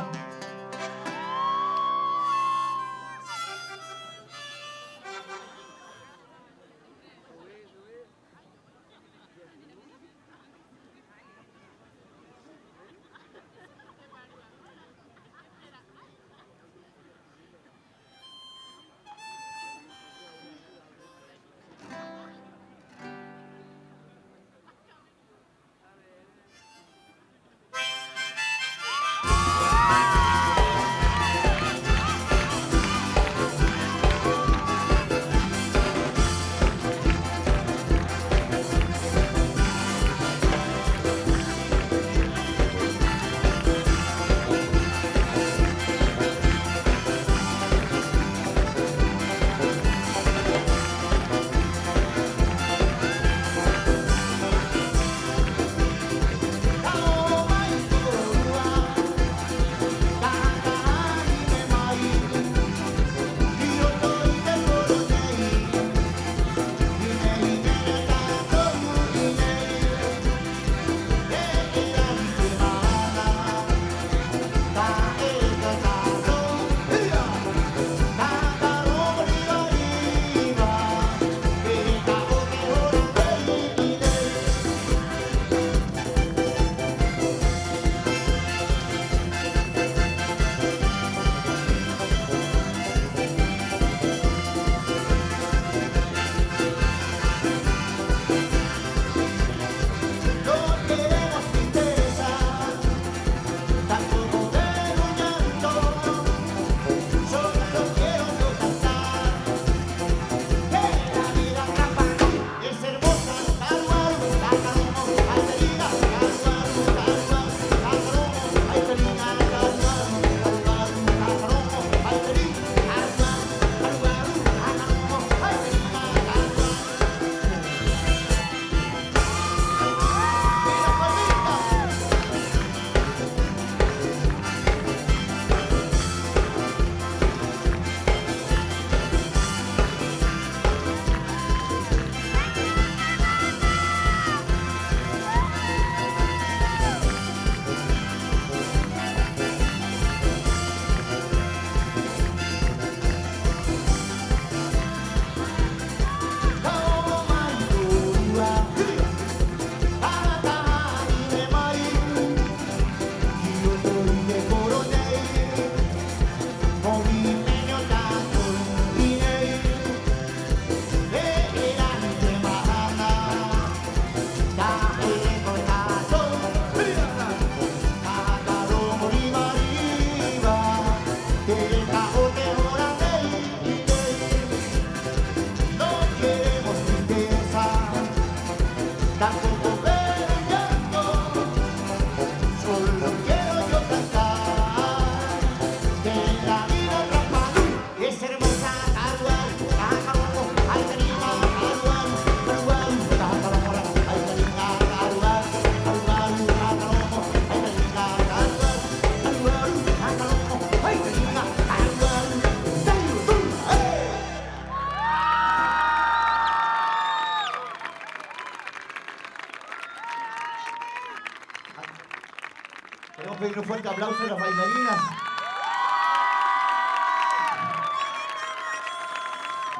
Queremos pedir un fuerte aplauso a las bailarinas.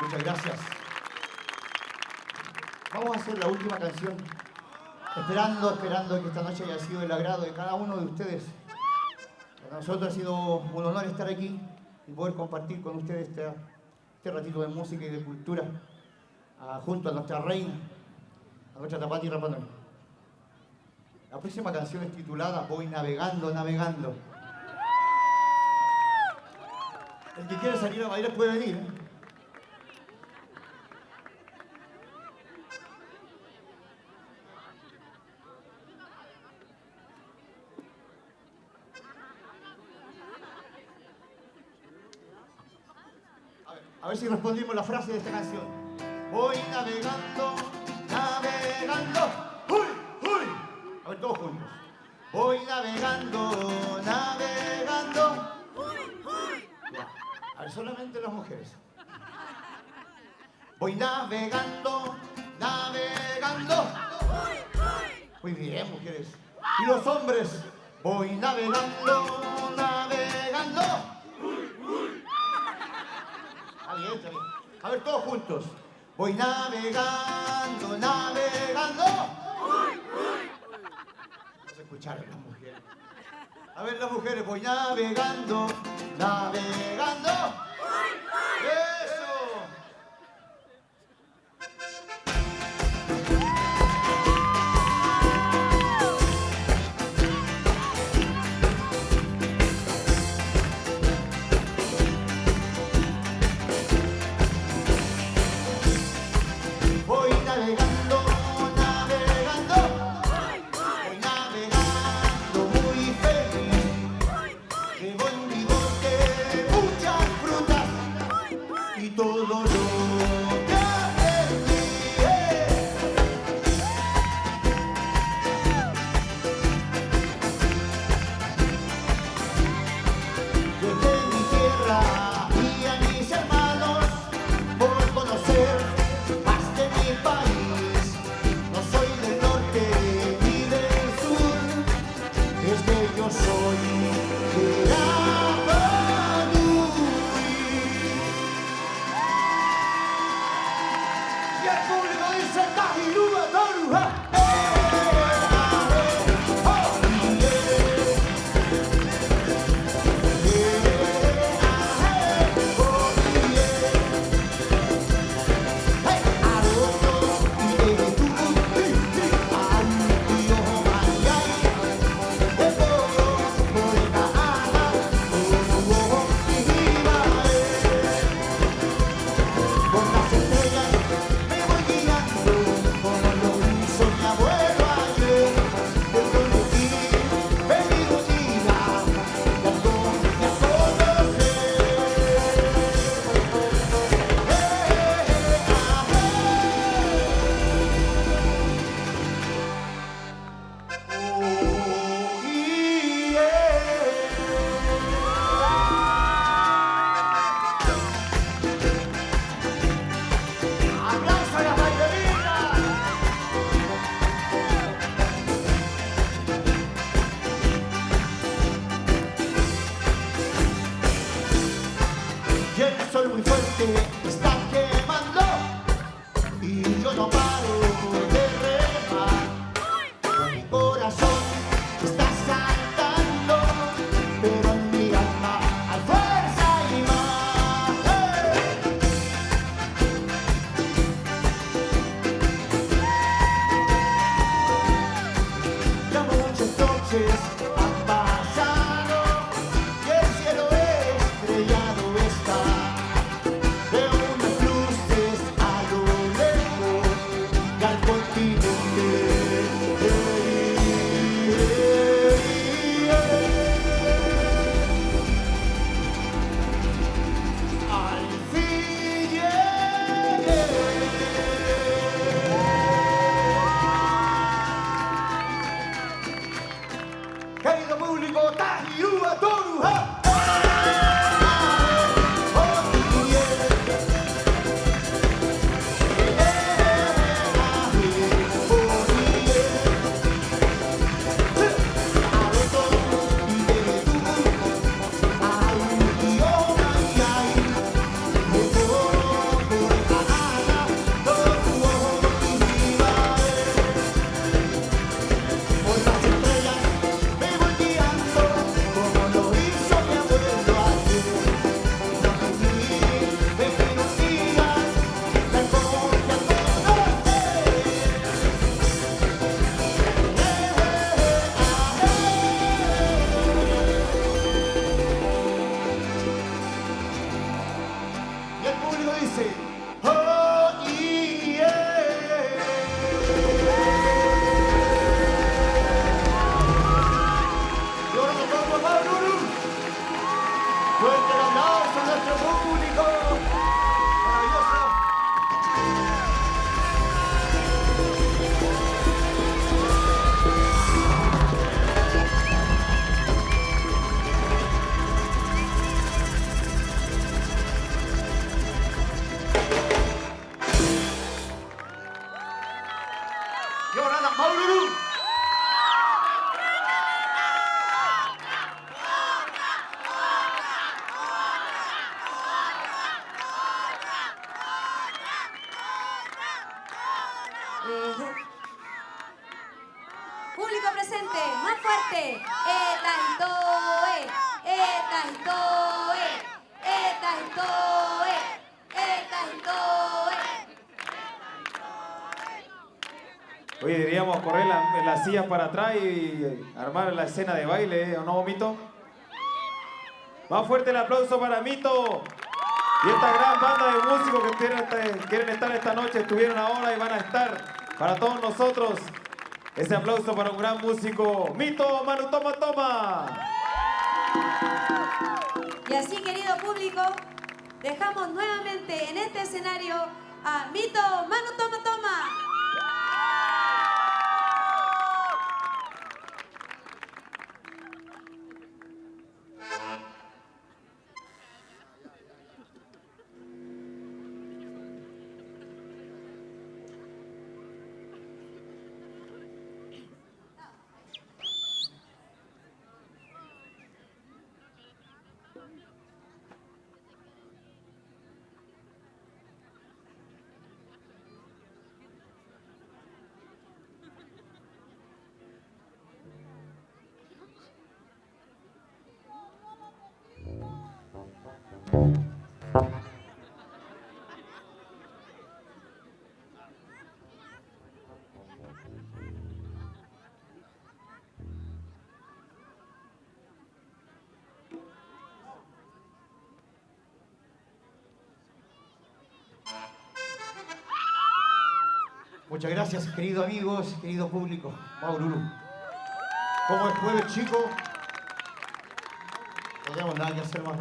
Muchas gracias. Vamos a hacer la última canción. Esperando, esperando que esta noche haya sido del agrado de cada uno de ustedes. Para nosotros ha sido un honor estar aquí y poder compartir con ustedes esta, este ratito de música y de cultura, ah, junto a nuestra reina, a nuestra Tapati Rapa Nui. La próxima canción es titulada Voy navegando, navegando. El que quiera salir a bailar puede venir, ¿eh? A ver, a ver si respondimos la frase de esta canción. Voy navegando, navegando, hui, hui. A ver, todos juntos. Voy navegando, navegando. Ya. A ver, solamente las mujeres. Voy navegando, navegando. Muy bien, mujeres. Y los hombres, voy navegando, navegando. Está bien, está bien. A ver, todos juntos. Voy navegando, navegando. No se escucharon las mujeres. A ver, las mujeres, voy navegando, navegando. ¡Eso! Voy navegando, navegando, voy navegando muy feliz. Llevo en mi bote muchas frutas y todo lo que aprendí. Desde mi tierra y a mis hermanos por conocer más de mi país. No soy del norte ni del sur, es que yo soy de Rapa Nui. Y el público dice: "Tahi rua toru, ha!" ¡Aplauso a las bailarinas! Y el sol muy fuerte está quemando y yo no paro de remar. Mi corazón está saltando, pero en mi alma hay fuerza y más. ¡Hey! Ya muchas noches han pasado y el cielo estrellado está. Veo ¡Público! ¡Maravilloso! ¡Qué orada, Māuru-uru! Eh, público presente, más fuerte. E tahi toe, e tahi toe, e tahi toe. Oye, deberíamos correr la, las sillas para atrás y armar la escena de baile, ¿eh? ¿O no, Mito? Más fuerte el aplauso para Mito y esta gran banda de músicos que quieren, quieren estar esta noche, estuvieron ahora y van a estar para todos nosotros. Ese aplauso para un gran músico, Mito Manu Toma Toma. Y así, querido público, dejamos nuevamente en este escenario a Mito Manu Toma Toma. Muchas gracias, queridos amigos, querido público. Māuru-uru. Como es jueves, chico, no tenemos nada que hacer más.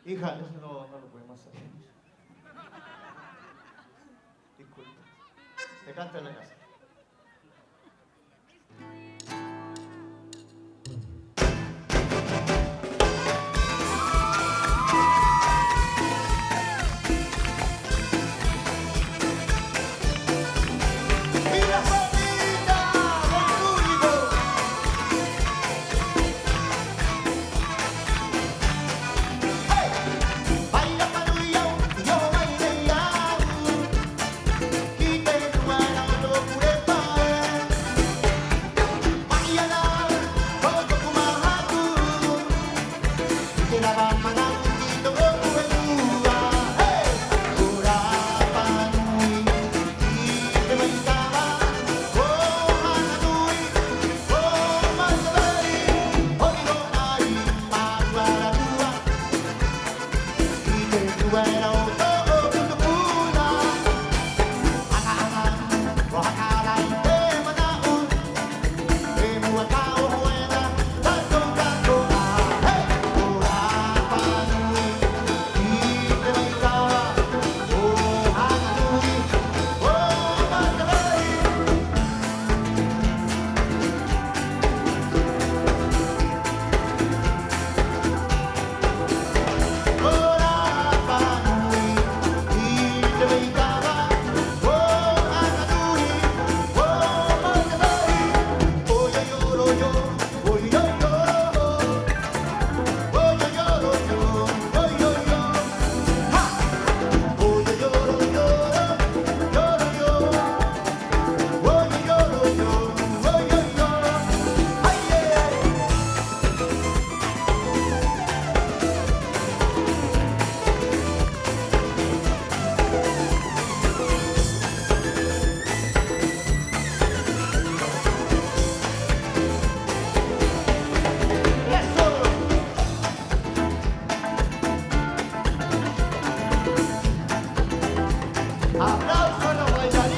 Hija, eso no, no lo podemos hacer. Disculpa. Te canto en la casa. ¡Aplauso a los bailarines!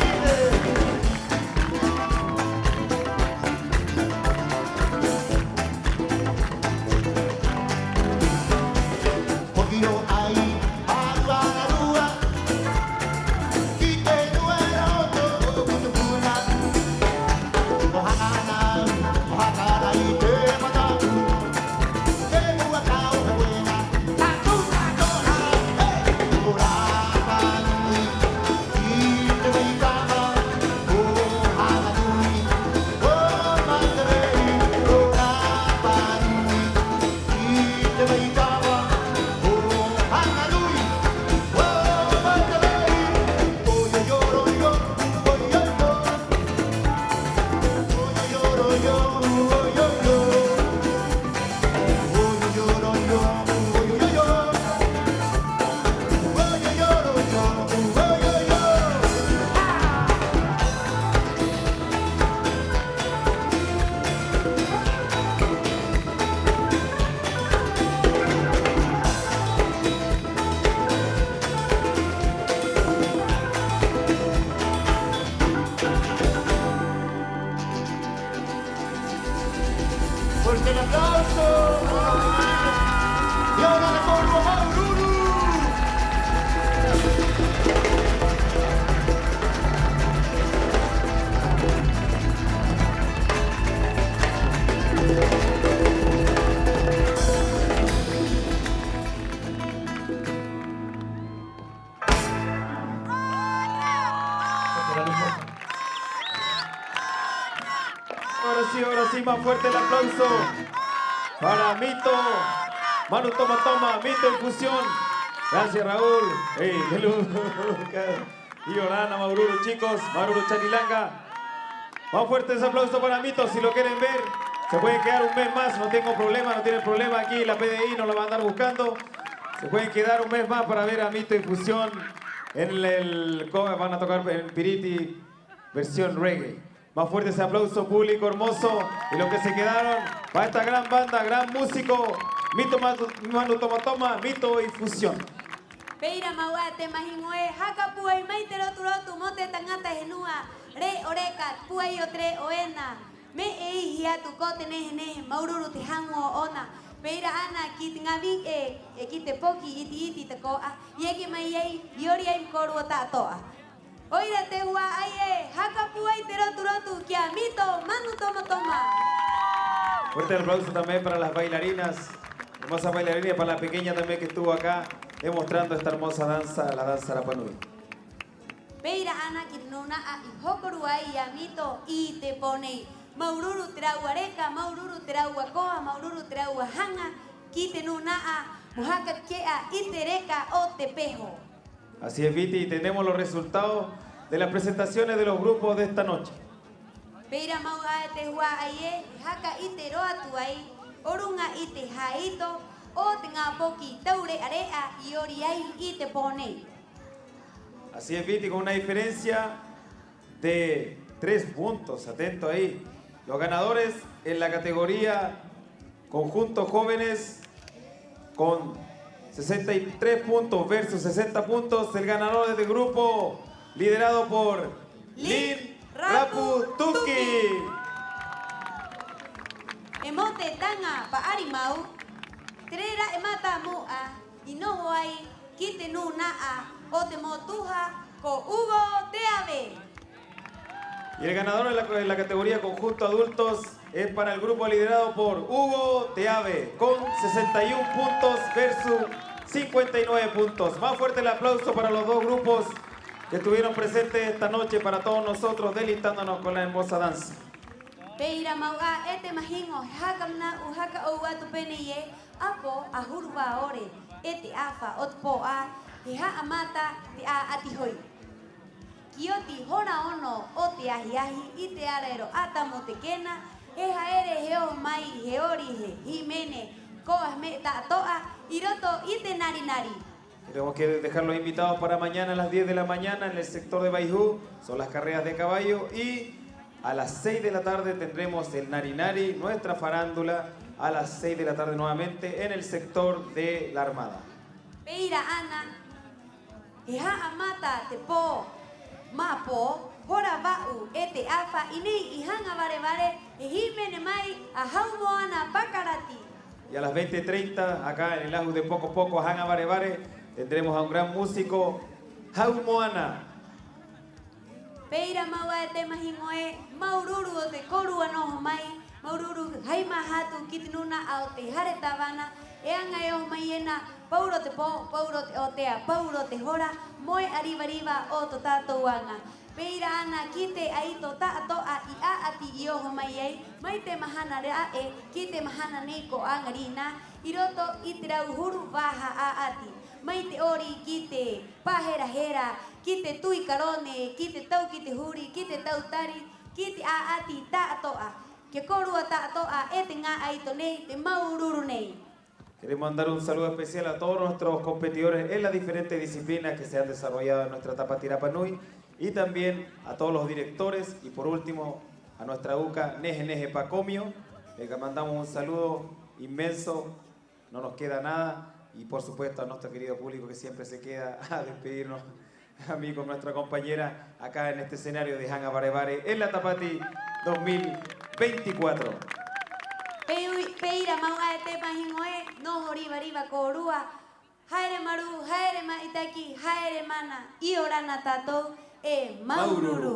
El aplauso. Y ahora la corvo Maururu. Ahora sí, ahora sí, más fuerte el aplauso para Mito, Manu Toma Toma, Mito y Fusión. Gracias, Raúl. Ey, de luz. Y 'iorana, māuru-uru, chicos, māuru-uru, Chanilanga. Más fuerte ese aplauso para Mito, si lo quieren ver. Se pueden quedar un mes más, no tengo problema, no tienen problema. Aquí la P D I nos la va a andar buscando. Se pueden quedar un mes más para ver a Mito y Fusión en el, co-, van a tocar en Piriti, versión reggae. Más fuerte ese aplauso, público hermoso. Y los que se quedaron, para esta gran banda, gran músico, Mito Matu-, Manu Toma Toma, Mito y Fusión. Pē ira mau 'ā e te mahiŋo ē, haka pūai mai te rotu-rotu mo te taŋata henua, rē o reka, pūai o te rē o ena. Me'e ihi atu ko te nehe-nehe, māuru-uru te haŋu ō'ona. Pē ira 'ana ki te ŋā vi'e, 'e ki te poki 'iti-'iti tako'a i eke mai ai, i ori ai mo kōrua ta'ato'a. 'O ira te hua'ai ē, haka pūai te rotu-rotu ki a Mito Manu Toma Toma. Fuerte el aplauso también para las bailarinas, hermosas bailarinas, y para la pequeña también que estuvo acá demostrando esta hermosa danza, la danza Rapa Nui. Pē ira 'ana ki te nūna'a i hoko rua ai i a Mito 'i te pō nei. Māuru-uru te rāua reka, māuru-uru te rāua koa, māuru-uru te rāua haŋa ki te nūna'a mo haka ke'a i te reka o te peho. Así es, Viti, y tenemos los resultados de las presentaciones de los grupos de esta noche. Pē ira mau 'ā e te hua'ai ē, he haka 'ite rō atu ai o ruŋa i te hāito o te ŋā poki taure'a-re'a i ori ai i te pō nei. Así es, Viti, con una diferencia de tres puntos, atento ahí. Los ganadores en la categoría Conjunto jóvenes con sesenta y tres puntos versus sesenta puntos. El ganador es del grupo liderado por Lin Rapu Tuki. 'E mo te taŋa pa'ari mau, te rē ra'e mata mu'a i noho ai ki te nūna'a o te motuha ko Hugo Teave. Y el ganador en la, en la categoría conjunto adultos es para el grupo liderado por Hugo Teave, con sesenta y un puntos versus cincuenta y nueve puntos. Más fuerte el aplauso para los dos grupos que estuvieron presentes esta noche, para todos nosotros, deleitándonos con la hermosa danza. Pē ira mau 'ā e te mahiŋo, he haka mana'u, haka 'ou atu pē nei ē: 'Apo, 'ahuru vā ore, e te 'afa o te pō'ā, he ha'amata te 'a'ati hoi. Ki oti hora ono o te ahi-ahi, 'i te ara era o 'Ata mo te Kena, he ha'ere, he oho mai, he ori, he hīmene, koa, he me'e ta'ato'a 'i roto i te nari-nari. Tenemos que dejar los invitados para mañana a las diez de la mañana en el sector de Vaihū, son las carreras de caballo, y a las seis de la tarde tendremos el nari-nari, nuestra farándula, a las seis de la tarde nuevamente en el sector de la Armada. Pē ira 'ana, he ha'amata te pō, mā pō, hora va'u e te 'afa, 'i nei i Haŋa Vare-vare, he hīmene mai a Hau Moana Pakarati. Y a las veinte treinta, acá en el ahu de Poko Poko, Haŋa Vare-vare, tendremos a un gran músico, Hau Moana. Pē ira mau 'ā e te mahiŋo ē, māuru-uru o te kōrua noho mai, māuru-uru hai māhatu ki te nūna'a o te Hare Tavana, e aŋa e oho mai ena, paurō te pō, paurō te 'ōtea, paurō te hora, mo e'a riva-riva o tō tātou aŋa. Pē ira 'ana ki te 'aito ta'ato'a i 'a'ati i oho mai ai, mai te mahana ra'e ki te mahana nei ko 'aŋarinā, 'i roto i te rauhuru vaha 'a'ati, mai te 'ori ki te pahera-hera, ki te tui karone, ki te tau ki te huri, ki te tau tari, ki te 'a'ati ta'ato'a, ki a kōrua ta'ato'a e te ŋā 'aito nei, te māuru-uru nei. Queremos mandar un saludo especial a todos nuestros competidores en las diferentes disciplinas que se han desarrollado en nuestra Tāpati Rapa Nui y también a todos los directores y, por último, a nuestra uka Nehe Nehe Pakomio. Le mandamos un saludo inmenso, no nos queda nada, y, por supuesto, a nuestro querido público que siempre se queda a despedirnos. Amigo, nuestra compañera acá en este escenario de Haŋa Vare-vare en la Tāpati dos mil veinticuatro. Pē ui, Pē ira mau ŋā e te mahiŋo ē, noho riva-riva kōrua. Haere marū, haere mataki, haere mana, 'iorana tātou, e māuru-uru. Māuru-uru.